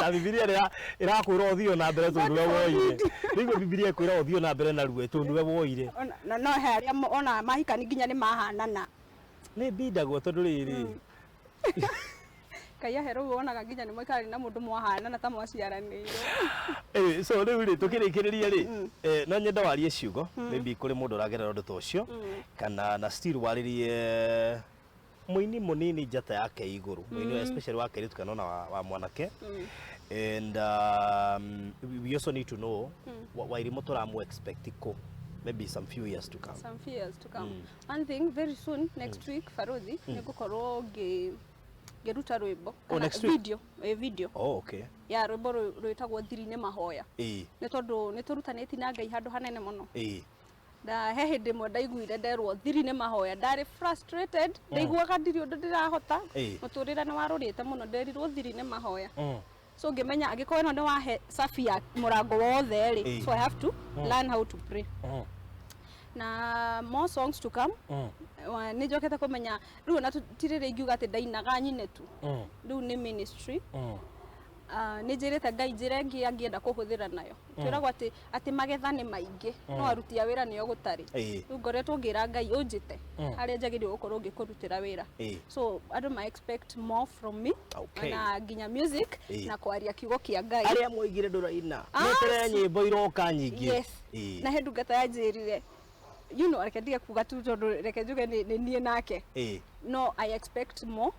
Na Bibilia ĩrĩa ĩrakwĩra ũthiĩ na mbere tondũ nĩwe woire. Rĩu Bibilia ĩkwĩra ũthiĩ na mbere na ruo tondũ nĩwe woire. Ona no he arĩa ona mahikani nginya nĩ mahanana. Nĩ mbindagwo tondũ rĩrĩ Ngai ahe rĩu wonaga nginya nĩ mwaikara na mũndũ mwahanana ta mwaciaranĩirwo. Anyway, so rĩu rĩ tũkĩrĩkĩrĩria rĩ no nyenda warie ciugo maybe kũrĩ mũndũ ũragerera ũndũ ta ũcio kana na still warĩrie mũini mũnini njata yake igũrũ mũini especially wa kairĩtu kana ona wa mwanake and we also need to know Wairimũ tũramũ expect kũ maybe some few years to come. Some few years to come. One thing very soon next week Farozi nĩ ngũkorwo ngĩruta rwĩmbo Oh, next week? video video Oh, okay. ya rwĩmbo rwĩtagwo thiri nĩ mahoya. Ĩĩ. Nĩ tondũ nĩ tũrutanĩti na Ngai handũ hanene mũno. Ĩĩ. Na he hĩndĩ ĩmwe ndaiguire nderwo thiri nĩ mahoya ndarĩ frustrated ndaiguaga ndirĩ ũndũ ndĩrahota Ĩĩ. mũtũrĩre nĩ warũrĩte mũno nderirwo thiri nĩ mahoya so ngĩmenya angĩkorwo ĩno nĩ wahe cabi ya mũrango wothe rĩ Ĩĩ. so I have to learn how to pray na more songs to come. Nĩ njokete kũmenya rĩu ona ti rĩrĩa ingiuga atĩ ndainaga nyine tu rĩu nĩ ministry. Nĩ njĩrĩte Ngai njĩra ĩngĩ angĩenda kũhũthĩra nayo twĩragwo atĩ atĩ magetha nĩ maingĩ no aruti a wĩra nĩo gũtarĩ. Ĩĩ. Rĩu ngoretwo ngĩra Ngai ũnjĩte harĩa njagĩrĩirwo gũkorwo ngĩkũrutĩra wĩra. Ĩĩ. So andũ ma expect more from me Okay. na nginya music Ĩĩ. na kwaria kiugo kĩa Ngai. Arĩa mwoigire ndũraina Ah, meterere nyĩmbo iroka nyingĩ. Yes. Ĩĩ. Na he ndungata yanjĩrire you know reke ndige kuga tu tondũ reke njuge nĩ niĩ nake Ĩĩ. no I expect more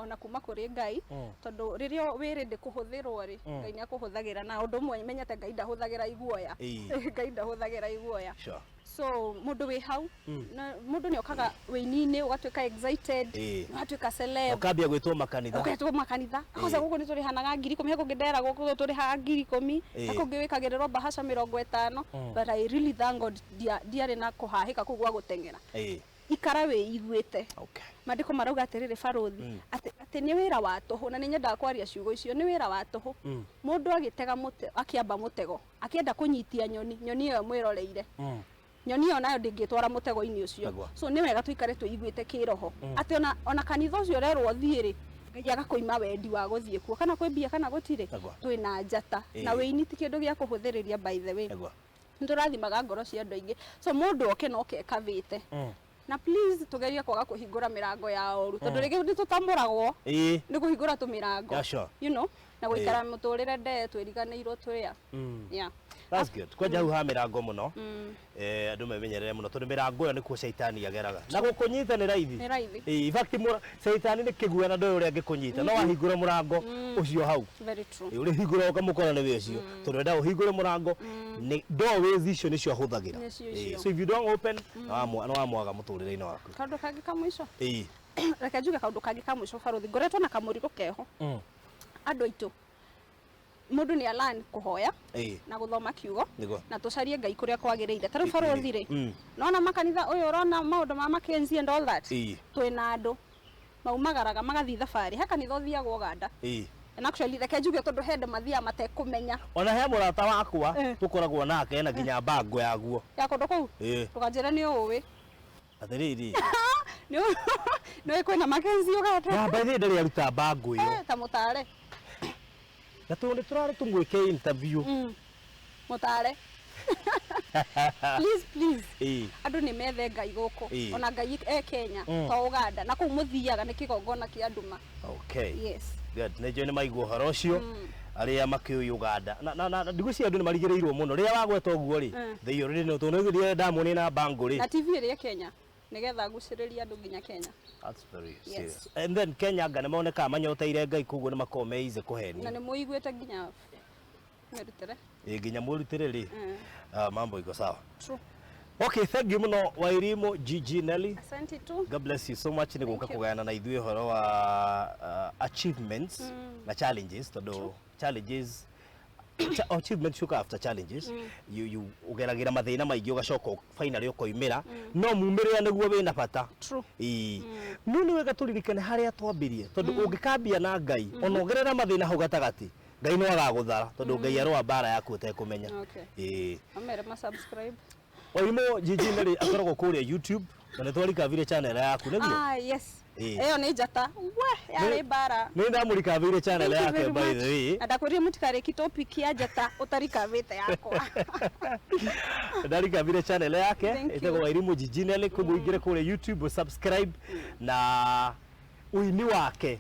ona kuma kũrĩ Ngai tondũ rĩrĩa wĩ ready kũhũthĩrwo rĩ Ngai nĩ akũhũthagĩra na ũndũ ũmwe menyete Ngai ndahũthagĩra iguoya. Ĩĩ. Ngai ndahũthagĩra iguoya. Sure. So mũndũ wĩ hau na mũndũ nĩ okaga wĩini-inĩ ũgatuĩka excited Ĩĩ. ũgatuĩka celeb Ũkambia gwĩtwo makanitha. ũgetwo makanitha akoza gũkũ nĩ tũrĩhanaga 10,000 he kũngĩ nderagwo gũkũ tũrĩhaga 10,000 Ĩĩ. na kũngĩ wĩkagĩrĩrwo bahaca 50 but I really thank God ndiarĩ na kũhahĩka kũu gwa gũteng'era. Ĩĩ. Ikara wĩiguĩte. Okay. Maandĩko marauga atĩrĩrĩ barũthi atĩ nĩ wĩra wa tũhũ na nĩ nyendaga kwaria ciugo icio nĩ wĩra wa tũhũ mũndũ agĩtega mũte akĩamba mũtego akĩenda kũnyitia nyoni nyoni ĩyo mwĩroreire nyoni ĩyo nayo ndĩngĩtwara mũtego-inĩ ũcio. Nĩguo. So nĩ wega tũikare twĩiguĩte kĩroho atĩ ona kanitha ũcio ũrerwo thiĩ rĩ Ngai agakũima wendi wa gũthiĩ kuo kana kwĩ mbia kana gũtirĩ. Nĩguo. Twĩna njata na Ĩĩ. wĩini ti kĩndũ gĩa kũhũthĩrĩria by the way. Nĩguo. Nĩ tũrathimaga ngoro cia andũ aingĩ so mũndũ oke no oke ekavĩte. Na please tugerie kwaga kuhingura mirango ya oru tondu ringi ni tutamuragwo ni kuhingura tumirango. Yeah, sure. You know, na guikara muturire nde twiriganirwo turia. Yeah. That's good. Kwanja hau ha mirango muno. Andu memenyerere muno tondu mirango ĩyo nĩkuo caitani ageraga. Na gũkũnyita nĩ raithi. Nĩ raithi. In fact caitani nĩ kĩguĩa na ndoĩ ũrĩa angĩkũnyita. No wahingũra mũrango ũcio hau. Very true. Ũrĩhingũra ũkamũkora nĩwe ũcio. Tondũ enda ũhingũre mũrango nĩ doorways icio nĩcio ahũthagĩra. Nĩcio icio. So if you don't open nĩ wamwaga mũtũrĩre-inĩ waku. Kaundu kangĩ ka mũico. Reke njuge kaundu kangĩ ka mũico baruthi ngoretwo na kamũrigo keho. Andũ aitũ mundu ni alan kuhoya na guthoma kiugo na tucarie Ngai kuria kwagiriire ta riu baruthi ri nona makanitha uyu urona maundu ma Mackenzie and all that twina andu maumagaraga magathi thabari he kanitha uthiagwo Uganda. And actually reke njuge tondu hende mathia matekumenya ona he murata wakwa tukoragwo nake na nginya bango yaguo ya kundu kuu tukanjira ni uwi atiriri ni kwina Mackenzie Uganda na by the way ndari aruta bango iyo ta mutare na tondu turari tumwike interview mutare. Please please andu ni methe Ngai guku ona Ngai e Kenya to Uganda na kuu muthiaga ni kigongona kia nduma. Okay. Yes. Good. Nĩ nĩ maigua ũhoro ũcio arĩa makĩũĩ Uganda na ndigwĩciria andũ nĩ marigĩrĩirwo mũno rĩrĩa wagweta ũguo rĩ they already know tondũ nĩ ndamuonire na bango rĩ na TV ĩrĩa Kenya nigetha ngucĩrĩria andũ nginya Kenya. That's very serious. And then Kenya nga nĩ monekaga manyoteire Ngai koguo nĩ makoragwo me easy kũhenio. Na nĩ mũiguĩte nginya mwĩrutĩre. Nginya mwĩrutĩre rĩ. Mambo iko sawa. True. Okay, thank you muno Wairimu Gigi Nelly. Asante tu. God bless you so much ni guka kugayana na ithuĩ ũhoro wa achievements na challenges tondu challenges achievements ciũkaga after challenges. You ũgeragĩra mathĩna maingĩ ũgacoka finally ũkoimĩra no mumĩrĩra nĩguo wĩna bata. True. No nĩ wega tũririkane harĩa twambirie tondũ ũngĩkambia na Ngai ona ũgerera mathĩna hau gatagatĩ Ngai no agagũthara tondũ Ngai aroa mbara yaku ũtekũmenya. Okay. Amere ma subscribe. Wairimu Gigi Nelly akoragwo kũrĩa YouTube na nĩ twarikavire channel yaku nĩguo? Ah, yes. Ĩyo nĩ njata. We, yarĩ mbara. Nĩ ndamũrikavire channel yake by the way. Na ndakwĩrire mũtikarĩki topic ya njata ũtarikavĩte yakwa. Ndarikavire channel yake ĩtagwo Wairimu Gigi Nelly koguo ingĩre kũrĩa YouTube subscribe na ũini wake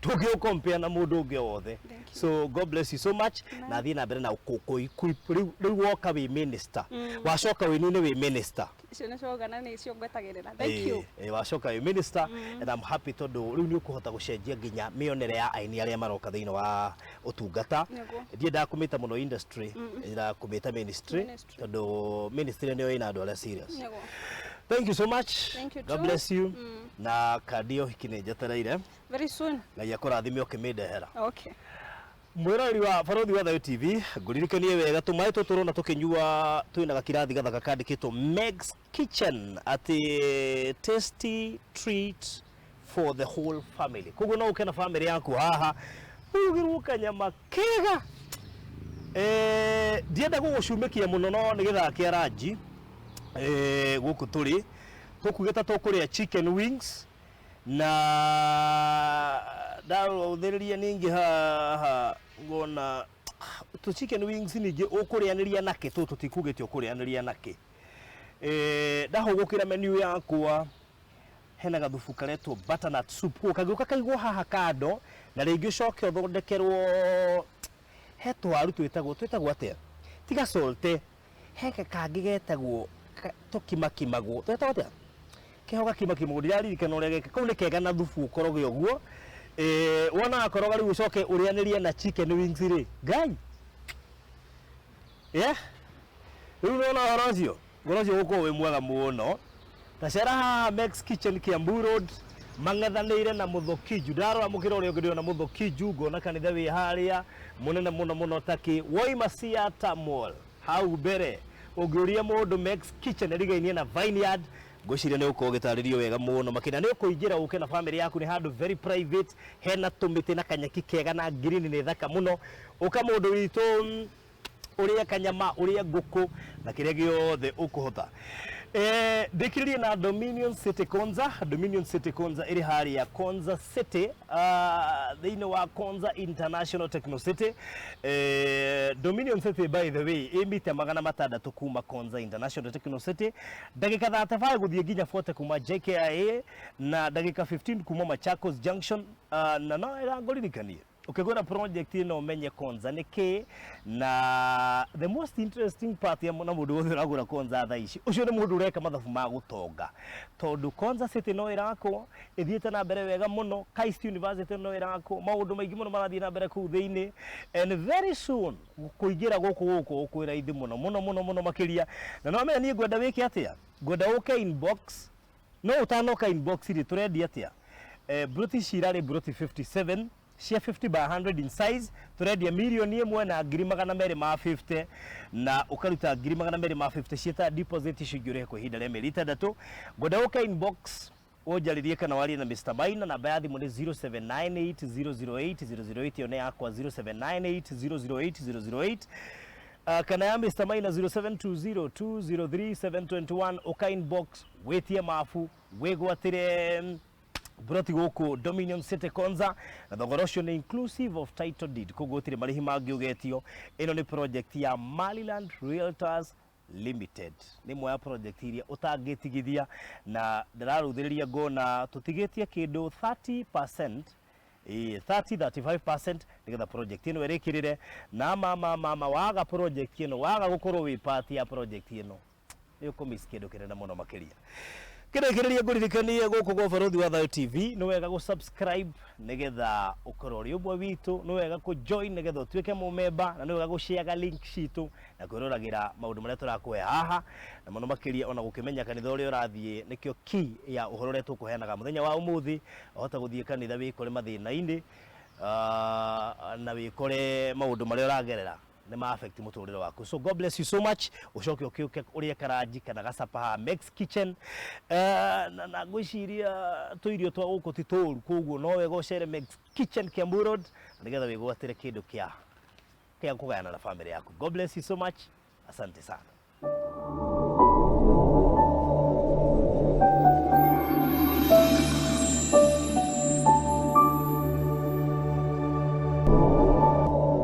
tũngĩũkompea na mũndũ ũngĩ wothe. So God bless you so much. Na thiĩ na mbere na rĩu woka wĩ minister. Wacoka wĩini-inĩ wĩ minister. Icio nĩ ciogana nĩ icio ngwetagĩrĩra. Thank you. Wacoka wĩ minister and I'm happy tondũ rĩu nĩ ũkũhota gũcenjia nginya mĩonere ya aini arĩa maroka thĩinĩ wa ũtungata. Ndiendaga kũmĩta mũno industry, nyendaga kũmĩta ministry tondũ ministry nĩyo ĩna andũ arĩa serious. Thank you so much. Thank you. God bless you. Na kandi yo hiki nĩ njetereire. Very soon. Ngai akũrathime ũkĩmĩndehera. Okay. Mwĩroreri wa Barũthi wa Thayũ TV, ngũririkanie wega tũmaĩ tũtũ tũrona tũkĩnyua twĩna gakirathi gathaka kandĩkĩtwo Meg's Kitchen atĩ tasty treat for the whole family. Koguo no ũke na family yaku haha ũrugĩrwo kanyama kega. Ndienda gũgũcumĩkia mũno no nĩ gĩthaa kĩa ranji. Gũkũ tũrĩ tũkugĩte tũkũrĩa chicken wings na ndaũthĩrĩria ningĩ haha ngona tũ chicken wings ningĩ ũkũrĩanĩria nakĩ tũtũ tikugĩte ũkũrĩanĩria nakĩ. Ndahũgũkĩra menu yakwa hena gathubu karetwo butternut soup kangĩũka kaigwo haha kando na rĩngĩ ũcoke ũthondekerwo he twaru twĩtagwo atĩa tiga salte he kangĩ getagwo tũkimakimagwo twĩtagwo atĩa keho gakimakimagwo ndiraririkana ũrĩa geka kau nĩ kega na thubu ũkoroge ũguo. Wona akoroga rĩu ũcoke ũrĩanĩrie na chicken wings rĩ Ngai. Yeah rĩu nĩwona ũhoro ũcio ũgũkorwo wĩ mwega mũno. Ta cera haha Meg's Kitchen Kiambu Road mang'ethanĩire na Mũthokiju. Ndarora mũkĩra ũrĩa ũngĩ ndĩrona Mũthokiju ngona kanitha wĩ harĩa mũnene mũno mũno takĩ woima Siata Mall hau mbere ũngĩũria mũndũ Meg's Kitchen ĩrigainie na Vineyard ngwĩciria nĩ ũkorwo ũgĩtarĩrio wega mũno makĩria nĩ ũkũingĩra ũke na family yaku nĩ handũ very private hena tũmĩtĩ na kanyeki kega na green nĩ thaka mũno. Ũka mũndũ witũ ũrĩe kanyama ũrĩe ngũkũ na kĩrĩa gĩothe ũkũhota. Ndĩkĩrĩrie na Dominion City Konza. Dominion City Konza ĩrĩ harĩa Konza City, thĩinĩ wa Konza International Techno City. Dominion City, by the way, ĩ mita 600 kuma Konza International Techno City, ndagĩka 35 gũthiĩ nginya 40 kuma JKIA na ndagĩka 15 kuma Machakos Junction. Na no wega ngũririkanie, ukigura project ĩno ũmenye Konza nĩ kĩ. Na the most interesting part ya na mũndũ wothe ũragũra Konza thaa ici, ũcio nĩ mũndũ ũreka mathabu ma gũtonga, tondũ Konza City no ĩrakwo, ĩthiĩte na mbere wega mũno. KAIST University no ĩrakwo, maũndũ maingĩ mũno marathiĩ na mbere kũu thĩinĩ, and very soon kũingĩra gũkũ kwĩ raithi mũno mũno mũno mũno makĩria. Na no menya niĩ ngwenda wĩke atĩa? Ngwenda ũke inbox. No ũtanoka inbox rĩ, tũrendia atĩa? Broti cirarĩ broti 57 cia 50 by 100 in size, tũrendia 1,250,000, na ũkaruta 250,000 ciĩta deposit, icio ingĩ ũrĩhe kwa ihinda rĩa mĩeri 6. Ngwenda ũke inbox ũnjarĩrie kana warie na Mr. Maina. Namba ya thimũ nĩ 0798008008. Ĩyo nĩ yakwa, 0798008008, kana ya Mr. Maina, 0720203721. Ũka inbox wĩtie mabu, wĩgwatĩre broti gũkũ Dominion City Konza, na thogora ũcio nĩ inclusive of title deed, koguo gũtirĩ marĩhi mangĩ ũgetio. Ĩno nĩ project ya Maryland Realtors Limited, nĩ ĩmwe ya project iria ũtangĩtigithia, na ndĩrarũthĩrĩria ngona tũtigĩtie kĩndũ 30%, 30 35% nigetha project ĩno ĩrĩkĩrĩre. Na mama mama, waga project ĩno, waga gũkorwo wĩ part ya project ĩno, nĩ ũkũmiss kĩndũ kĩnene mũno makĩria. Kĩrĩkĩrĩria, ngũririkanie gũkũ gwa Barũthi wa Thayũ TV nĩ wega gũ subscribe nĩgetha ũkorwo ũrĩ ũmwe witũ, nĩ wega kũ join nĩgetha ũtuĩke mũmemba, na nĩ wega gũ share link citũ na kwĩroragĩra maũndũ marĩa tũrakũhe haha, na mũno makĩria ona gũkĩmenya kanitha ũrĩa ũrathiĩ nĩkĩo key ya ũhoro ũrĩa tũkũheanaga mũthenya wa ũmũthĩ. Wahota gũthiĩ kanitha wĩkore mathĩna-inĩ, na wĩkore maũndũ marĩa ũragerera nĩ ma affect mũtũrĩre waku. So God bless you so much. Ũcoke ũkĩũke ũrĩe karanji kana gacapa haha Mex Kitchen. Na ngwĩciria tũirio twa gũkũ ti tũru, koguo no wega ũcere Mex Kitchen, Kiambu Road, nĩgetha wĩgwatĩre kĩndũ kĩa kũgayana na family yaku. God bless you so much. Asante sana.